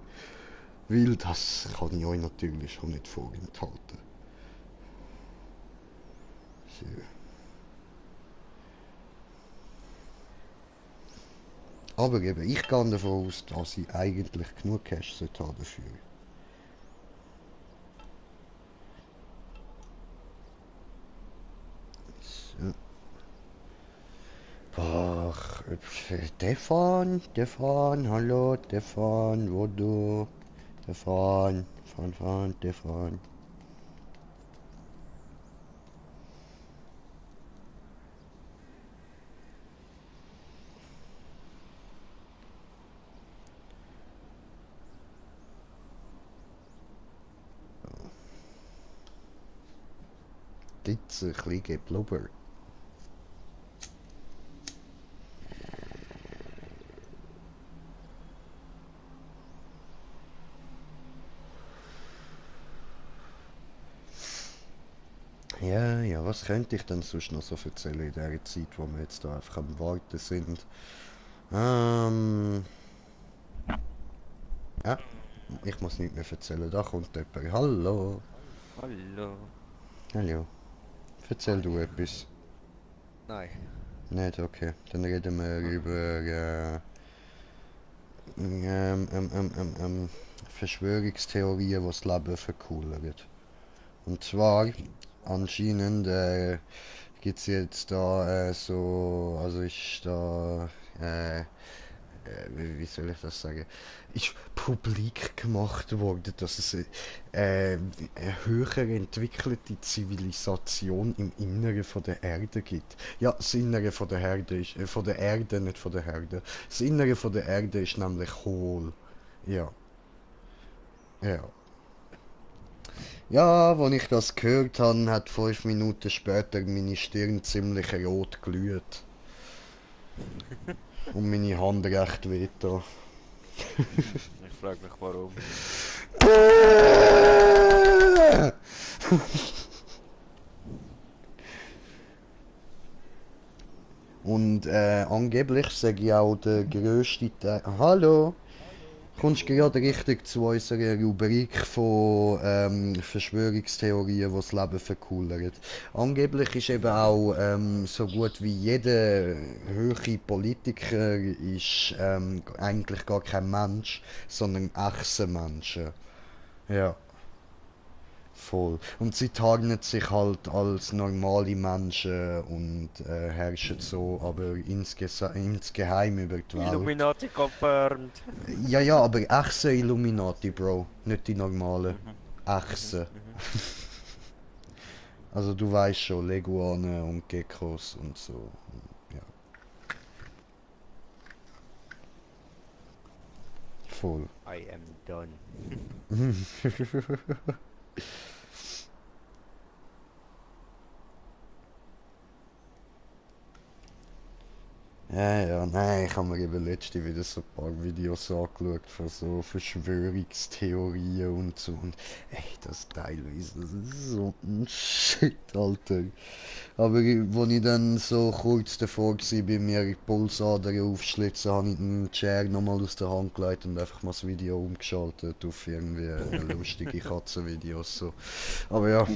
Weil das kann ich euch natürlich schon nicht vorenthalten. So. Aber eben, ich gehe davon aus, dass ich eigentlich genug Cash haben dafür. So. Ach, Stefan, hallo, Stefan, wo du? Stefan, Stefan. Dit ein bisschen geblubber. Ja, was könnte ich denn sonst noch so erzählen in der Zeit, wo wir jetzt da einfach am Warten sind? Ja, ich muss nicht mehr erzählen, da kommt jemand. Hallo. Hallo. Hallo. Erzähl du etwas. Nein. Nicht, okay. Dann reden wir über Verschwörungstheorien, die das Leben vercoolern. Und zwar, anscheinend gibt es jetzt da so, also ist da, wie soll ich das sagen, ist publik gemacht worden, dass es eine höher entwickelte Zivilisation im Inneren von der Erde gibt. Ja, das Innere von der Erde ist, von der Erde, nicht von der Erde. Das Innere von der Erde ist nämlich hohl. Ja. Ja. Ja, als ich das gehört habe, hat 5 Minuten später meine Stirn ziemlich rot glüht. Und meine Hand recht wehgetan. Ich frage mich warum. Und angeblich sage ich auch der grösste Teil. Hallo! Kommst gerade richtig zu unserer Rubrik von Verschwörungstheorien, die das Leben vercoolern. Angeblich ist eben auch so gut wie jeder höhere Politiker ist eigentlich gar kein Mensch, sondern Echsenmenschen. Ja. Voll. Und sie tarnen sich halt als normale Menschen und herrschen so, aber insgeheim über die Welt. Illuminati confirmed. Ja, ja, aber echte Illuminati, Bro. Nicht die normalen. Echte. Also du weißt schon, Leguane und Geckos und so. Ja. Voll. I am done. Ja, ja, nein, ich habe mir eben letzte wieder so ein paar Videos angeschaut von so Verschwörungstheorien und so. Und ey, das teilweise, das ist so ein Shit, Alter. Aber als ich dann so kurz davor war, bei mir die Pulsader aufschlitzen, habe ich den Chair nochmal aus der Hand gelegt und einfach mal das Video umgeschaltet auf irgendwie lustige Katzenvideos. So. Aber ja.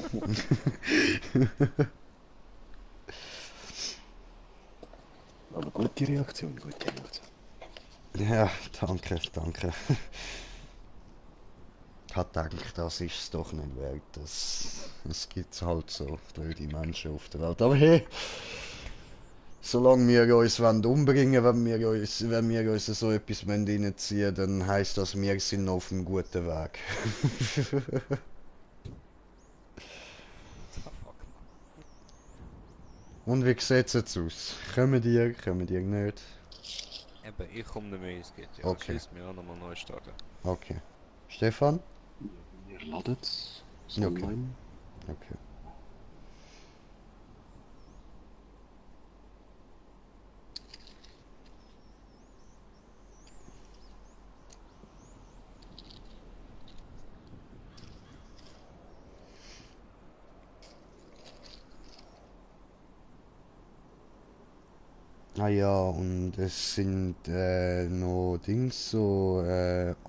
Aber gute Reaktion, gute Reaktion. Ja, danke, danke. Ich habe gedacht, das ist es doch nicht wert. Es gibt halt so blöde Menschen auf der Welt. Aber hey, solange wir uns umbringen wollen, wenn wir uns so etwas reinziehen, dann heisst das, wir sind auf einem guten Weg. Und wie sieht es jetzt aus? Kommen die nicht? Eben, ich komme nicht mehr ins GTA. Okay. Schieß mich an, nochmal neu starten. Okay. Stefan? Ihr ladet es Ja, okay. online. Okay. Ah ja, und es sind noch Dings, so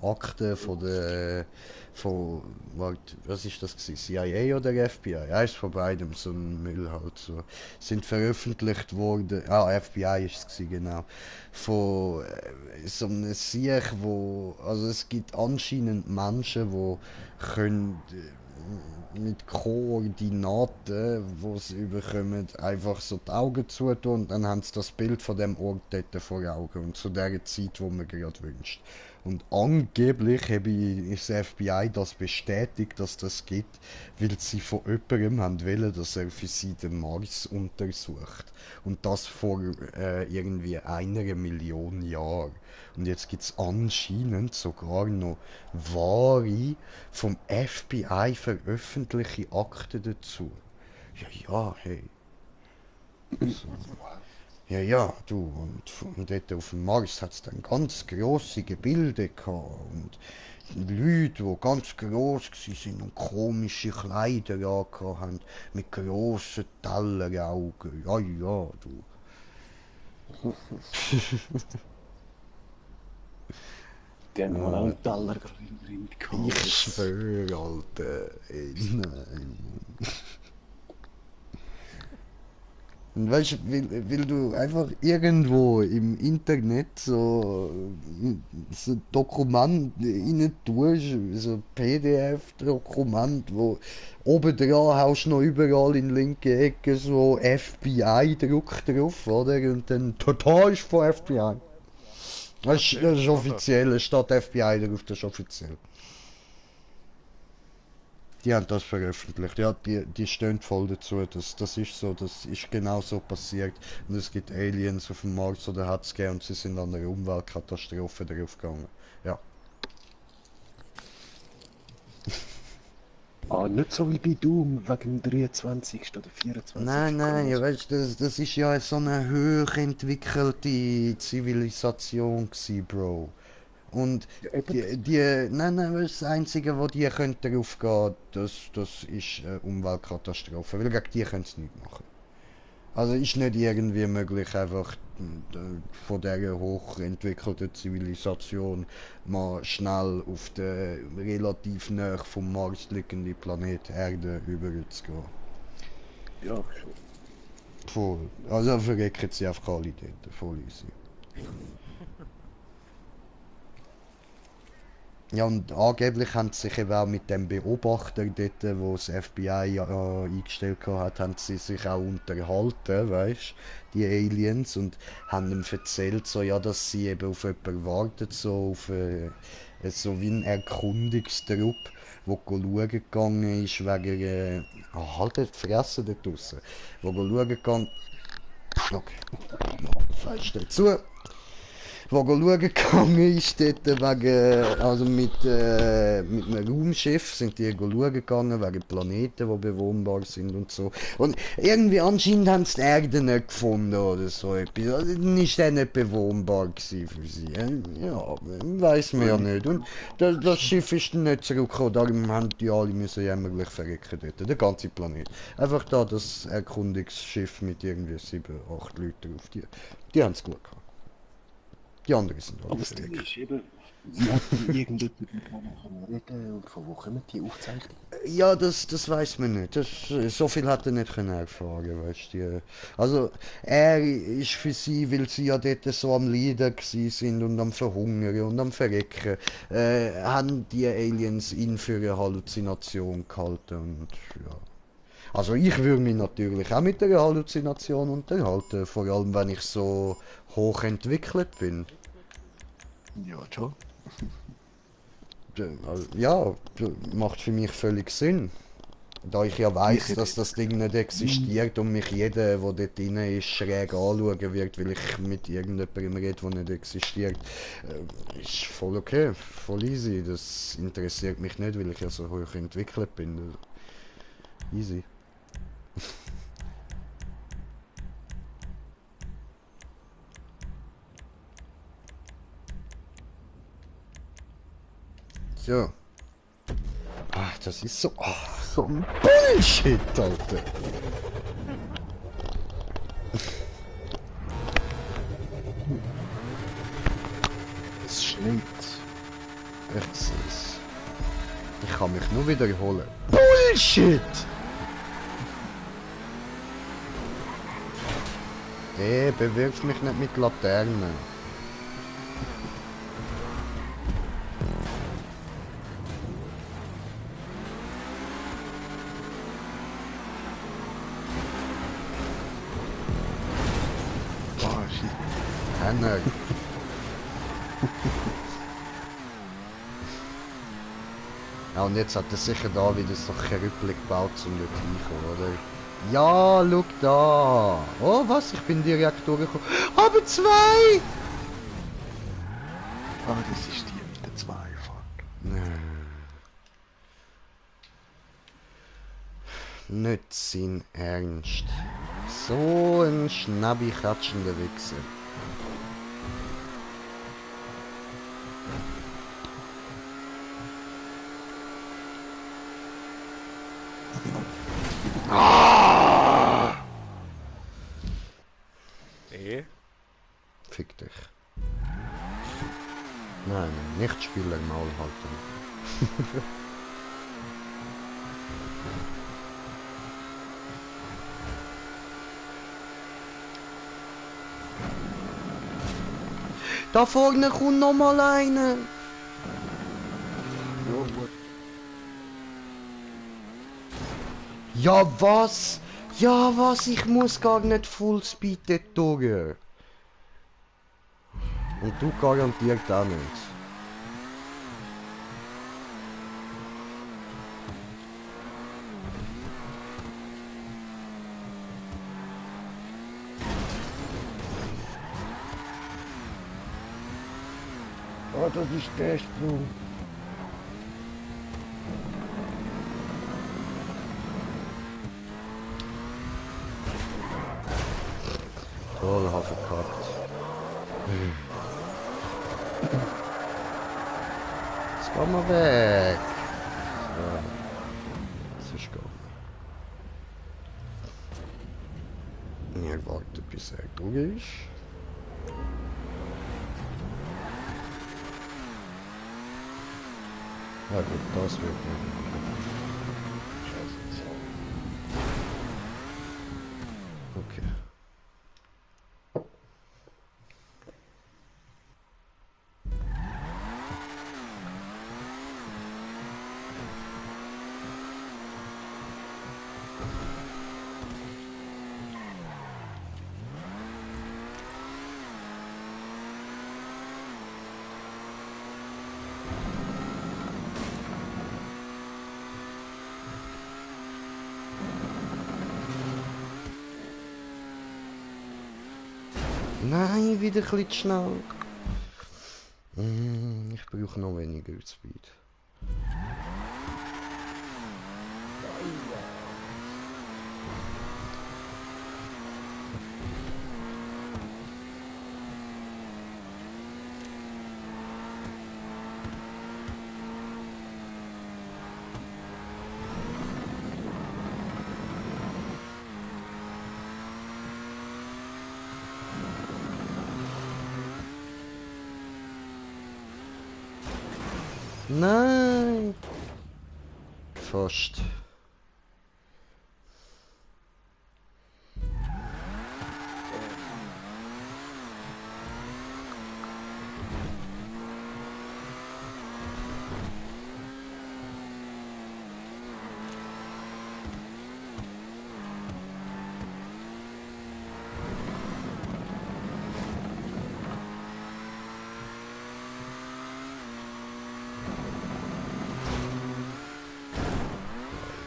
Akten was ist das gewesen? CIA oder FBI? Eins von beidem, so ein Müll halt so. Sind veröffentlicht worden, FBI ist es gewesen, genau. Von so einem Sieg, also es gibt anscheinend Menschen, die können mit Koordinaten, die sie überkommen, einfach so die Augen zutun und dann haben sie das Bild von dem Ort dort vor Augen und zu der Zeit, wo man gerade wünscht. Und angeblich ist das FBI das bestätigt, dass das gibt, weil sie von jemandem haben wollen, dass er für sie den Mars untersucht. Und das vor irgendwie 1 Million Jahren. Und jetzt gibt es anscheinend sogar noch wahre, vom FBI veröffentlichte Akten dazu. Ja, ja, hey. So. Ja, ja, du, und dort auf dem Mars hat es dann ganz grosse Gebilde gehabt und Leute, die ganz gross waren und komische Kleider angehabt haben, mit grossen Telleraugen. Ja, ja, du. Die haben mal einen Teller drin gehabt. Ich schwöre, Alter. Ey, nein. Und weißt du, weil du einfach irgendwo im Internet so ein Dokument rein tust, so ein PDF-Dokument, wo oben dran haust noch überall in linke Ecke so FBI-Druck drauf, oder? Und dann total ist von FBI. Das ist offiziell, es steht FBI drauf, das ist offiziell. Die haben das veröffentlicht, ja, die stehen voll dazu, das ist so, das ist genau so passiert. Und es gibt Aliens auf dem Mars oder hat es gegeben und sie sind an einer Umweltkatastrophe draufgegangen. Ja. Nicht so wie bei Doom, wegen dem 23. oder 24. Nein, ja, weißt, das ist ja so eine hochentwickelte Zivilisation gewesen, Bro. Und nein, das Einzige, wo die können darauf gehen, das ist eine Umweltkatastrophe, weil gegen die können sie nichts machen. Also ist nicht irgendwie möglich, einfach von dieser hochentwickelten Zivilisation mal schnell auf den relativ nahe vom Mars liegenden Planet Erde rüberzugehen. Ja, schon. Voll. Also verrecken sie einfach alle dort, voll easy. Ja, und angeblich haben sie sich eben auch mit dem Beobachter dort, wo das FBI eingestellt hat, haben sie sich auch unterhalten, weißt die Aliens, und haben ihm erzählt, so, ja, dass sie eben auf jemanden warten, so auf so wie ein Erkundungstrupp, wo schauen gegangen ist wegen halt die Fresse dort draussen, wo schauen gegangen, okay, Fenster zu, wo schauen gegangen ist, dort wegen, also mit einem Raumschiff sind die schauen gegangen, wegen Planeten, die bewohnbar sind und so. Und irgendwie anscheinend haben sie die Erde nicht gefunden oder so etwas. Also, dann ist der nicht bewohnbar gewesen für sie. Ja, weiss man ja nicht. Und das Schiff ist dann nicht zurückgekommen, darum haben die alle müssen jämmerlich verrecken dort, der ganze Planet. Einfach da das Erkundungsschiff mit irgendwie 7, 8 Leuten drauf, die haben es gut gehabt. Die anderen sind alle Aber das Ding verreckt. ist eben, wie hat denn irgendjemand mit denen reden und von wo kommen die Aufzeichnungen? Ja, das weiß man nicht. So viel hat er nicht können erfahren, weißt du. Also, er ist für sie, weil sie ja dort so am Leiden gsi sind und am Verhungern und am Verrecken, haben die Aliens ihn für eine Halluzination gehalten und ja. Also ich würde mich natürlich auch mit einer Halluzination unterhalten, vor allem wenn ich so hoch entwickelt bin. Ja, schon. Ja, macht für mich völlig Sinn. Da ich ja weiß, dass das Ding nicht existiert und mich jeder, der dort drin ist, schräg anschauen wird, weil ich mit irgendjemandem rede, der nicht existiert, ist voll okay, voll easy. Das interessiert mich nicht, weil ich ja so hoch entwickelt bin. Easy. So. Ach, das ist so. Ach, so ein Bullshit, Alter. Es schneit. Ich seh's. Ich kann mich nur wiederholen. Bullshit! Bewirf mich nicht mit Laternen. Ah, shit. Henner. Ja, und jetzt hat er sicher da wieder so Kerüppel gebaut, um dort reinkommen, oder? Ja, schau da! Oh, was? Ich bin direkt durchgekommen. Aber 2! Ah, das ist die mit der Zweifahrt. Nicht sein Ernst. So ein schnabbi-katschender Wichser. Nee. Fick dich. Nein, nicht Spieler im Maul halten. Da vorne kommt noch mal einer. Ja was? Ja was? Ich muss gar nicht Fullspeed dort durch. Und du garantiert auch nicht. Ah, das ist der Sprung. Toll, hab verkackt. Jetzt gehen wir weg. So. Das ist gegangen. Wir warten, bis er durch ist. Ja gut, das wird nicht. Okay. Nein, wieder ein bisschen zu schnell. Ich brauche noch weniger Speed. Nein! Fast.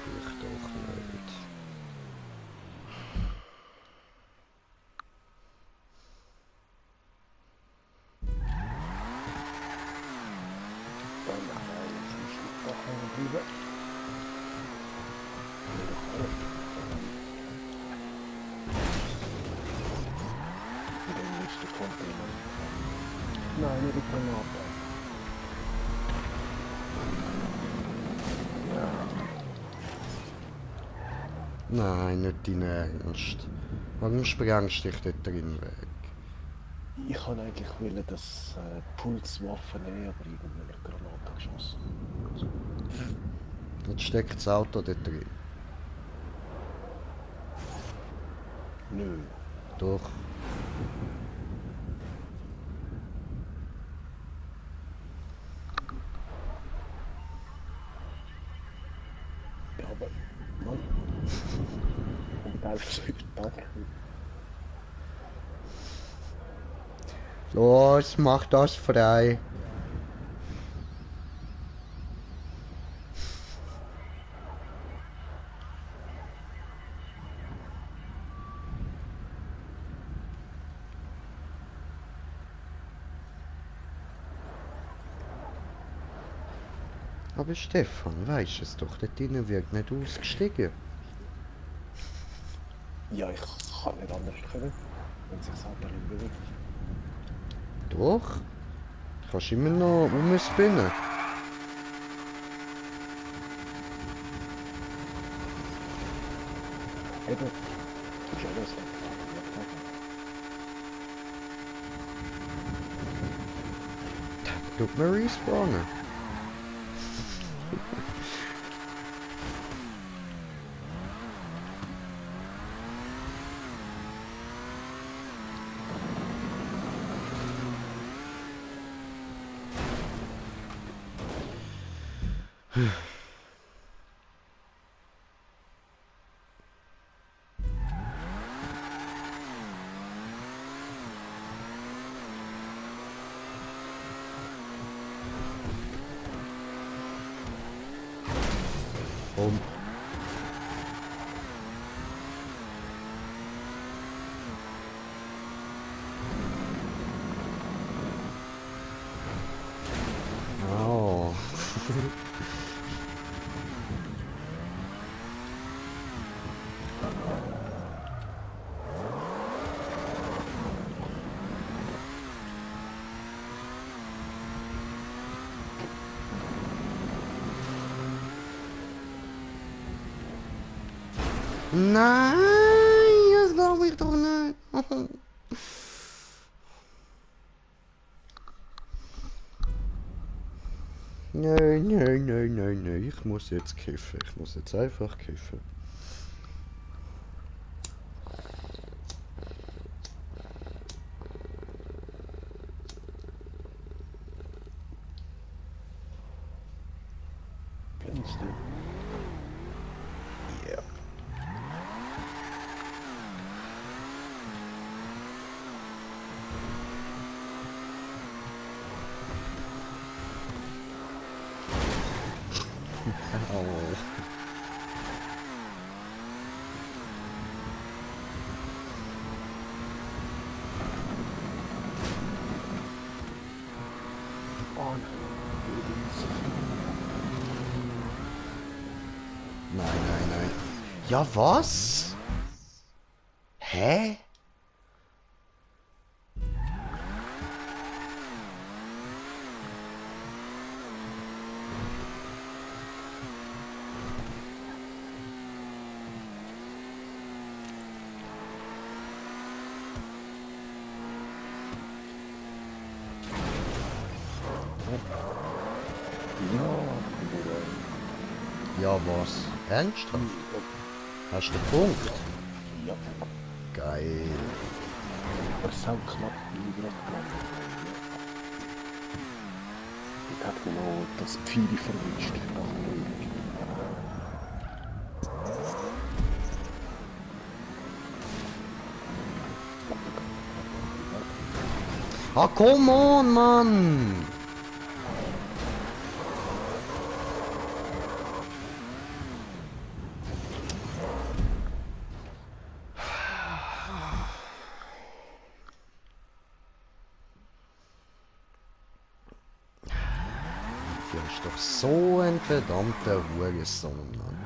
Eigentlich doch nicht. Dann jetzt ein Stück nach vorne drüber. Der nächste Container. Nein, nicht die Granate. Nein, nicht dein Ernst. Warum sprengst du dich dort drin weg? Ich kann eigentlich wollen, das Pulswaffe nehmen, aber irgendwie eine Granate geschossen. Jetzt steckt das Auto dort drin. Nö. Doch. Ja, aber... Mann. Und da ist wieder danke. Los, mach das frei. Aber Stefan, weisst es doch, dort drinnen wird nicht ausgestiegen. Ja, ich kann nicht anders können, wenn sich selber nicht bewegt. Doch. Du kannst immer noch rumspinnen. Eben. Ist alles weggefahren. Tut mir respawnen. Um. Oh. Nein, das glaube ich doch nicht. Nein, nein, nein, nein, nein, ich muss jetzt kiffen. Ich muss jetzt einfach kiffen. Kennst du? Ja. Oh. Nein, nein, nein. Ja, was? Hä? Ja, was? Ernsthaft? Hast du den Punkt? Ja, Geil. aber sau knapp lieber abgelandet. Ich hab genau das Pfeil verwischt. Nach dem Rücken. Ah, come on, Mann! Du bist doch so ein verdammter Hurensohn, Mann.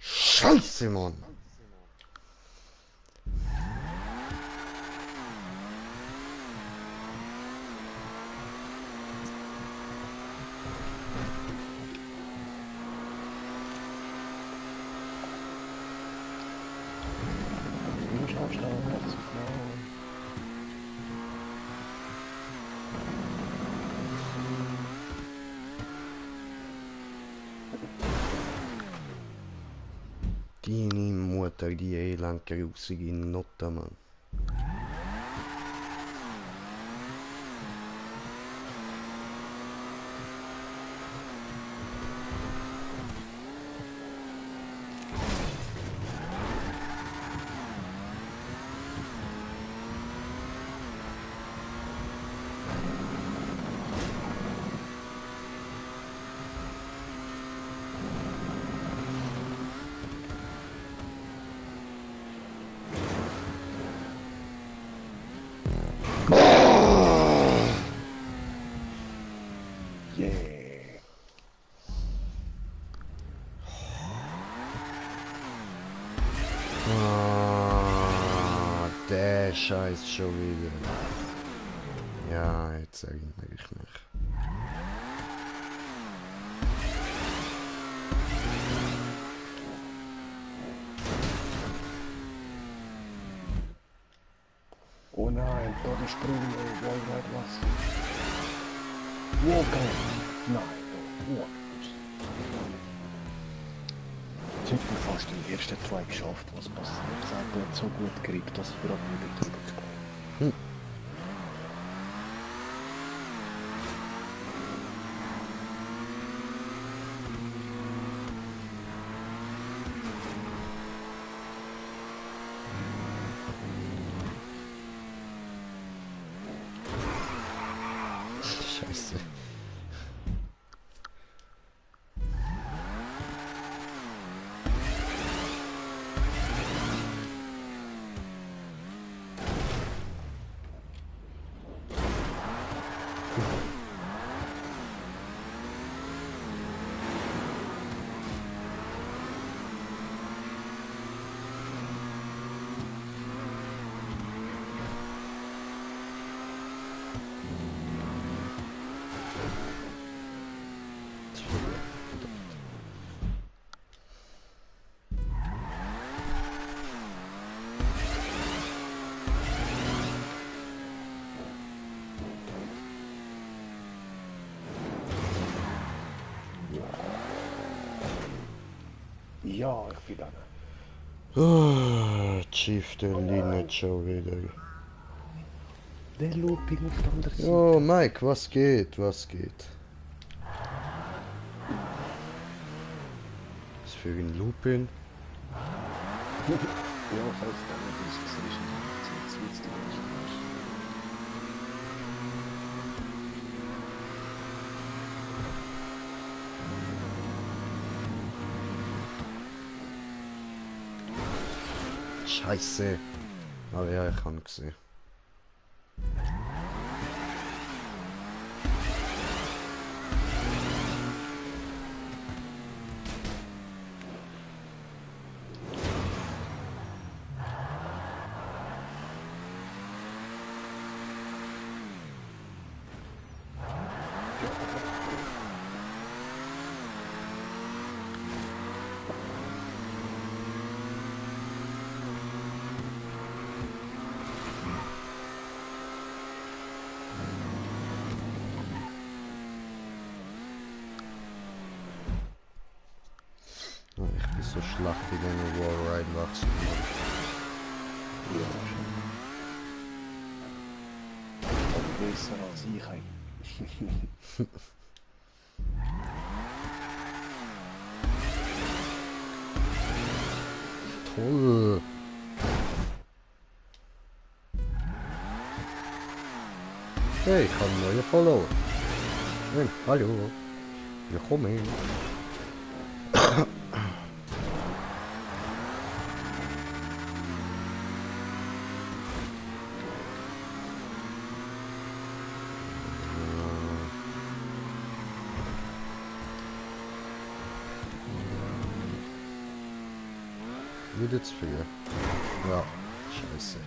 Scheiße, Mann! Deine Mutter, die elend grusige Nutte, Mann. Yeah. Ah, der Scheiß schon wieder. Ja, jetzt erinnere ich mich. Oh nein, Todessprung, Wolfgang, was? Walker! Nein, what? Jetzt hätte ich fast den ersten Try geschafft, was passiert. Das hat so gut gerippt, dass ich gerade wieder drüber gesprungen. Scheiße. Ja, ich bin da. Oh, Chief, der Linet schon wieder. Der Looping auf der anderen Seite. Oh, Mike, was geht? Was geht? Was für ein Lupin? Ja, falls du nicht ist, siehst du nicht, wie es Scheiße. Aber ja, ich habe gesehen. Oh, ich bin so schlecht in den Wallride wachsen. Ja, schon. Aber besser als ich eigentlich. Toll. Hey, ich habe neue Follower. Schön, hallo. Willkommen. Wieder zu früh. Ja, scheiße.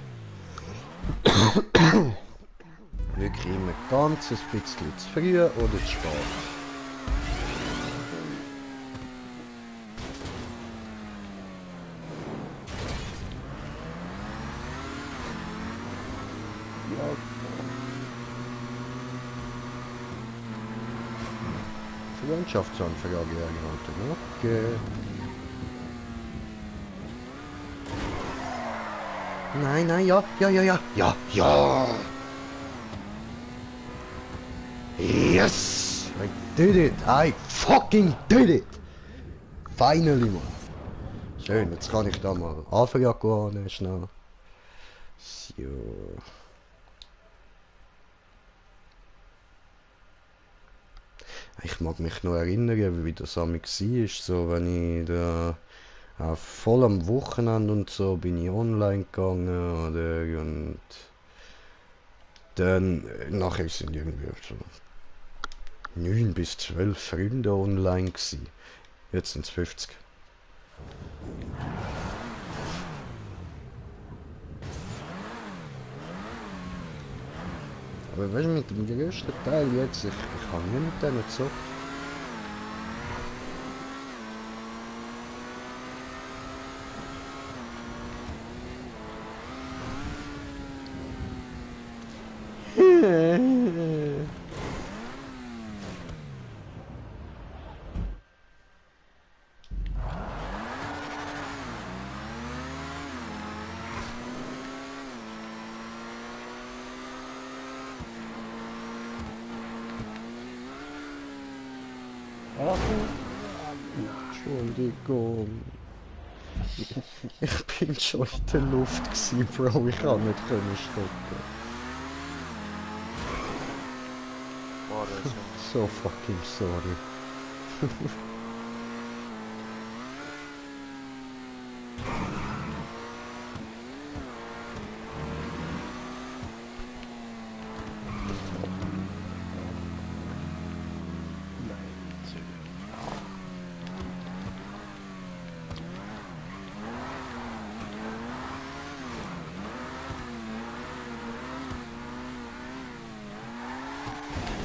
Wirklich immer ganz ein bisschen zu früh oder zu spät. Ja, Freundschaftsanfrage eingehalten, okay. Nein, nein, ja. Yes! I did it! I fucking did it! Finally, man. Schön, jetzt kann ich da mal Anfrage gehen, schnell. So. Ich mag mich noch erinnern, wie das am war, so wenn ich da voll am Wochenende und so bin ich online gegangen, oder, und dann nachher sind irgendwie so 9 bis 12 Freunde online gewesen. Jetzt sind es 50. Aber weißt du, mit dem größten Teil jetzt, ich kann nicht mit denen zocken. Entschuldigung. Ich bin schon in der Luft gewesen, Bro. Ich kann nicht stoppen. Boah, das ist So fucking sorry.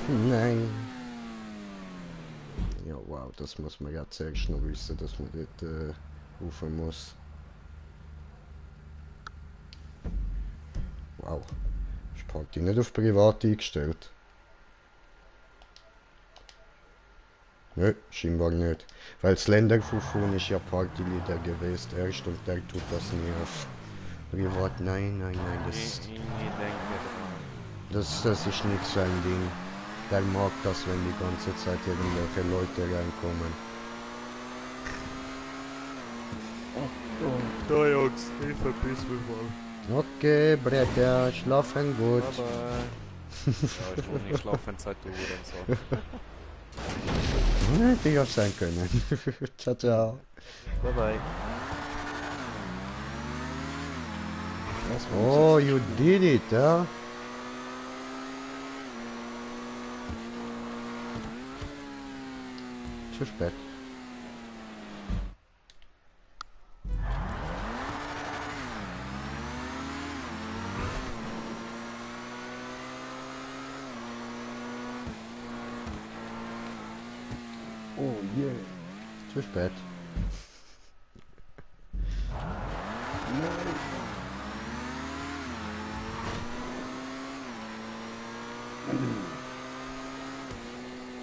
Nein. Ja, wow, das muss man ja zuerst noch wissen, dass man dort rauf muss. Wow. Ist die Party nicht auf privat eingestellt? Nö, scheinbar nicht. Weil das Länderfufun ist ja Partyleader gewesen erst und der tut das nie auf privat. Nein, das ist nicht sein Ding. Der mag das, wenn die ganze Zeit irgendwelche Leute reinkommen. So Jungs, ich verpiss mich mal. Okay, Bretter, schlafen gut. Bye bye. Ja, ist wohl nicht Schlafenszeit und so. Hätte ich auch sein können. Ciao, ciao. Bye bye. Oh, you did it, ja? Zu spät. Oh yeah. Zu spät.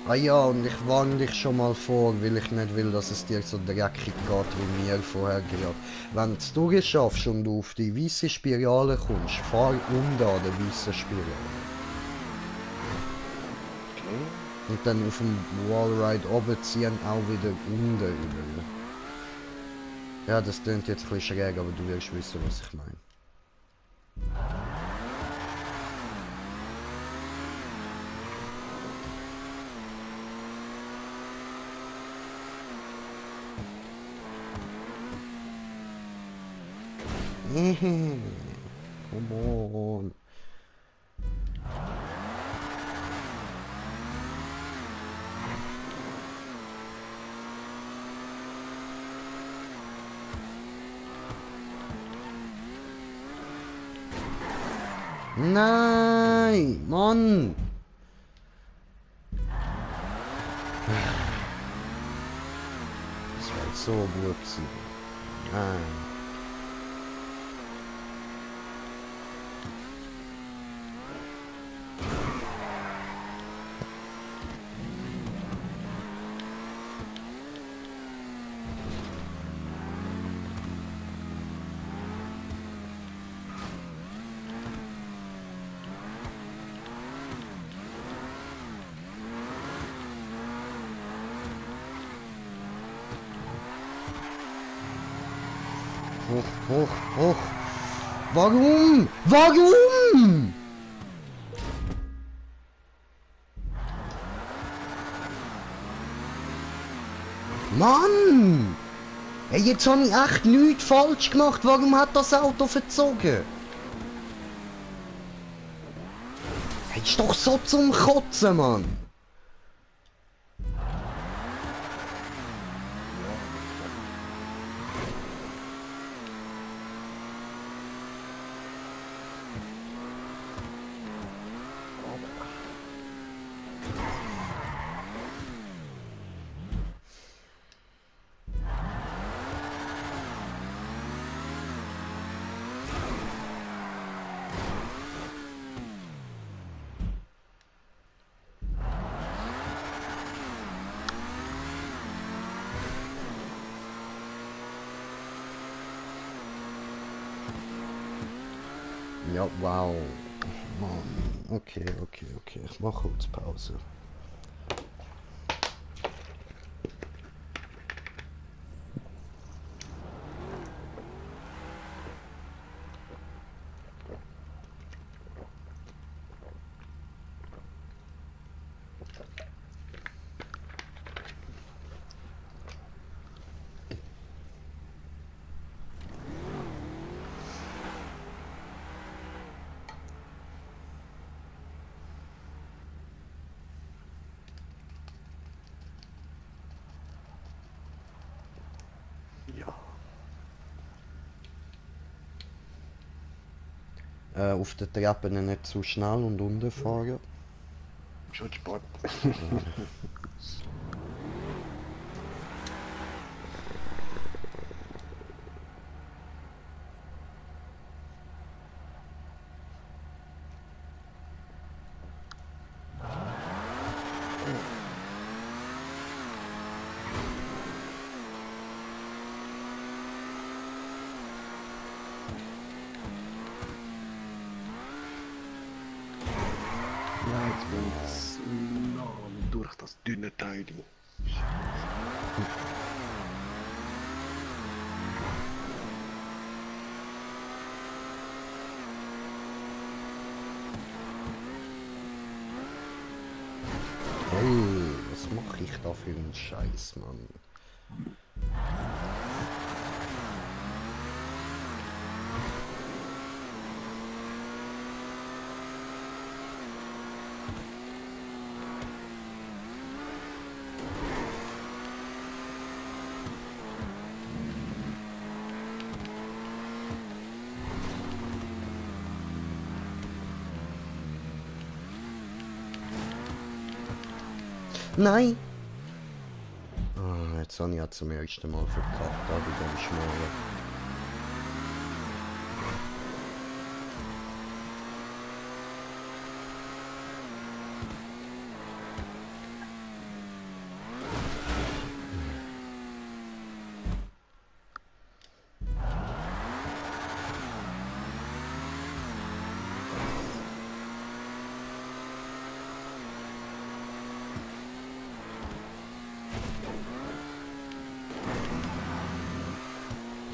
Ah ja, und ich warne dich schon mal vor, weil ich nicht will, dass es dir so dreckig geht wie mir vorher gerade. Wenn du es schaffst und du auf die weiße Spirale kommst, fahr unter an der weißen Spirale. Okay. Und dann auf dem Wallride oben ziehen, auch wieder unten über. Ja, das klingt jetzt ein bisschen schräg, aber du wirst wissen, was ich meine. Come on. Nein, Mann. Das war jetzt so gut gewesen. Nein. Hoch, hoch. Warum? Warum? Mann! Hey, jetzt habe ich echt nichts falsch gemacht. Warum hat das Auto verzogen? Hey, ist doch so zum Kotzen, Mann. Ja, wow. Mann. Okay, okay, okay. Ich mache kurz Pause. Auf den Treppen nicht zu schnell und runterfahren. Schon Sport. Ja, jetzt bin ich so durch das dünne Teil. da für ein Scheiß, Mann? Nein! Ah, jetzt habe ich ja zum ersten Mal verkackt, da bei dem Schmalen.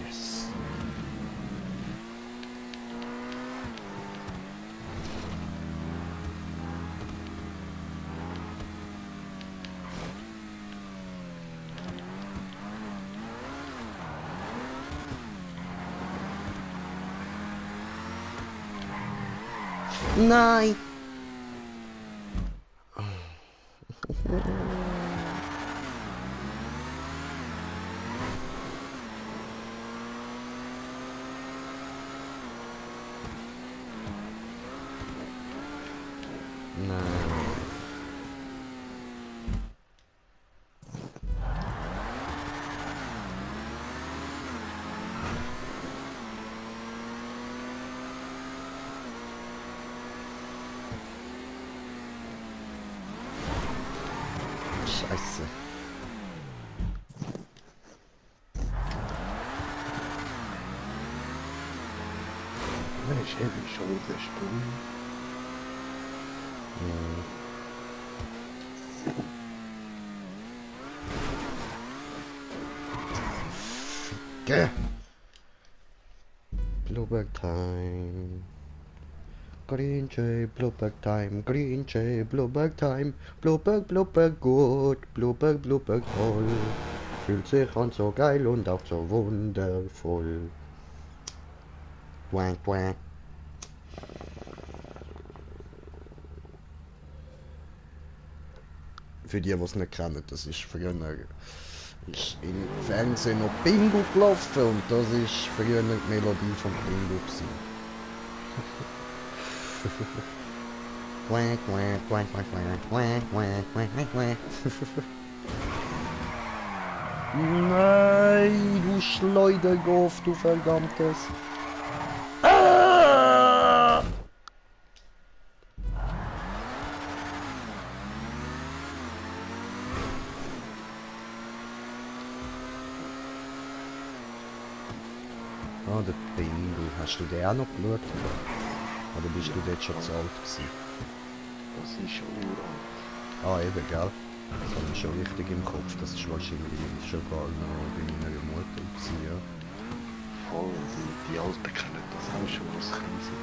Yes. Nein! Nein. Scheiße. Mensch, heavy schon der Sprung. Geh! Blueberg time. Green Jay, Blueberg time. Green Jay, Blueberg time. Blueberg, Blueberg gut. Blueberg, Blueberg toll. Fühlt sich an so geil und auch so wundervoll. Quack, quack. Für die, die es nicht kennen, das ist früher ist im Fernsehen noch Bingo gelaufen und das ist früher die Melodie vom Bingo gewesen. Quack, quack, quack, quack, quack, quack, quack, quack, quack. Nein, du Schleudergolf, du verdammtes. Ah! Ah, der Bingo. Hast du den auch noch geschaut? Oder bist du dort schon zu alt gewesen? Das ist uralt. Ah, eben, gell? Das habe ich schon richtig im Kopf. Das ist wahrscheinlich schon gar noch bei meiner Mutter gewesen, ja. Voll, die Alten kennen das auch schon als Krise.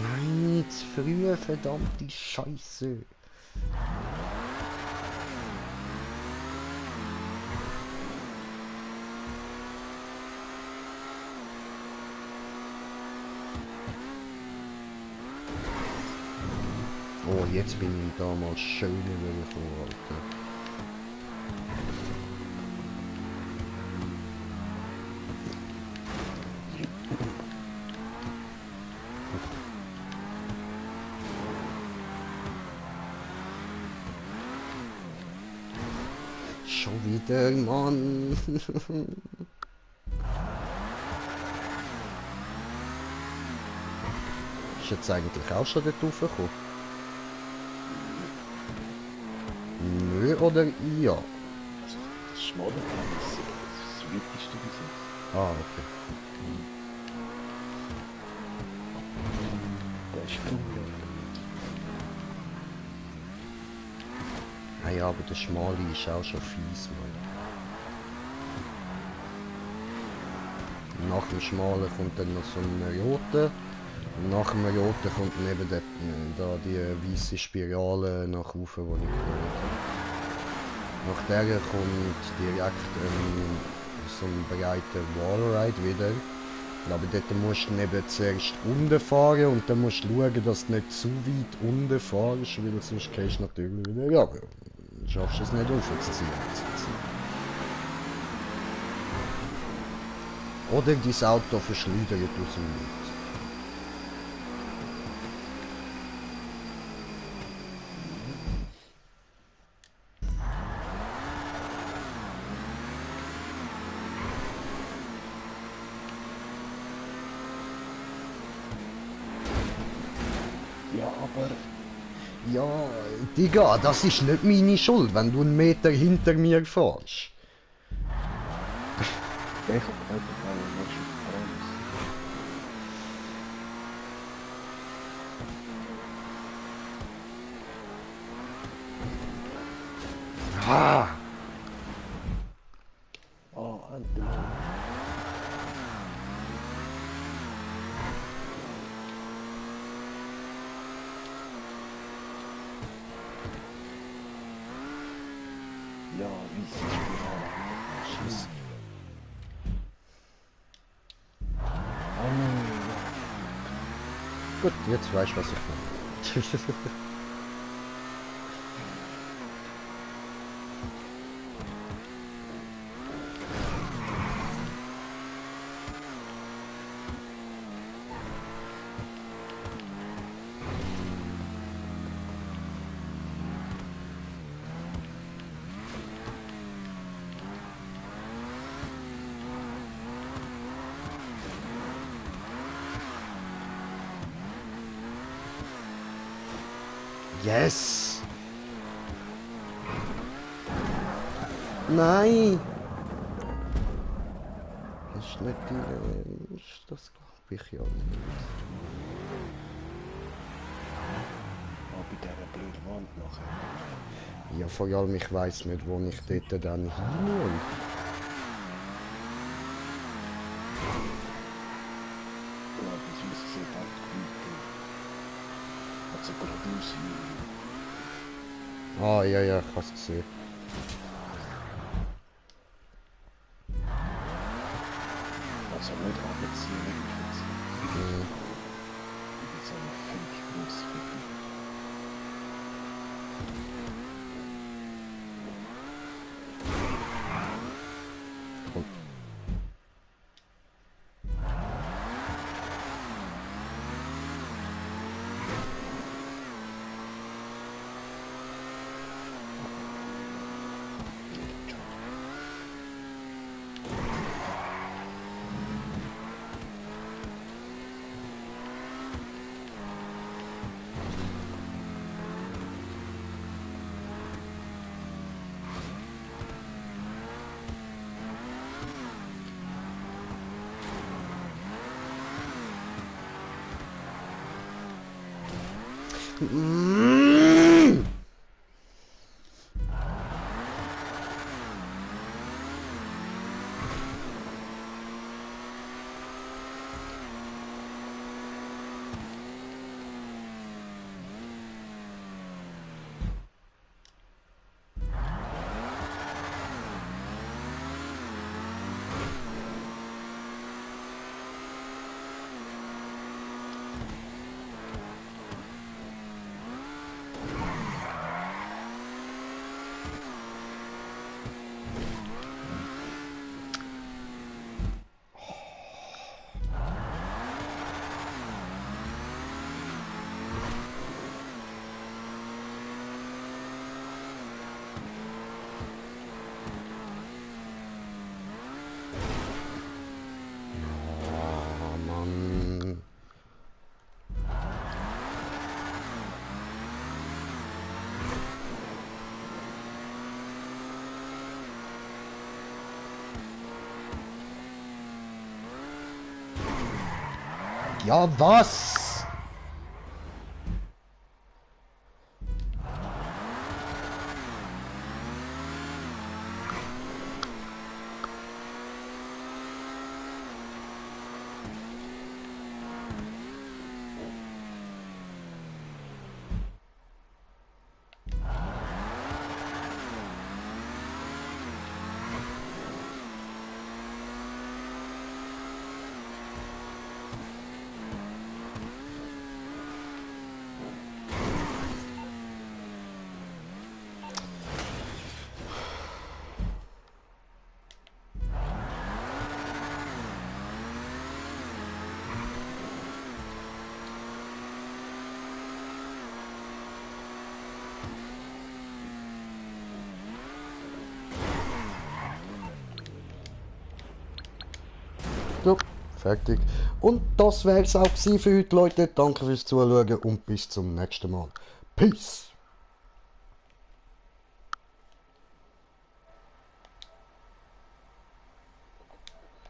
Nein, zu früh, verdammte Scheiße. Oh, jetzt bin ich damals schön übergekommen, Alter. Schon wieder, Mann. Ist jetzt eigentlich auch schon dort raufgekommen? Nö oder ja? Also, das schmale Teil ist das weiteste bis jetzt. Ah, okay. Der ist cool. Ah ja, aber der Schmale ist auch schon fies, Mann. Nach dem Schmalen kommt dann noch so ein roter Nach dem Roten kommt neben der, da die weiße Spirale nach oben, wo ich gehört habe. Nach der kommt direkt so ein breiter Wallride wieder. Aber dort musst du eben zuerst unten fahren und dann musst du schauen, dass du nicht zu weit unten fahrst, weil sonst gehst du natürlich wieder runter. Dann schaffst du es nicht aufzuziehen. Oder dein Auto verschleudert aus dem Nichts. Ja, aber... Ja, Digga, das ist nicht meine Schuld, wenn du einen Meter hinter mir fährst. Ich hab nicht gefallen, was schon Bremse. Ah! Oh, endlich. Ja, weiße Spirale. Scheiße. Oh nein, Gut, jetzt weißt du, was ich meine. Yes! Nein! Das ist nicht die... Das glaube ich ja nicht. oh, bei dieser blöden Wand nachher. Ja, vor allem ich weiss nicht, wo ich dort dann hin muss. Ja, das ist sehr bald gewinnt. Also geradeaus hin. Ah, ja, ja, ich hab's gesehen. Also nicht runterziehen, nicht verziehen. Mhm. So eine völlig grosse Figur. Komm. Mm. Oh, Mann. Ja, was? So, fertig. Und das wär's auch gewesen für heute, Leute. Danke fürs Zuschauen und bis zum nächsten Mal. Peace!